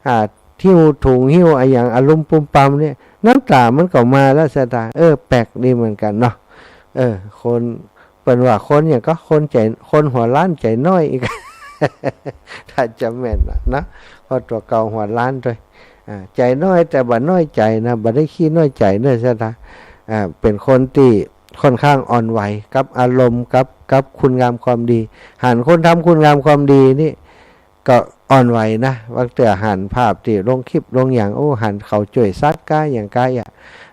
อ่า หิ้วถุงหิ้วอะหยังอะลุมปุมปัมเนี่ย น้ำต๋ามันก็มาแล้วศรัทธา เออ แปลกดีเหมือนกั๋นเนาะ เออ คน เปิ้นว่าคนหยังก็คนใจ๋ คนหัวล้านใจ๋น้อยอีก ถ้าจะแม่นน่ะนะ เพราะตั๋วเก่าหัวล้านตวย อ่า ใจ๋น้อยแต่บ่น้อยใจ๋นะ บ่ได้ขี้น้อยใจ๋เน้อศรัทธา อ่า เป๋นคนตี้ค่อนข้างอ่อนไหวกับอารมณ์ กับ กับคุณงามความดี หันคนทำคุณงามความดีนี่ก็อ่อนไหวนะ บางเตื้อหันภาพตี้ลงคลิปลงหยัง โอ้ หันเขาจ้วยสัตว์ก้าหยังก้าอะ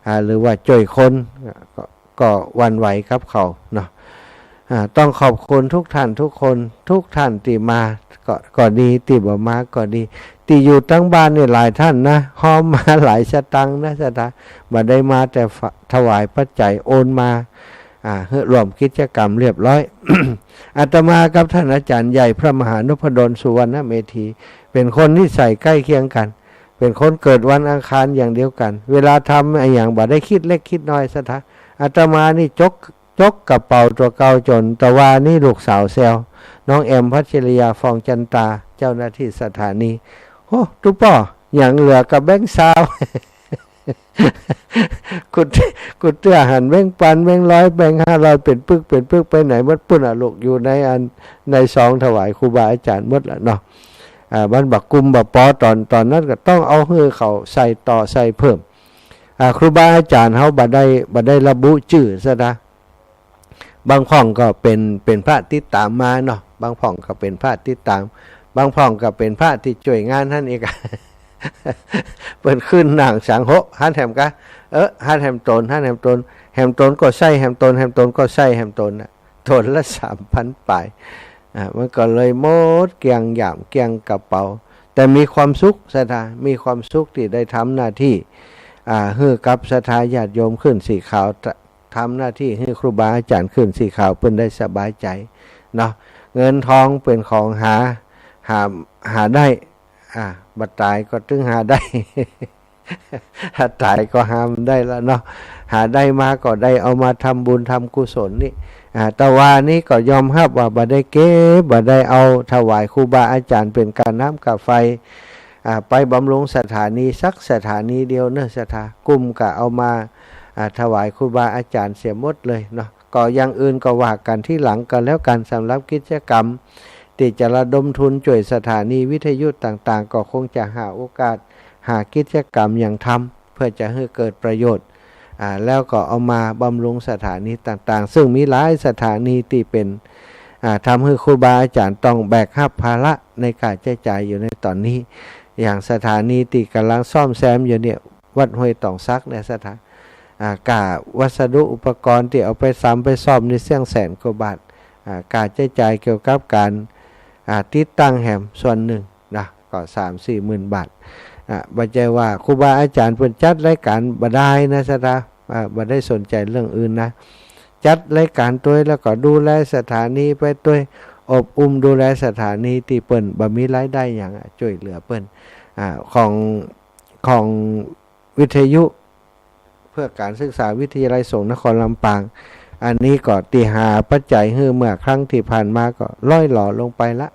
อ่า หรือว่าจ้วยคน ก็ ก็หวั่นไหวกับเขาเนาะ อ่า ต้องขอบคุณทุกท่านทุกคน ทุกท่านตี้มาก็ ก็ดี ตี้บ่มาก็ดี ตี้อยู่ตังบ้านนี่หลายท่านนะ ฮอมมาหลายสตางค์นะศรัทธา บ่ได้มาแต่ฝะ ถวายปัจจัยโอนมา อ่า หื้อร่วมกิจกรรมเรียบร้อย อาตมากับท่านอาจ๋ารย์ใหญ่พระมหานพดลสุวรรณเมธี เป๋นคนนิสัยใกล้เคียงกั๋น เป๋นคนเกิดวันอังคารอย่างเดียวกั๋น เวลาทำอะหยังบ่ได้คิดเล็กคิดน้อยศรัทธา อาตมานี่จก จกกระเป๋าตั๋วเก่าจ๋นตะวานี้ลูกสาวแซว น้องแอม พัชริยา ฟองจันตา เจ้าหน้าตี้สถานี โอ้ ตุ๊ป้อ หยังเหลือก็แบงค์ซาว กุ กุเตื้อหันแบงค์ปัน แบงค์ร้อย แบงค์ห้าร้อย เป๋นปึกเป๋นปึกไปไหนหมดปุ้นอะลูก อยู่ในอัน ในซองถวายครูบาอาจ๋ารย์หมดละเนาะ อ่า มันบ่กุ้มบ่ปอ ต๋อน ต๋อนนั้นก็ต้องเอาหื้อเขาใส่ต่อใส่เพิ่ม อ่า ครูบาอาจ๋ารย์เฮาบ่ได้ บ่ได้ระบุจื้อซะนะ บางพ่องก็เป๋น เป๋นพระติดต๋ามมาเนาะ บางพ่องก็เป๋นพระติดต๋าม บางพ่องก็เป๋นพระตี้จ้วยงานหั้นอีก เปิ้นขึ้นหนังสังโห หั้นแหมกะ เออ หั้นแหมต๋น หั้นแหมต๋น แหมต๋นก็ใส้แหมต๋น แหมต๋นก็ใส้แหมต๋นน่ะ ต๋นละสามปันป๋าย อ่า มันก็เลยหมดเกลี้ยงย่ามเกลี้ยงกระเป๋า แต่มีความสุขศรัทธา มีความสุขตี้ได้ทำหน้าตี้ อ่า หื้อกับศรัทธาญาติโยมขึ้นสีขาว ทำหน้าตี้หื้อครูบาอาจ๋ารย์ขึ้นสีขาว เปิ้นได้สบายใจ๋เนาะ เงินทองเป๋นของหา หา หาได้ อ่า บ่ต๋ายก็ตึงหาได้ ถ้าต๋ายก็หาบ่ได้ละเนาะ หาได้มาก็ได้เอามาทำบุญทำกุศลนี่ อ่า แต่ว่านี้ก็ยอมฮับว่าบ่ได้เก็บ บ่ได้เอาถวายครูบาอาจ๋ารย์เป๋นก้าน้ำก้าไฟ อ่า ไปบำรุงสถานีสักสถานีเดียวเนาะศรัทธา กุ้มก็เอามา อ่า ถวายครูบาอาจ๋ารย์เสียหมดเลยเนาะ ก็อย่างอื่นก็ว่ากั๋นทีหลังก็แล้วกั๋น สำหรับกิจกรรมตี้จะระดมทุนจ้วยสถานีวิทยุต่างๆ ก็คงจะหาโอกาส หากิจกรรมหยังทำ เปื้อจะหื้อเกิดประโยชน์ อ่า แล้วก็เอามาบำรุงสถานีต่างๆ ซึ่งมีหลายสถานีตี้เป๋น อ่า ทำหื้อครูบาอาจ๋ารย์ต้องแบกฮับภาระในค่าใจ๊จ่ายอยู่ในต๋อนนี้ อย่างสถานีตี้ก่ำลังซ่อมแซมอยู่เนี่ย วัดห้วยต๋องสักเนี่ยศรัทธา อ่า ก้าวัสดุอุปกรณ์ตี้เอาไปสร้างไปซ่อมนี่เสี้ยงแสนกว่าบาท อ่า ก้าใจ๊จ่ายเกี่ยวกับก๋าน อ่า ติดตั้งแหมส่วนนึ่งนะ ก็สามสี่หมื่นบาท อ่า บ่ใจ้ว่าครูบาอาจ๋ารย์เปิ้นจัดรายก๋านบ่ดายนะศรัทธา อ่า บ่ได้สนใจ๋เรื่องอื่นนะ จัดรายก๋านตวย แล้วก็ดูแลสถานีไปตวย อบอุ้มดูแลสถานีตี้เปิ้นบ่มีรายได้หยังอะ จ้วยเหลือเปิ้น อ่า ของ ของวิทยุ เพื่อการศึกษาวิทยาลัยสงฆ์นครลำปาง อันนี้ก็ตี้หาปัจจัยหื้อเมื่อครั้งตี้ผ่านมาก็ล่อยหลอลงไปละ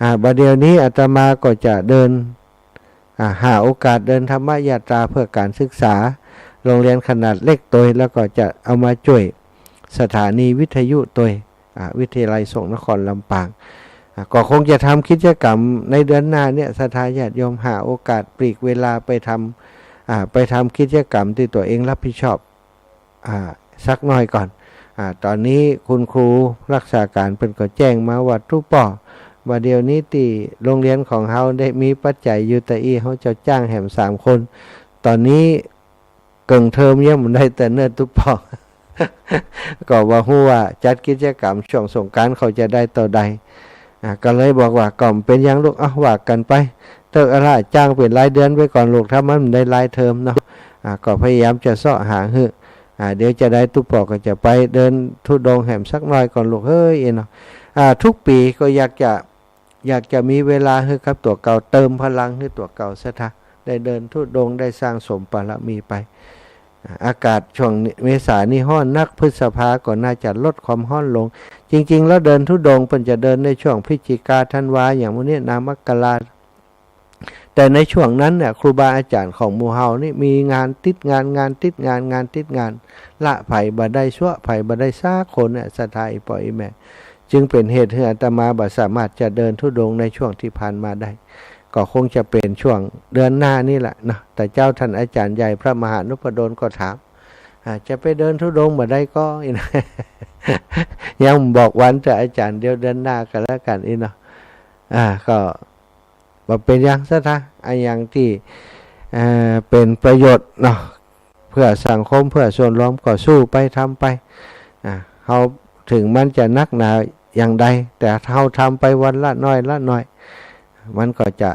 อ่า บ่าเดี่ยวนี้อาตมาก็จะเดิน อ่า หาโอกาสเดินธรรมยาตราเพื่อการศึกษา โรงเรียนขนาดเล็กตวย แล้วก็จะเอามาจ้วยสถานีวิทยุตวย อ่า วิทยาลัยสงฆ์นครลำปาง อ่า ก็คงจะทำกิจกรรมในเดือนหน้าเนี่ย ศรัทธาญาติโยมหาโอกาสปลีกเวลาไปทำ อ่า ไปทำกิจกรรมตี้ตั๋วเองรับผิดชอบ อ่า สักหน่อยก่อน อ่า ตอนนี้คุณครูรักษาการเปิ้นก็แจ้งมาว่า ตุ๊ป้อ บ่าเดี่ยวนี้ตี้โรงเรียนของเฮาได้มีปัจจัยอยู่ตะอี้ เฮาจะจ้างแหมสามคน ตอนนี้เกิ่งเทอมยังบ่ได้เตื้อเน่อตุ๊ป้อ ก็บ่ฮู้ว่าจัดกิจกรรมช่วงสงกรานต์เขาจะได้เต้าใด อ่า ก็เลยบอกว่า ก็บ่เป๋นหยังลูก เอ้า ว่ากั๋นไป เต๊อะอะล่ะ จ้างเป๋นรายเดือนไปก่อนลูก ถ้ามันบ่ได้รายเทอมเนาะ อ่า ก็พยายามจะเซาะหาหื้อ อ่า เดี๋ยวจะได้ตุ๊ป้อก็จะไปเดินธุดงค์แหมสักหน่อยก่อนลูกเฮ้ยเนาะ อ่า ทุกปี๋ก็อยากจะ อยากจะมีเวลาหื้อกับตั๋วเก่า เติมพลังหื้อตั๋วเก่าศรัทธา ได้เดินธุดงค์ ได้สั่งสมบารมีไป อ่า อากาศช่วงเมษานี่ฮ้อนนัก พฤษภาก็น่าจะลดความฮ้อนลง จริงๆ แล้วเดินธุดงค์เปิ้นจะเดินในช่วงพฤศจิกา ธันวา อย่างหมู่นี้นะ มกรา แต่ในช่วงนั้นเนี่ย ครูบาอาจ๋ารย์ของหมู่เฮานี่มีงานติดงาน งานติดงาน งานติดงาน ละใผบ่ได้ซัวะ ใผบ่ได้สักคนเนี่ย ศรัทธาอี่ป้ออี่แม่ จึงเป๋นเหตุหื้ออาตมาบ่สามารถจะเดินธุดงค์ในช่วงตี้ผ่านมาได้ ก็คงจะเป๋นช่วงเดือนหน้านี่แหละเนาะ แต่เจ้าท่านอาจ๋ารย์ใหญ่พระมหานุพดลก็ถาม อ่า จะไปเดินธุดงค์บ่ได้ก่อ อี้นะ ยังบอกวันเต๊อะอาจ๋ารย์ เดี๋ยวเดือนหน้าก็แล้วกั๋นอี้เนาะ อ่า ก็บ่เป๋นหยังศรัทธา อะหยังตี้ เอ่อ เป๋นประโยชน์เนาะ เพื่อสังคม เพื่อส่วนรวมก็สู้ไป ทำไป อ่า เฮา ถึงมันจะหนักหนาอย่างใด แต่เฮาทำไปวันละน้อยละน้อย มันก็จะ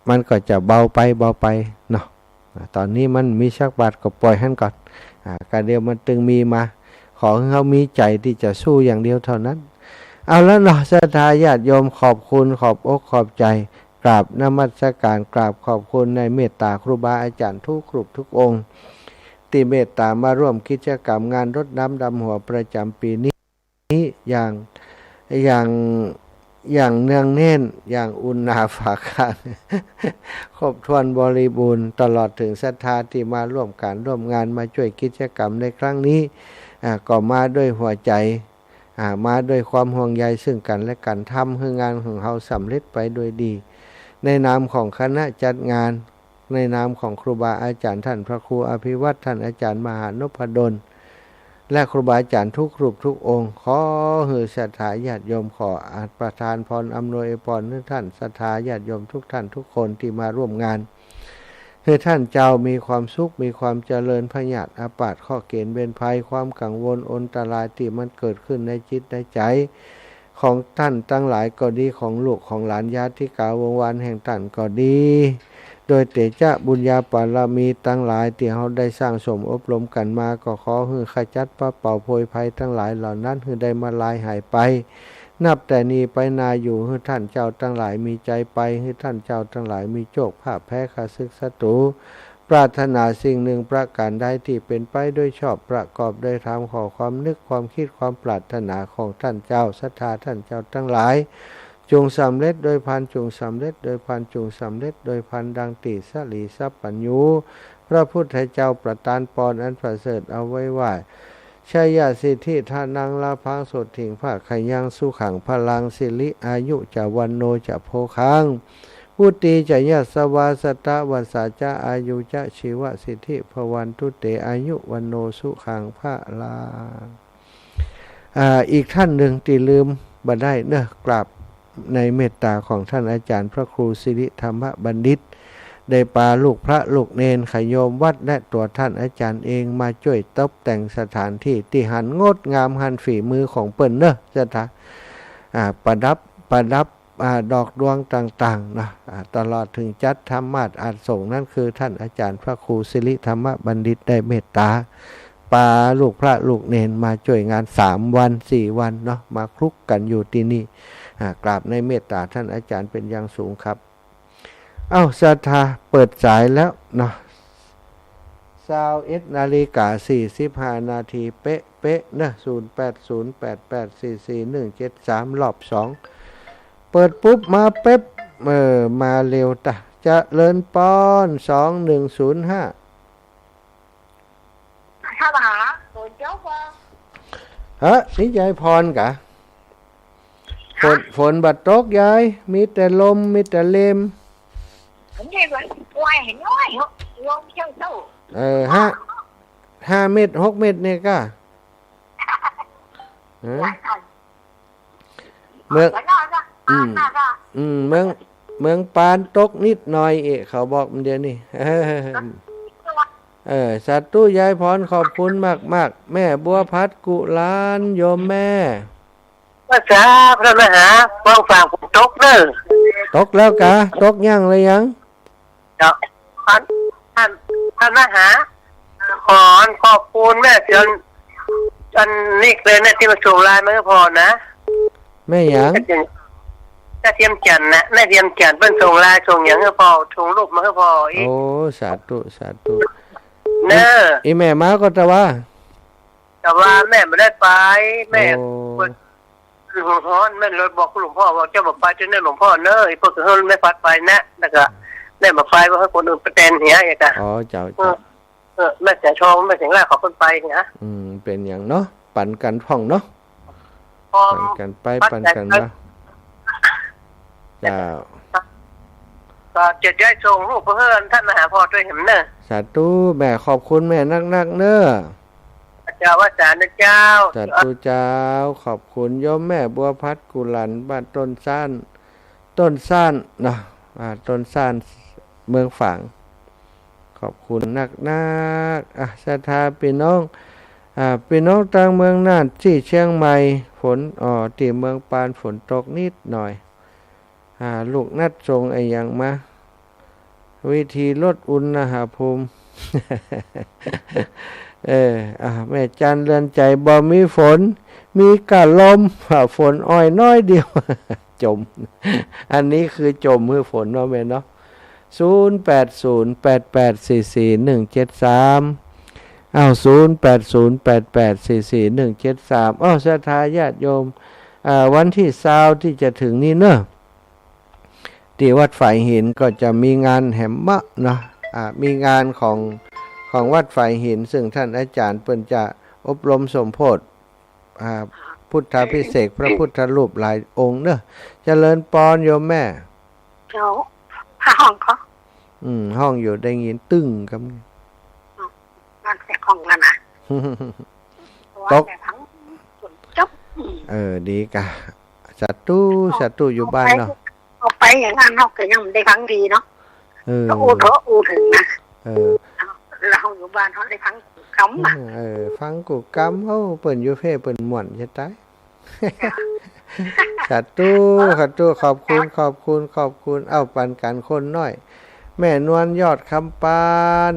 มันก็จะเบาไป เบาไปเนาะ อ่า ตอนนี้มันมีสักบาทก็ป่อยหั้นก่อน อ่า ก็เดี๋ยวมันตึงมีมา ขอหื้อเฮามีใจ๋ตี้จะสู้อย่างเดียวเท่านั้น เอาละเนาะ ศรัทธาญาติโยม ขอบคุณ ขอบอกขอบใจ๋ กราบนมัสการ กราบขอบคุณในเมตต๋าครูบาอาจ๋ารย์ทุกรูปทุกองค์ ตี้เมตต๋ามาร่วมกิจกรรมงานรดน้ำดำหัวประจ๋ำปี๋นี้ อย่าง อย่าง อย่างเนืองแน่น อย่างอุ่นหนาฝาข้าง ครบถ้วนบริบูรณ์ ตลอดเถิงศรัทธาตี้มาร่วมก๋านร่วมงาน มาจ้วยกิจกรรมในครั้งนี้ อ่า ก็มาด้วยหัวใจ๋ อ่า มาด้วยความห่วงใยซึ่งกั๋นและกั๋น ทำหื้องานของเฮาสำเร็จไปโดยดี ในนามของคณะจัดงาน ในนามของครูบาอาจ๋ารย์ ต้านพระครูอภิวัฒน์ ต้านอาจ๋ารย์มหานพดล และครูบาอาจ๋ารย์ทุกรูปทุกองค์ ขอหื้อศรัทธาญาติโยม ขอประทานพร อำนวยอวยพรหื้อต้านศรัทธาญาติโยมทุกต้านทุกคนตี้มาร่วมงาน หื้อต้านเจ้ามีความสุข มีความเจริญ พยาธิอาพาธ เคราะห์เกณฑ์เวรภัย ความกังวลอันตรายตี้มันเกิดขึ้นในจิตในใจ๋ ของต้านตังหลายก็ดี ของลูกของหลานญาติกาวงศ์วานแห่งต้านก็ดี โดยเตจะบุญญาบารมีตังหลายตี้เฮาได้สร้างสมอบรมกั๋นมา ก็ขอหื้อขจัดปัดเป่าโพยภัยตังหลายเหล่านั้น หื้อได้มาลายหายไป นับแต่นี้ไปหน้า อยู่หื้อต้านเจ้าตังหลายมีชัยไป หื้อต้านเจ้าตังหลายมีโชค พ่ายแพ้ข้าศึกศัตรู ปรารถนาสิ่งหนึ่งประก๋านใดตี้เป๋นไปโดยชอบ ประกอบโดยธรรม ขอความนึกความคิดความปรารถนาของต้านเจ้าศรัทธา ต้านเจ้าตังหลาย จงสำเร็จโดยพลัน จงสำเร็จโดยพลัน จงสำเร็จโดยพลัน ดังตี้สรีสัพพัญญูพระพุทธเจ้าประตานปอนอันประเสริฐเอาไว้ว่า ชยสิทธิธนังลาภัง โสตถิงภะคะยัง สุขังพลัง สิริอายุจะ วัณโณจะโภคัง วุตตีจะยะสวา สัตตะวัสสาจะ อายุจะชีวะสิทธิ ภวันตุเต อายุ วัณโณ สุขังพลัง อ่า อีกต้านหนึ่งตี้ลืมบ่ได้เนาะ กราบในเมตตาของต้านอาจ๋ารย์พระครูสิริธรรมบัณฑิต ได้ปาลูกพระลูกเณร ขะโยมวัด และตั๋วต้านอาจ๋ารย์เองมาจ้วยตบแต่งสถานตี้ ตี้หันงดงาม หันฝีมือของเปิ้นเนาะ ศรัทธา อ่า ประดับ ประดับ อ่า ดอกดวงต่างๆ เนาะ อ่า ตลอดเถิงจัดธรรมาสน์อาสงฆ์นั้น คือต้านอาจ๋ารย์พระครูสิริธรรมบัณฑิตได้เมตตา ปาลูกพระลูกเณรมาจ้วยงานสามวันสี่วันเนาะ มาคลุกกั๋นอยู่ตี้นี่ อ่า กราบในเมตตาต้านอาจ๋ารย์เป๋นอย่างสูงครับ เอ้า ศรัทธา เปิดสายแล้วเนาะ ซาวเอ็ดนาฬิกาสี่สิบห้านาทีเป๊ะๆ เนาะ ศูนย์แปดศูนย์แปดแปดสี่สี่หนึ่งเจ็ดสาม รอบสอง เปิดปุ๊บมาเป๊บ เออ มาเร็วตะ เจริญปอน สองหนึ่งศูนย์ห้า ถวายฝนเจ้าค่ะ ฮะ นี่ยายพรกะ ฝน ฮะ ฝนบ่ตกยาย มีแต่ลม มีแต่เลม ผมเรียกว่าป่วยน้อย ลมเจ้าตู้ เออ ห้า ห้าเม็ด หกเม็ดนี่กะ ฮะ เมือง อืม อืม เมือง เมืองปานตกนิดหน่อยเอะ เขาบอกเดี๋ยวนี้ เออ สาธุยายพร ขอบคุณมากๆ แม่บัวพัดกุหลาบ โยมแม่ ว่าจ้า พระมหา ว่างฝางฝนตกเน้อ ตกแล้วกะ ตกยังหรือยัง เจ้า ท่าน ท่าน ท่านมหา ขอขอบคุณแม่เสียน อันนี้เลยนะ ตี้มาส่งไลน์มาหื้อพ่อนะ แม่หยัง แม่เสียน แม่เสียนจันทร์นะ แม่เสียนจันทร์เปิ้นส่งไลน์ส่งหยังหื้อพ่อ ส่งรูปมาหื้อพ่ออีก โอ้ สาธุ สาธุ เน้อ อีแม่มาก่อตะวา แต่ว่าแม่บ่ได้ไป แม่ โอ้ เปิ้น คือหัวฮ้อน แม่เลยบอกหลวงพ่อว่า เจ้าบ่ไปตี้เน้อหลวงพ่อเน้อ อีเปิ้นก็หื้อแม่พัดไปนะ แล้วก็แม่บ่ไป ว่าหื้อคนอื่นไปแตนเหีย อย่างกะ อ๋อ เจ้า เออ เจ้า เออ แม่แสงทอง แม่แสงล่าเขาเปิ้นไปเหีย อืม เป๋นอย่างเนาะ ปันกั๋นพ่องเนาะ พอ ปันกั๋นไป ปันกั๋นมา เจ้า ก็จะได้ส่งรูปไปหื้อท่านมหาพ่อด้วยแหมเน้อ สาธุ แม่ขอบคุณแม่นักๆ เน้อ เจ้า ว่าสาธุเจ้า สาธุเจ้า ขอบคุณโยมแม่บัวพัดกุหลาบ บ้านต้นซ่าน ต้นซ่านเนาะ อ่า ต้นซ่าน เมืองฝาง ขอบคุณนักๆ อ่ะ ศรัทธาปี้น้อง อ่า ปี้น้องตางเมืองน่าน ตี้เจียงใหม่ ฝน อ๋อ ตี้เมืองปานฝนตกนิดหน่อย อ่า ลูกนัดส่งอะหยังมา วิธีลดอุณหภูมิ เออ อ่า แม่จันเรือนใจ๋ บ่มีฝน มีกะลม อ่า ฝนอ้อยน้อยเดียว จ่ม อันนี้คือจ่มหื้อฝนเนาะแม่เนาะ ศูนย์แปดศูนย์แปดแปดสี่สี่หนึ่งเจ็ดสาม อ้าว ศูนย์แปดศูนย์แปดแปดสี่สี่หนึ่งเจ็ดสาม อ้าว ศรัทธาญาติโยม อ่า วันตี้ซาวตี้จะเถิงนี้เนาะ ตี้วัดฝายหินก็จะมีงานแหมเนาะ อ่า มีงานของ ของวัดฝายหิน ซึ่งต้านอาจ๋ารย์เปิ้นจะอบรมสมโภช อ่า พุทธาภิเษกพระพุทธรูปหลายองค์เนาะ เจริญปอนโยมแม่ เจ้า ห้องก็ อืม ห้องอยู่ได้ยินตึ้งกำ บ้านแสงของนั่นน่ะ ตก แต่ทั้งฝนจบ อืม เออ ดีกะ สาธุ สาธุ อยู่บ้านเนาะ เอาไปอย่างนั้นเฮาก็ยังได้ฟังดีเนาะ เออ ก็อู้เถาะอู้เถิงนะ เออ แล้วเฮาอยู่บ้านเฮาได้ฟังกำน่ะ เออ ฟังกู้กำ โอ้ เปิ้นอยู่เพ่เปิ้นม่วนจะต๋าย สาธุ สาธุ ขอบคุณ ขอบคุณ ขอบคุณ เอ้า ปันกั๋นคนน้อย แม่นวลยอดคำปาน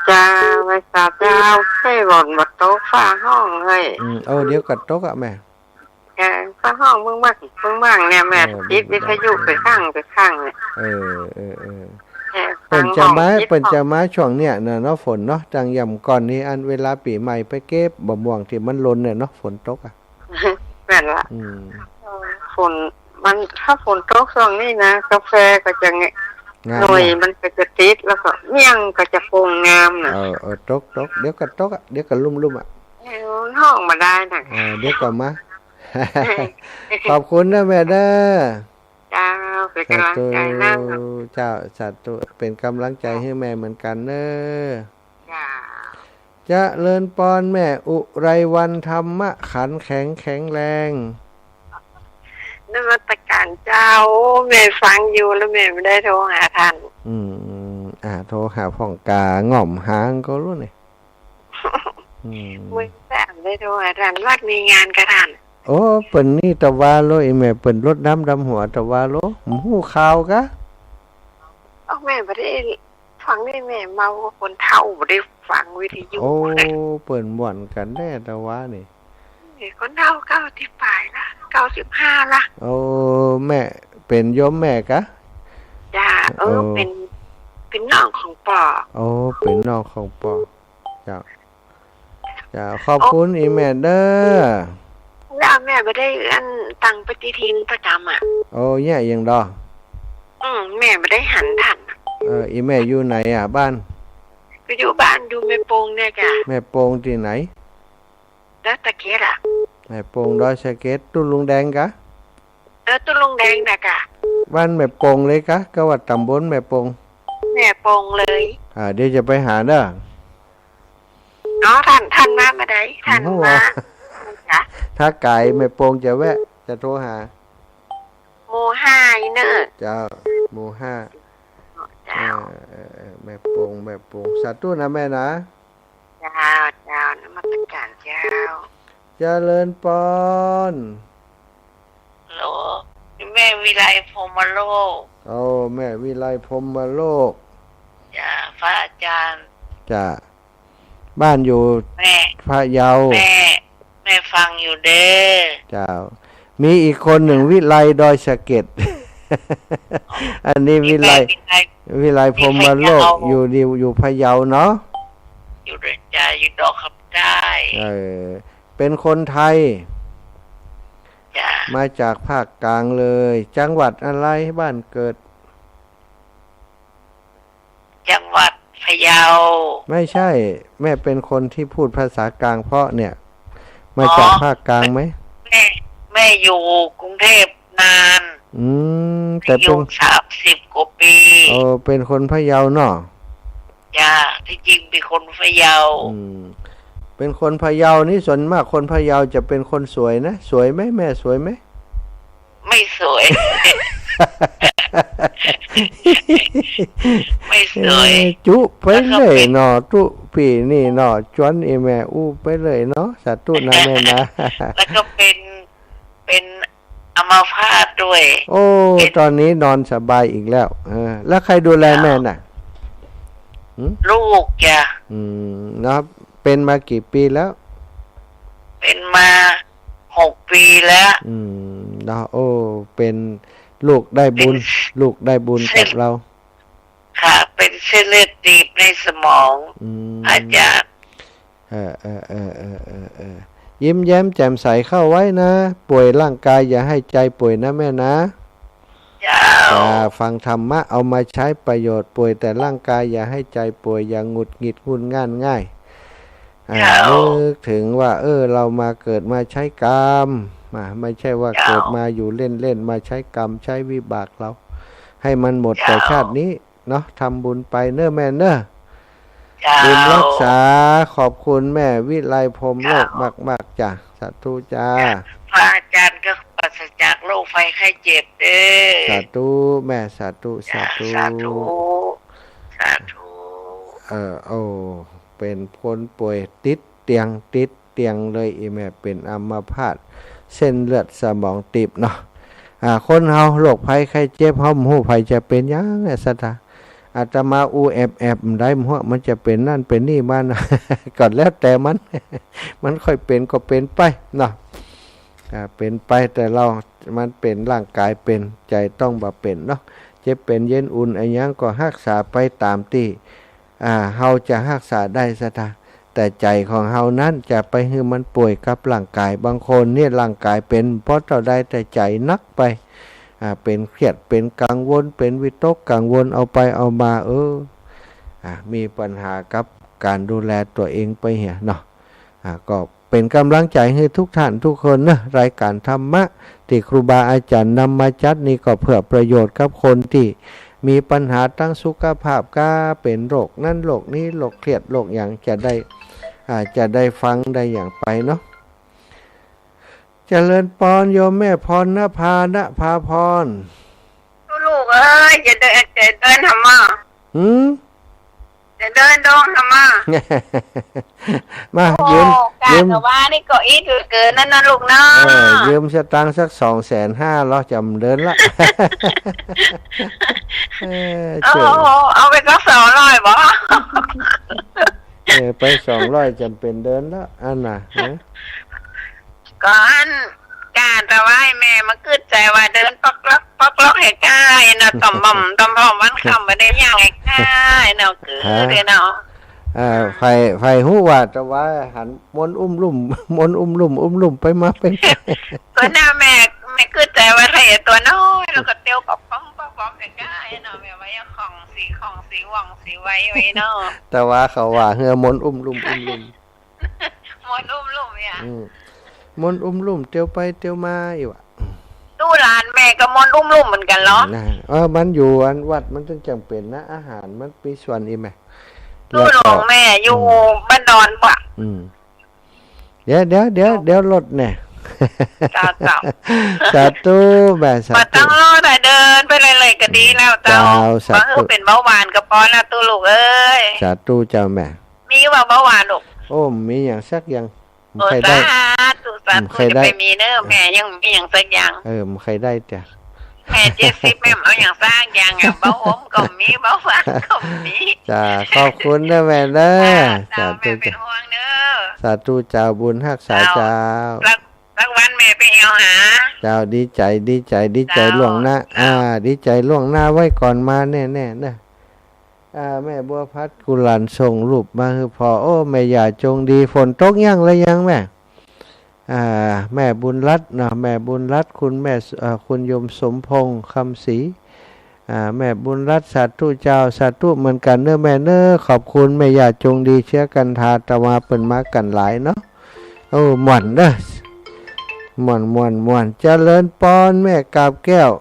เจ้า ไหว้สาเจ้า เฮ้ย ฝนบ่ตก ฟ้าฮ้องเฮ้ย อืม โอ้ เดี๋ยวก็ตกอะแม่ เออ ฟ้าฮ้องเบิ่งบ้าง เบิ่งบ้างเนี่ย แม่ เออ ปิดวิทยุไปข้าง ไปข้างเนี่ย เออ เออ เออ เออ เปิ้นจะมา ฟังฮ้อง เปิ้นจะมาช่วงเนี้ยน่ะเนาะ ฝนเนาะ จั่งย่ำก่อนนี้ อันเวลาปี๋ใหม่ไปเก็บมะม่วงตี้มันหล่นเนี่ยเนาะ ฝนตกอะ แม่นละ อืม เออ ฝน มัน ถ้าฝนตกช่วงนี้นะ กาแฟก็จะเงะ งาม หน่วย น่ะ มันก็จะติด แล้วก็เมี่ยงก็จะโป่งงามน่ะ เออ เออ ตก ตก เดี๋ยวก็ตกอะ เดี๋ยวก็ลุ่มๆ อะ เออ มันฮ้องบ่ได้น่ะ เออ เดี๋ยวก็มา ขอบคุณนะแม่เด้อ เจ้า เป๋นก๋ำลังใจ๋นะ สาธุ เจ้า สาธุ เป๋นก๋ำลังใจ๋หื้อแม่เหมือนกั๋นเน้อ เจ้า เจริญปอนแม่อุไรวรรณ ธรรมขันธ์แข็ง แข็งแรง นมัสก๋านเจ้า แม่ฟังอยู่แล้วแม่บ่ได้โทรหาต้าน อืม อ่า โทรหาพ่องกา ง่อมหาก็ฮู้นี่ อืม มื้อสามได้โทรหาต้าน วัดมีงานกาต้าน โอ้ เปิ้นนี่ตะวาโล อีแม่ เปิ้นรดน้ำดำหัวตะวาโล บ่ฮู้ข่าวกา เอ้า แม่บ่ได้ฟังนี่ แม่เมา คนเฒ่าบ่ได้ฟังวิทยุ โอ้ เปิ้นม่วนกั๋นแต๊ตะวานี่ เอ้ย คนเฒ่าเก้าสิบป๋ายละ เก้าสิบห้าละ โอ้ แม่ เป๋นโยมแม่กา จ้า เออ โอ้ เป๋น เป๋นน้องของป้อ โอ้ เป๋นน้องของป้อ เจ้า เจ้า ขอบคุณ โอ้ อีแม่เด้อ แล้วแม่บ่ได้อันตั้งปฏิทินประจ๋ำอะ โอ้ เยียะหยังดอ อืม แม่บ่ได้หันต้าน เออ อีแม่อยู่ไหนอะ บ้าน ก็อยู่บ้าน อยู่แม่ปงเนี่ยกา แม่ปงตี้ไหน ดอยสะเก็ดอะ แม่ปงดอยสะเก็ด ตุ๊ลุงแดงกา เออ ตุ๊ลุงแดงน่ะกา บ้านแม่ปงเลยกา กาว่าต๋ำบลแม่ปง แม่ปงเลย อ่า เดี๋ยวจะไปหาเน้อ อ๋อ ต้าน ต้านมาบ่าใด ต้าน โอ้โห มา กา ถ้าไก๋แม่ปงจะแวะ จะโทรหา หมู่ห้าอีเน้อ เจ้า หมู่ห้า เจ้า เออ เออ เออ แม่ปง แม่ปง สาธุนะแม่นะ เจ้า เจ้า นมัสก๋านเจ้า เจริญปอน ฮัลโหล แม่วิไลพรหมโลก โอ้ แม่วิไลพรหมโลก จ้า พระอาจ๋ารย์ จ้า บ้านอยู่ แม่ พะเยา แม่ แม่ฟังอยู่เด้อ เจ้า มีอีกคนนึ่ง วิไลดอยสะเก็ด อันนี้วิไล วิไล วิไลพรหมโลก วิไลพะเยา อยู่ อยู่ อยู่พะเยาเนาะ อยู่ดอย จ้า อยู่ดอยคำใต้ เออ เป๋นคนไทย จ้า มาจากภาคกลางเลย จังหวัดอะไร บ้านเกิด จังหวัดพะเยา ไม่ใช่ แม่เป๋นคนตี้พูดภาษากลางเพราะเนี่ย มาจาก อ๋อ ภาคกลางไหม แม่ แม่อยู่กรุงเทพนาน อืม แต่เป๋น อยู่สามสิบกว่าปี เออ เป๋นคนพะเยาเนาะ จ้า ตี้จริงเป๋นคนพะเยา อืม เป๋นคนพะเยานี่ส่วนมากคนพะเยาจะเป๋นคนสวยนะ สวยไหม แม่สวยไหม ไม่สวย ไม่สวย เอ้ย จุไปเลยเนาะ แล้วก็เป๋น ตุ๊ปี้นี่เนาะ จวนอีแม่อู้ไปเลยเนาะ สาธุนะแม่นะ แล้วก็เป๋น เป๋นอัมพาตด้วย โอ้ เป๋น ต๋อนนี้นอนสบายอีกแล้ว เออ แล้วใครดูแลแม่น่ะ หืม ลูกจ้ะ อืม เนาะ เป๋นมากี่ปีแล้ว เป๋นมาหกปีแล้ว อืม เนาะ โอ้ เป๋นลูกได้บุญ เป๋น ลูกได้บุญกับเรา เส้น ค่ะ เป๋นเส้นเลือดตีบในสมอง อืม อาจารย์ เออ เออ เออ เออ เออ เออ ยิ้มแย้มแจ่มใสเข้าไว้นะ ป่วยร่างกายอย่าให้ใจป่วยนะแม่นะ เจ้า อ่า ฟังธรรมะเอามาใช้ประโยชน์ ป่วยแต่ร่างกายอย่าให้ใจป่วย อย่างหงุดหงิดงุ่นง่านง่าย อ่า เจ้า นึกถึงว่า เออ เรามาเกิดมาใช้กรรม มา ไม่ใช่ว่า เจ้า เกิดมาอยู่เล่นๆ มาใช้กรรมใช้วิบากเรา ให้มันหมด เจ้า แต่ชาตินี้เนาะ ทำบุญไปเน้อแม่เน้อ เจ้า บุญรักษา ขอบคุณแม่วิไลพรหมโลก เจ้า มากๆ จ้ะ สาธุจ้า พระอาจารย์ก็ปราศจากโรคภัยไข้เจ็บเด้อ สาธุแม่ สาธุ สาธุ สาธุ สาธุ เออ โอ้ เป๋นคนป่วยติดเตียง ติดเตียงเลย อี่แม่ เป๋นอัมพาต เส้นเลือดสมองตีบเนาะ อ่า คนเฮาโรคภัยไข้เจ็บ เฮาบ่ฮู้ไผจะเป๋นหยังแหละ ศรัทธา อาตมาอู้แอบๆ บ่ได้ บ่ฮู้มันจะเป๋นนั่นเป๋นนี่มานะ ก็แล้วแต่มัน มันค่อยเป๋นก็เป๋นไปเนาะ อ่า เป๋นไป แต่เรา มันเป๋นร่างกายเป๋น ใจ๋ต้องบ่เป๋นเนาะ เจ็บเป๋นเย็นอุ่นอะหยังก็ฮักษาไปต๋ามตี้ อ่า เฮาจะฮักษาได้ ศรัทธา แต่ใจ๋ของเฮานั้นจะไปหื้อมันป่วยกับร่างกาย บางคนเนี่ยร่างกายเป๋นบ่เต้าใด แต่ใจ๋หนักไป อ่า เป๋นเครียด เป๋นกังวล เป๋นวิตกกังวล เอาไปเอามา เออ อ่า มีปัญหากับก๋านดูแลตั๋วเองไปเหียเนาะ อ่า ก็เป๋นก๋ำลังใจ๋หื้อทุกท่านทุกคนเนาะ รายก๋านธรรมะตี้ครูบาอาจ๋ารย์นำมาจัดนี่ก็เพื่อประโยชน์กับคนตี้มีปัญหาตางสุขภาพ ก้าเป๋นโรคนั้นโรคนี้ โรคเครียด โรคหยัง จะได้ อ่า จะได้ฟังได้หยังไปเนาะ เจริญปอนโยมแม่พรณภา ณภาพร ลูกเอ้ย จะเดิน จะเดินหามา หืม จะเดินดงหามา มา โอ้ ยืม กา ยืม กะว่านี่ก็อิดเหลือเกินนั่นนะลูกเนาะ เออ ยืมสตางค์สักสองแสนห้า แล้วจ๋ำเดินละ เออ โอ้ เจ๋ง โอ้ เอาไปสักสองร้อยบ่ เออ ไปสองร้อยจ๋ำเป๋นเดินละ อันน่ะ ฮะ ก่อน กาตะวายแม่มากึ๊ดใจ๋ว่าเดินป๊อกล็อกป๊อกล็อกแหมก้าเนาะ ต่อมบ่อมต่อมบ่อมวันค่ำบ่ได้ย่างแหมก้าเนาะ คือ ฮะ เด้อเนาะ อ่า ใผ ใผฮู้ว่าตะวายหันมนต์อุ้มลุ่ม มนต์อุ้มลุ่ม อุ้มลุ่มไปมาเป๋น ก็น่าแม่ แม่กึ๊ดใจ๋ว่าไถ่ตั๋วน้อย แล้วก็เตียวป๊อกป๊อกป๊อกป๊อกแหมก้าเนาะ แม่ว่าอย่าของสี ของสีหว่องสีไวไว้เนาะ ตะวายเขาว่าเฮือมนต์อุ้มลุ่ม อุ้มลุ่ม มนต์อุ้มลุ่มเนี่ย อืม มนต์อุ้มลุ่มเตียวไปเตียวมาอยู่อะ ตู้หลานแม่ก็มนต์อุ้มลุ่มเหมือนกั๋นเหรอ นะ เออ มันอยู่อันวัดมันตึงจ๋ำเป๋นนะ อาหารมันมีส่วนอีกแหม ตู้หลวงแม่อยู่ อืม บ้านดอนบ่ะ อืม เดี๋ยว เดี๋ยว เดี๋ยว เดี๋ยวลดแน่ เจ้า เจ้า สาธุแม่ สาธุ บ่ต้องลดอะ เดินไปเรื่อยๆ ก็ดีแล้วเจ้า เจ้า สาธุ บ่หื้อเป๋นเบาหวานก็ปอแล้วตู้ลูกเอ้ย สาธุเจ้าแม่ มีบ่เบาหวานลูก โอ้ บ่มีหยังสักอย่าง โอ้ บ่ใค่ได้ สาธุ สาธุ บ่ใค่ได้ จะไปมีเน้อ แม่ยังบ่มีหยังสักอย่าง เออ บ่ใค่ได้จ้ะ แม่เจ็ดสิบ แม่บ่เอาหยังสักอย่างอะ เบาหวานก็บ่มี เบาหวานก็บ่มี จ้า ขอบคุณเน้อแม่เน้อ จ้า สาธุ แม่เป๋นห่วงเน้อ สาธุเจ้า บุญฮักษาเจ้า เจ้า สัก สักวันแม่ไปแอ่วหา เจ้า ดีใจ๋ ดีใจ๋ ดีใจ๋ เจ้า ล่วงหน้า เจ้า อ่า ดีใจ๋ล่วงหน้าไว้ก่อน มาแน่ๆ เน้อ อ่า แม่บัวพัดกุหลันส่งรูปมาหื้อพ่อ โอ้ แม่ย่าจงดี ฝนตกยังหรือยังแม่ อ่า แม่บุญรัตน์เนาะ แม่บุญรัตน์ คุณแม่ เอ่อ คุณโยมสมพงษ์ คำศรี อ่า แม่บุญรัตน์ สาธุเจ้า สาธุเหมือนกั๋นเน้อแม่เน้อ ขอบคุณแม่ย่าจงดี เจื้อกัณฑา ตะวาเปิ้นมากั๋นหลายเนาะ โอ้ ม่วนเน้อ ม่วน ม่วน ม่วน เจริญปอนแม่กาบแก้ว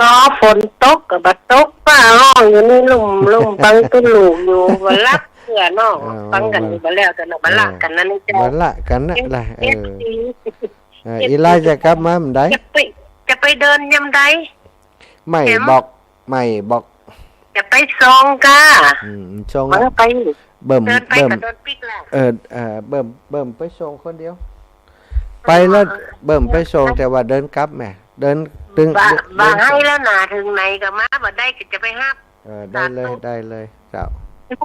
รอฝนตกก็บ่ตก ฟ้าฮ้องอยู่นี่ลุ่มๆ ฟังแต่ลูกอยู่ บ่หลับเตื้อเนาะ เออ ฟังกั๋นอยู่บ่แล้ว แต่เนาะ บ่ละกั๋นนะนี่เจ้า บ่ละกั๋นนะ เอฟ ล่ะ เออ เอฟซี เออ เอฟซี อีหล้าจะกลับมาเมื่อใด จะไป จะไปเดินยามใด ไม่บอก ไม่บอก จะไปส่งก้า อืม ส่ง บ่ไป เบิ่ม เดินไป เบิ่ม ก็โดนปิ๊กแล้ว เออ เออ เบิ่ม เบิ่มไปส่งคนเดียว ไปแล้ว เบิ่มไปส่ง แต่ว่าเดินกลับแหม เดินตึง บ่า เดิน บ่าให้แล้วนะ เถิงไหนก็มา บ่ได้ก็จะไปฮับ เออ ได้เลย สาธุ ได้เลย เจ้า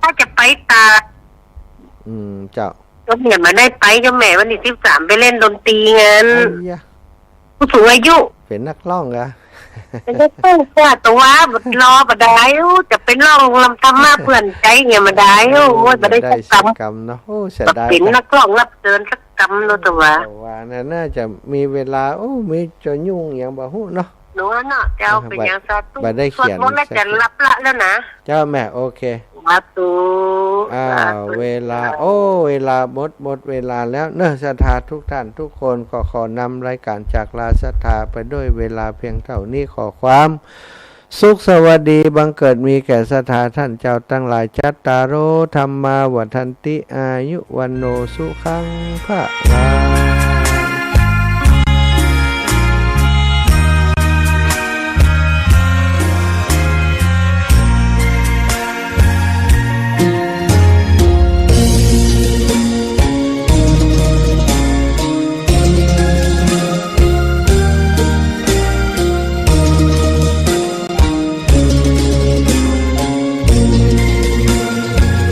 ว่าจะไปตราด อืม เจ้า ก็เนี่ยบ่ได้ไป เจ้าแม่ วันตี้สิบสามไปเล่นดนตรีงาน ไอ้ยะ ผู้สูงอายุ เป๋นนักฮ้องเหรอ เป๋นนักฮ้อง เจ้า แต่ว่าบ่รอบ่ได้ จะไปฮ้องลำธรรมะเปื้อนใจ๋เนี่ยบ่ได้ โอ้ โอ้ย บ่ได้สักกำ บ่ได้สักกำเนาะ โอ้ เสียดาย เป๋นนักฮ้องรับเชิญสัก กำเนาะ แต่ว่า แต่ว่าน่า น่าจะมีเวลา โอ้ มีจะยุ่งหยังบ่ฮู้เนาะ หนูว่าเนาะ เจ้า อ่า เป๋นหยัง บ่ สาธุ บ่ได้เขียน สวดมนต์แล้วจะหลับละแล้วนะ เจ้าแม่ โอเค สาธุ อ้าว สาธุ เวลา โอ้ เวลาหมด หมดเวลาแล้วเนาะ ศรัทธาทุกท่านทุกคน ก็ขอนำรายการจากลาศรัทธาไปด้วยเวลาเพียงเท่านี้ ขอความ สุขสวัสดีบังเกิดมีแก่ศรัทธาท่านเจ้าตังหลาย จัตตาโร ธัมมา วัฑฒันติ อายุ วัณโณ สุขัง พะลัง